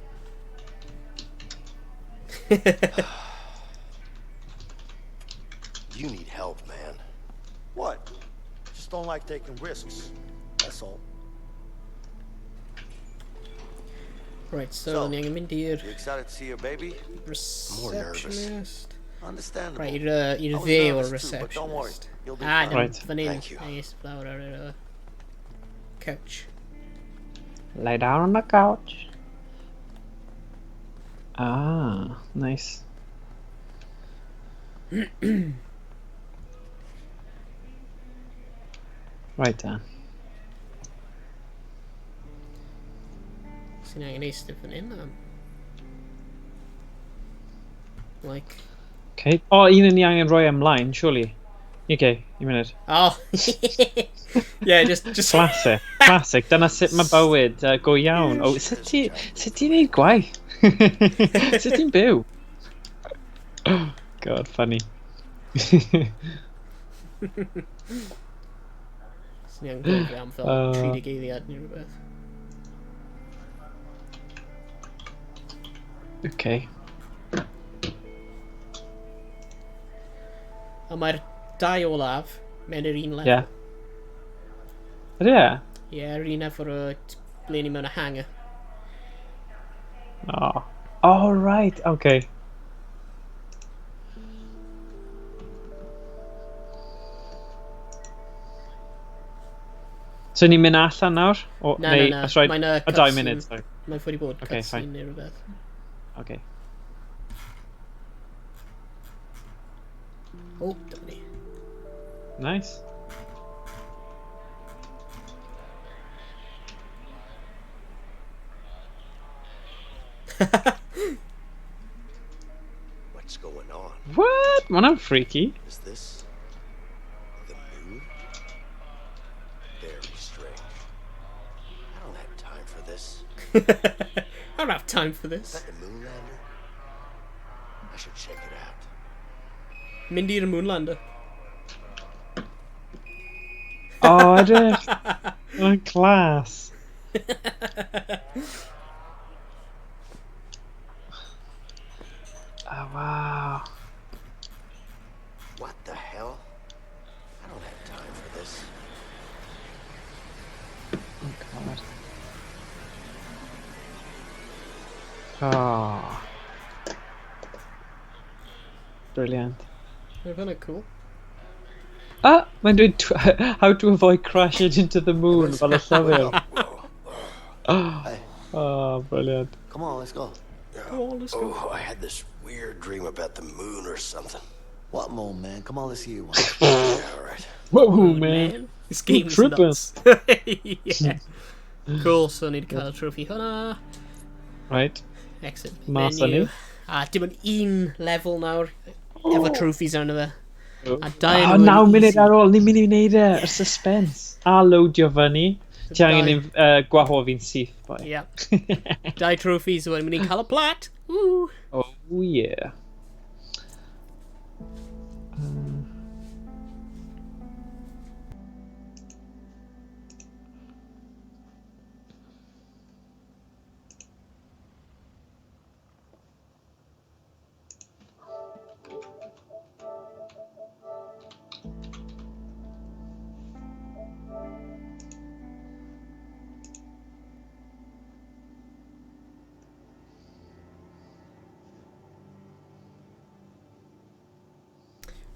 You need help, man. What? Just don't like taking risks. That's all. Right, so, So- ni angen mynd i'r You excited to see your baby? More nervous. receptionist. Understandable. Right, i'r I was dde o'r nervous too, but don't worry. receptionist. You'll be Ah, fine. dim Right. fan hyn. Thank you. Ni eistedd lawr ar yr couch. Lie down on the couch. Ah, nice. Right then. Sy'n angen eistedd fan hyn am. Like, Okay. O, oh, un yn ni angen rhoi ymlaen, surely. Okay, un munud. Oh. yeah, just... Classic, classic. Dyna sut mae bywyd go iawn. O, sut ti'n neud gwaith? Sut ti'n byw? God, funny. Swn i angen gofio am fel 30 eiliad neu rhywbeth. Okay. A mae'r dau olaf mewn yr un level. Yeah. Ydy e? Ie, yr un efo'r ble ni mewn y hangar. Oh. Oh, right, okay. So ni'n mynd allan nawr? O, Na, na, na. That's right. Mae'n, O, 2 munud, sorry. Mae'n wedi bod Okay, cutscene fine. neu rhywbeth. Okay. O, dyma ni. Nice. What's going on? What? Ma' hwnna'n freaky. Is this the moon? Very strange. I don't have time for this. I don't have time for this. Is that the moonlander? I should check it out. Mynd i'r Moonlander. Oh, edrych. Mae'n class. Oh, wow. What the hell? I don't have time for this. Oh, God. Oh. Brilliant. Mae'n kind of cool. Ah, mae'n dweud how to avoid crashing into the moon fel y llyfr. Hey. Oh, brilliant. Come on, let's go. Come on, let's go. Oh, I had this weird dream about the moon or something. What moon, man? Come on, let's hear one. Yeah, all right. Whoa, man. Man, this game is tripping. nuts. Yeah. Cool, so ni wedi cael y trophy hwnna. Right. Exit Mas â menu. ni. A dim ond un level nawr efo trophies arno fe. A dau Oh, nhw yn 9 munud easy. ar ôl, ni'n mynd i wneud e, yr suspense. A loadio fyny. Ti angen gwahodd fi'n syth, boi. Yeah. Dau trophies, wedyn mynd i'n cael y plat. Woo! Oh, yeah.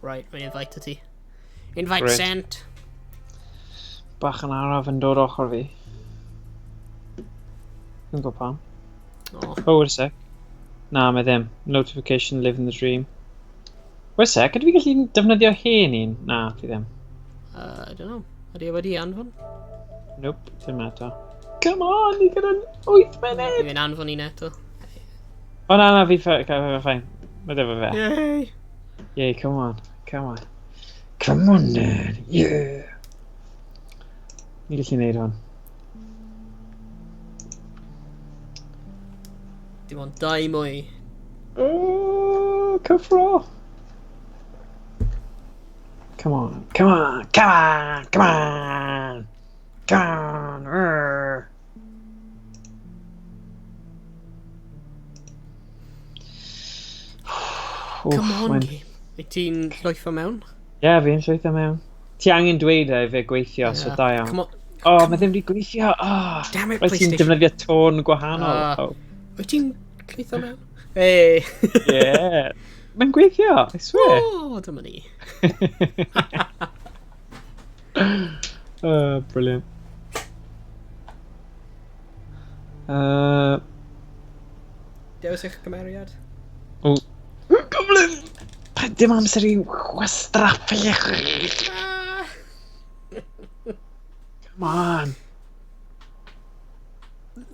Right, mae'n invite ti. Invite Great. sent. Bach yn araf yn dod ochr fi. Dwi'n gwybod pam. Oh. Oh, wait a sec. Na, mae ddim. Notification, living the dream. Wait a sec, ydw i gallu defnyddio hen un? Na, fi ddim. I don't know. Ydy e wedi anfon? Nope, ddim eto. Come on, ni gyda 8 munud! Fi'n anfon un eto. O na, na, fi fine. Mae ddim fe. Yay! Yay, come on, come on. Come on, man, yeah! Ni gallu neud hwn. Dim ond 2 mwy. Oh, cyffro! Come on, come on, come on, come on! Come on! Urgh. Come on, Oof, game. Wyt ti'n llwytho mewn? Ie, yeah, fi'n llwytho mewn. Ti angen dweud e i fe gweithio, so da iawn. Come on. Oh, mae ddim wedi gweithio. Oh, Damn it, Rhaid ti'n PlayStation. defnyddio tôn gwahanol. Ah. Oh. Wyt ti'n llwytho mewn? Hey! Yeah. Mae'n gweithio, I swear. Oh, dyma ni. Oh, brilliant. Dewis eich cymeriad. Oh. Goblin! Dim amser i wastraffu. Ah. Come on.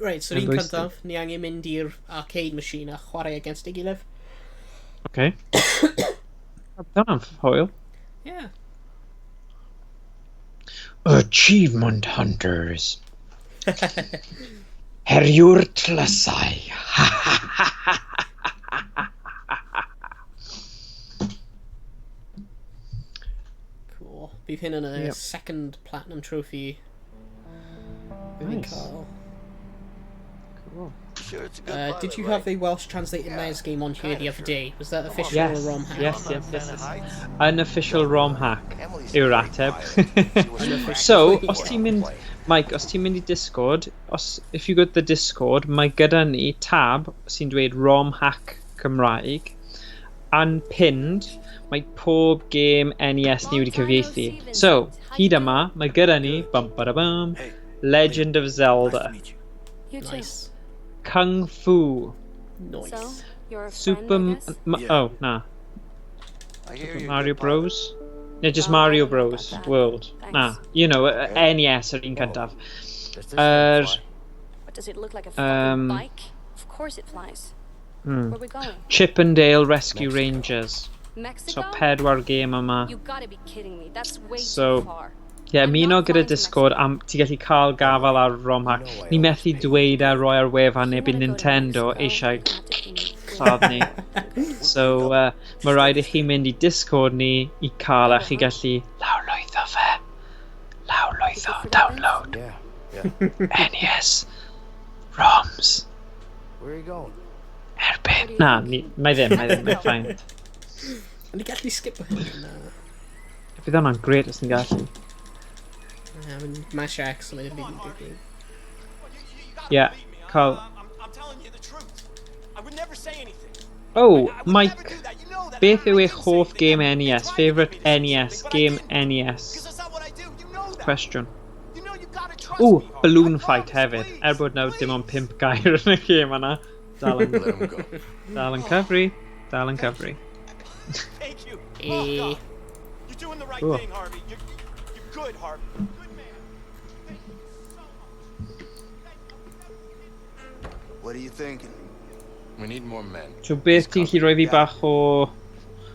Right, so'r Mae'n un bwysig. cyntaf, ni angen mynd i'r arcade machine a chwarae against ei gilydd. Okay. Hwnna'n hwyl. Yeah. Achievement Hunters. Heriwr tlysau. Cool. Bydd hyn yn y Yep. second Platinum Trophy. Bydd fi'n Nice. cael. Cool. Sure, it's a good Did pilot, you right? have a Welsh translated Yeah, NES game on here kinda the other sure. day? Was that official Yes, or ROM hack? yes, yes, yes, yes. Heights? Unofficial ROM hack Emily's a yw'r great ateb. pilot. She was a So, practice os ti'n mynd, plane. Mike, os ti'n mynd i Discord, os, if you go to the Discord, mae gyda ni tab sy'n dweud ROM hack Cymraeg, unpinned, mae pob game NES ni wedi cyfieithu. So, hyd yma, mae gyda ni, bum bada bum, Hey, Legend of nice Zelda, to meet you. You too. Nice. Kung Fu, Nice. So, you're a Super... friend, I guess? M- Yeah. Oh, na, I hear you're a Mario good pilot. Bros. No, just Oh, I Mario don't know about Bros. that. World. Thanks. Na, you know, NES yr un cyntaf. Does this thing fly? What does it look like, a fucking bike? Of course it flies. Where we going? Chip and Dale Rescue Mexico. Rangers. Mexico? So pedwar game yma. You gotta be kidding me. That's way So- too far. Ie, yeah, I'm ymuno not gyda flying to Discord am ti'n gallu cael gafael ar ROM hack. No, I Ni methu always pay. dweud a roi ar wefan If neu you bydd wanna go to Nintendo Mexico, eisiau you have to pay me way lladd ni. So, mae rhaid i chi mynd i Discord ni i cael a chi gallu lawrlwytho fe. Lawrlwytho, download, Yeah, yeah. NES, ROMs, Where are you going? erbyn. Na, ni, mae ddim, mae ddim, mae'n fine. O'n i gallu skip hyn? Na. Bydd hwnna'n great os ni'n gallu. Na, mae'n mash X, mae'n ddim byd yn digwydd. Ie, yeah, cael... I'm telling you the truth. I would never say anything. Oh, I would never Mike, do that. You know that. beth I yw eich didn't say hoff anything. game They NES? tried to Favourite get me to say NES, something, but I game didn't. NES. Because that's not what I do. You know that. Cwestiwn. You know you gotta trust Ww, me, Harvey. Balloon I Fight promise, hefyd. please, Er bod nawr dim ond please. 5 gair yn y gêm yna. Dal yn, Let him go. dal yn cyfri. Dal yn cyfri. Thank you. Eh. Oh, God. You're doing the right Cool. thing, Harvey. You're good, Harvey. Good man. Thank you so much. What are you thinking? We need more men. So beth ti'n gallu rhoi fi bach o...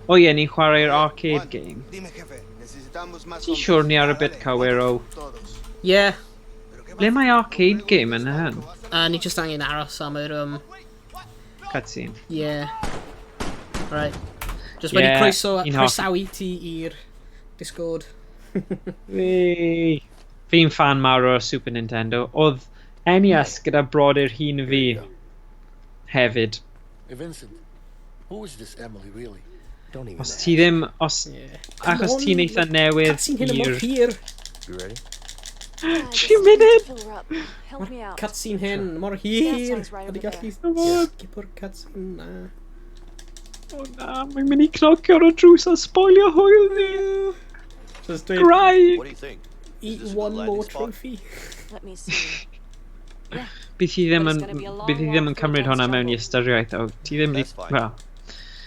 O ie, ni'n chwarae'r arcade Juan, game. Dime, jefe, necesitamos más Ti'n hombres. siŵr ni ar y bit Dale, cywir o... todos. Yeah. Pero qué Ble más? mae arcade game yn hyn? A ni just angen aros am yr, Cutscene. yeah. Right. Just wedi Yeah, croeso, un hoffi. croesawu ti i'r Discord. Wee. Fi'n fan mawr o Super Nintendo. Oedd NES gyda brodyr hun fi hefyd. Hey, Vincent, who is this Emily really? Don't even Os ask. ti ddim, os, Yeah. achos Come ti'n on, eitha newydd Cutscene hyn yn mor i'r... hir. You ready? I just Tri need to munud! fill her up. Help me out. Cutscene hyn mor hir. Gas tank's right Ydy over gallu there. skip o'r cutscene? Na. O na, mae'n mynd i cnocio ar y drws a spoilio hwyl ni. Just dweud, Graig! What do you think? eat this a good one landing more spot? trophy. Let me see. Bydd hi ddim But yn, it's gonna be a long bydd hi ddim yn walk through cymryd dense hwnna mewn i jungle. ystyriaeth. O, ti ddim di... That's fine. Well,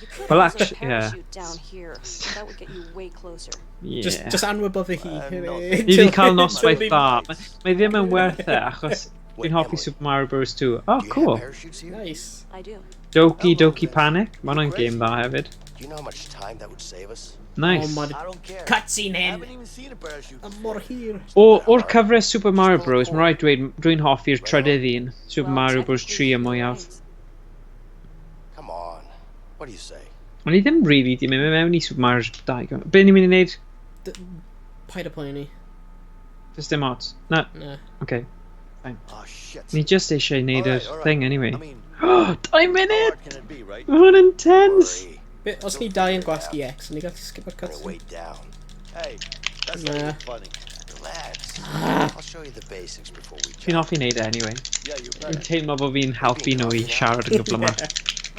You could Well, also actu- yeah. parachute down here. That would get you way closer. yeah. Just anwybyddu hi. I'm not- Ni wedi cael noswaith Till dda. Mae ddim yn werth e, achos Wait, fi'n hoffi Emily, Super Mario Bros 2. Oh, Do you cool. have parachutes here? Nice. I do. Doki Hello, Doki Vincent. Panic. Mae hwnna'n Crazy. game dda hefyd. Do you know how much time that would save us? Nice. Oh, mae'r I don't care. cutscene I hyn haven't even seen a parachute. yn mor hir. O, o'r cyfres Super Mario Bros, mae'n rhaid dweud, dwi'n hoffi'r trydydd un, Super Well, Mario Bros technically 3 y you're mwyaf. right. Come on. What do you say? O'n i ddim really di mynd mewn i Super Mario 2. Be ni'n mynd i wneud? Paid â poeni. Just dim ots. Na, Na. okay. Oh, shit. Ni just eisiau wneud All yr right, all right. thing anyway. I mean, Oh, 2 how munud! hard can it be, right? Mae hwn intense! Worry. Be, os ni dau yn gwasgu X, ni gallu skip o'r On our cutscene. way down. Hey, that's not Nah. even funny. Relax. I'll show you the basics before we Fi'n jump. hoffi wneud e anyway. Yeah, you Fi'n better. teimlo bod fi'n helpu nhw i siarad yn gyflymach.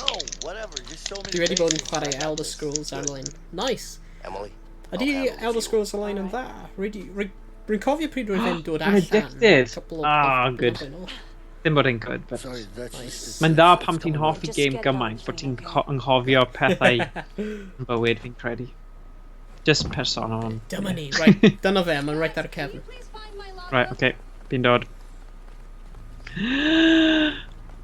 No, whatever. Just show me Dwi the wedi bod yn basics. chwarae I got Elder this. Scrolls Good. Online. Nice. Emily. Ydy I'll handle the Elder fuel. Scrolls Online yn dda? Rwy'n cofio pryd roedd e'n dod I'm allan. addicted. Couple o- Ah, o good. blynyddoedd yn ôl. Ddim bod e'n good, but... Sorry, that's just, Mae'n dda it's pam ti'n coming hoffi Just game get it on gymaint, the bod ti'n plane, anghofio pethau yn bywyd fi'n credu. Just personol. ond- Dyma ni, right. Dyna fe, mae'n right ar y cefn. Right, okay. Fi'n dod.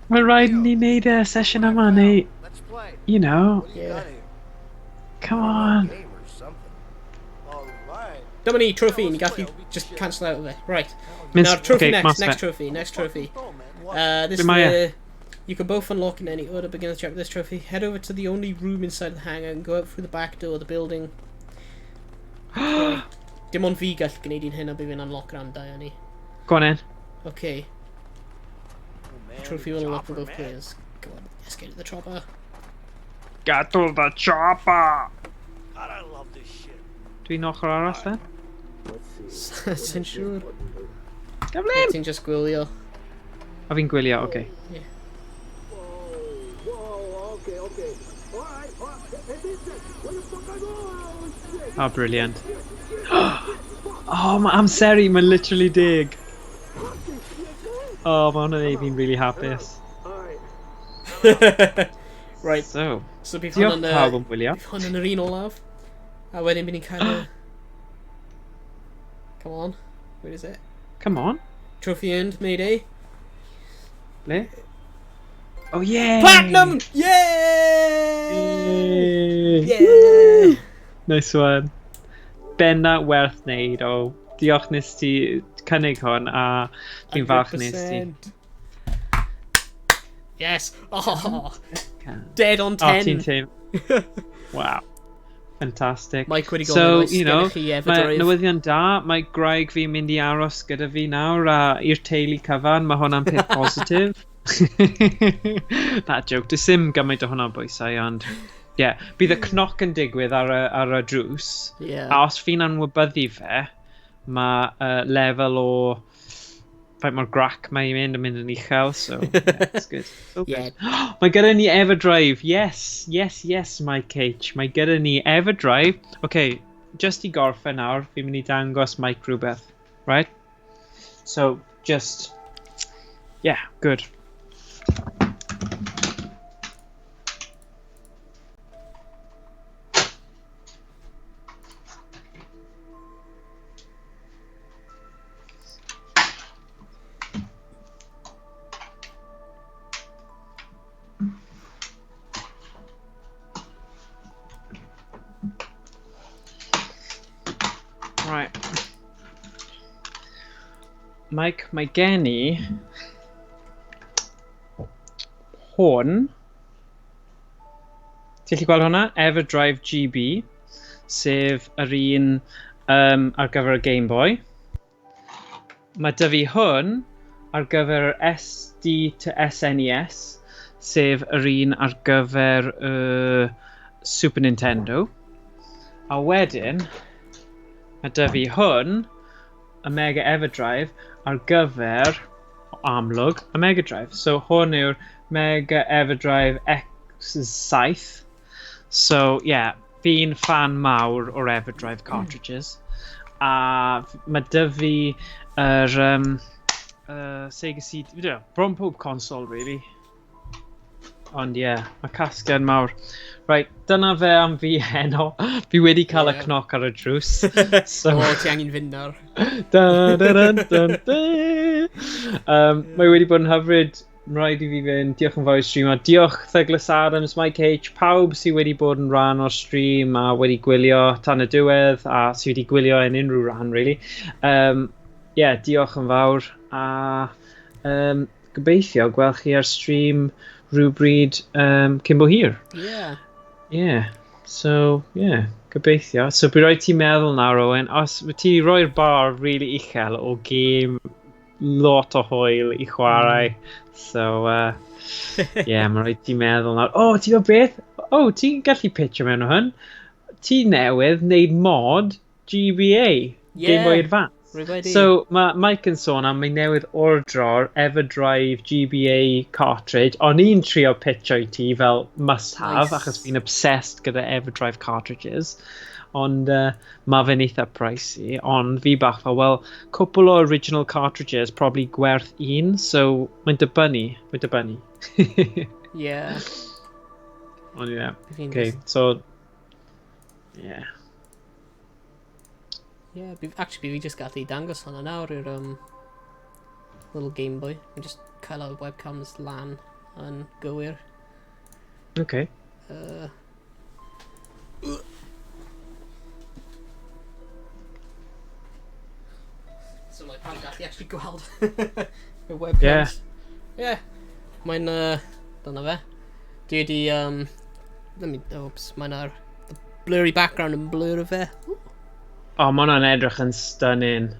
Mae rhaid i ni wneud y sesiwn yma neu, Let's play. you know, What do you Yeah. got here? Come on. Game or something. All right. Dyma ni, trophy, ni gallu just cancel out of it. Right. Miss- Now, trophy okay, next, mas next fe. trophy, next trophy. Oh, man. What? This Ble mae e? the, you can both unlock in any order. Begin the chapter this trophy. Head over to the only room inside the hangar and go out through the back door of the building. Okay. Dim ond fi gall gwneud un hyn a bydd fi'n unlock ran dau ni. Go on in. Okay, Oh, man, trophy the will unlock for chopper, both man. players. Go on, let's get to the chopper. Get to the chopper! God, I love this shit. Dwi'n ochr arall then? Let's see. Sy'n siŵr. Gyflym! Ti'n just gwylio. A fi'n gwylio, oce. Okay. Whoa, whoa, okay, okay. All right, all right. Hey, Vincent, where the fuck I go? Oh, shit. Oh, brilliant. Oh, mae amseru, mae'n literally dig. Oh, mae hwnna'n neud fi'n really hapus. All right. Right, So, so bydd diolch hwn yn, pawb am wylio. bydd hwn yn yr un olaf. A wedyn bydd ni'n cael y... Come on. Where is it? Come on. Trophy earned, mayday. Ble? Oh, yay! Platinum! Yay! Yay! Yeah! Nice one. Benna werth wneud o. Diolch nes ti cynnig hwn a fi'n falch nes ti. 100%. Yes! Oh, dead on Oh, 10. ti'n teim. Wow. Fantastic. Mike wedi gofyn, So, oes you know, gennych chi mae Everdrive? newyddion da, mae gwraig fi'n mynd i aros gyda fi nawr a i'r teulu cyfan, mae hwnna'n peth positif. That joke, does sim gymaint o hwnna'n bwysau, ond... Yeah, bydd y cnoc yn digwydd ar y, ar y drws, Yeah. a os fi'n anwybyddu fe, mae lefel o faint mor grac mae'n mynd yn mynd yn uchel, so yeah, it's good. So good. Yeah. Mae gyda ni Everdrive. Yes, yes, yes, Mike H. Mae gyda ni Everdrive. Okay, just i gorffen nawr, fi'n mynd i dangos Mike rhywbeth. Right? So, just... Yeah, good. Right. Mike, mae gen i hwn. Ti'n gallu gweld hwnna? Everdrive GB, sef yr un um, ar gyfer y Game Boy. Mae dy fi hwn ar gyfer yr SD to SNES, sef yr un ar gyfer y Super Nintendo. A wedyn, mae dy fi hwn, y Mega Everdrive, ar gyfer, o amlwg, y Mega Drive. So hwn yw'r Mega Everdrive X7. So, yeah, fi'n fan mawr o'r Everdrive cartridges. A mae dy fi yr Sega CD, yeah, bron pob console, really. Ond ie, yeah, mae casgliad mawr. Right, dyna fe am fi heno. Fi wedi cael Ie. y cnoc ar y drws. So, O, ti angen fynd nawr. Dun, dun, dun, dun, dun. Mae wedi bod yn hyfryd. Mae'n rhaid i fi fynd. Diolch yn fawr i'r stream. A diolch Douglas Adams, Mike H, pawb sydd wedi bod yn rhan o'r stream a wedi gwylio tan y diwedd a sydd wedi gwylio yn unrhyw rhan, really. Yeah, diolch yn fawr. A gobeithio gweld chi ar stream rhywbryd cyn bo hir. Yeah. Yeah. So, yeah, gobeithio. So, bydd rhaid ti meddwl nawr, Owen, os wyt ti roi'r bar really uchel o gêm lot o hwyl i chwarae. So, yeah, mae rhaid ti meddwl nawr. O, oh, ti'n gwybod beth? O, oh, ti'n gallu pitcho mewn o hwn. Ti newydd wneud mod GBA, Game Boy Yeah. Advance. Rwy wedi. So mae Mike yn sôn am ei newydd ordro'r Everdrive GBA cartridge. O'n i'n trio pitcho i ti fel must have, Nice. achos fi'n obsessed gyda Everdrive cartridges. Ond mae fe'n eitha pricey. Ond fi bach fel, well, cwpl o original cartridges probably gwerth un, so mae'n dibynnu, mae'n dibynnu. Yeah. Ond ie, yeah. Fi'n Okay, just- so, yeah. Yeah, actually, fi just gallu dangos hwnna nawr i'r little Game Boy. Fi just cael y webcams lan yn gywir. Okay. Pawb gallu actually gweld y webcams. Yeah. Yeah. Mae'n, dyna fe. Dwi wedi, let me, oops, mae'n ar the blurry background yn blur o fe. O, oh, mae hwnna'n edrych yn stunning.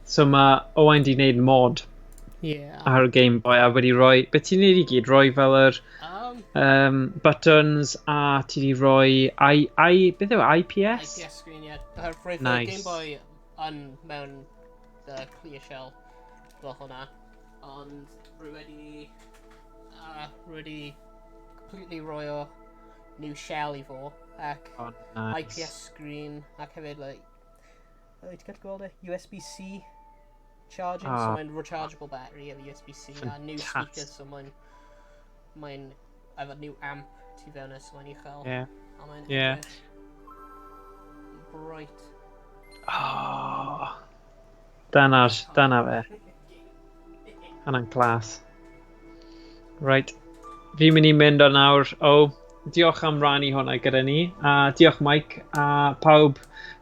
So mae Owain di wneud mod ar y Game Boy a wedi rhoi... Be ti'n neud i gyd? Rhoi fel yr buttons a ti di rhoi... I, beth yw e? IPS? IPS screen, yeah. Roedd Nice. y Game Boy yn mewn the clear shell fel hwnna. Ond rwy wedi completely roi o new shell i fo. Ac Oh, nice. IPS screen ac hefyd, like, oh, ti'n gallu gweld e? USB-C charging, so mae'n rechargeable battery efo USB-C a new speaker, so mae'n efo new amp tu fewn e, so mae'n uchel. A mae'n edrych bright. Oh. Dyna fe. Hwnna'n class. Right. Fi'n mynd i mynd o nawr. O, diolch am rannu hwnna gyda ni. A diolch Mike a pawb,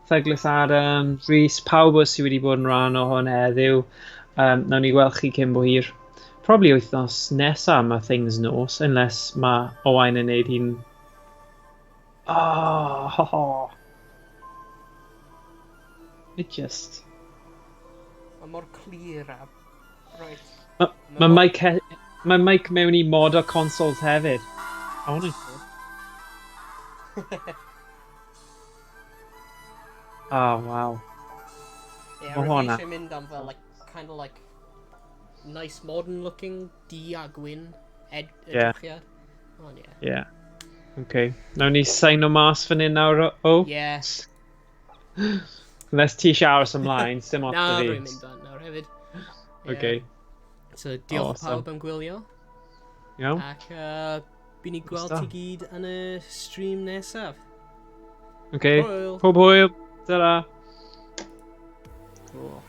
Douglas Adams, Rhys, pawb o sydd wedi bod yn rhan o hwn heddiw. Nawn ni gweld chi cyn bo hir. Probably wythnos nesa mae Things Nos, unless mae Owain yn neud un. Oh, ho, ho. It just. Mae mor clir a bright. Mae Mike mewn i mod o consoles hefyd. I wanna. Oh, wow. Yeah, Ma' rwy'n hwnna- eisiau mynd am fel, like, kind of like, nice modern looking du a gwyn edrychiad. Ond yeah. Yeah. Okay. Nawn ni sign o mas fan hyn nawr, o? Yeah. Unless ti eisiau aros ymlaen, dim ots Na, da fi. rwy'n mynd bant nawr hefyd. Yeah. Okay. So, diolch Awesome. pawb am gwylio. Iawn. Ac bydd ni gweld Da. ti gyd yn y stream nesaf. Okay. Hwyl. Pob hwyl. Ta-ra. Cool.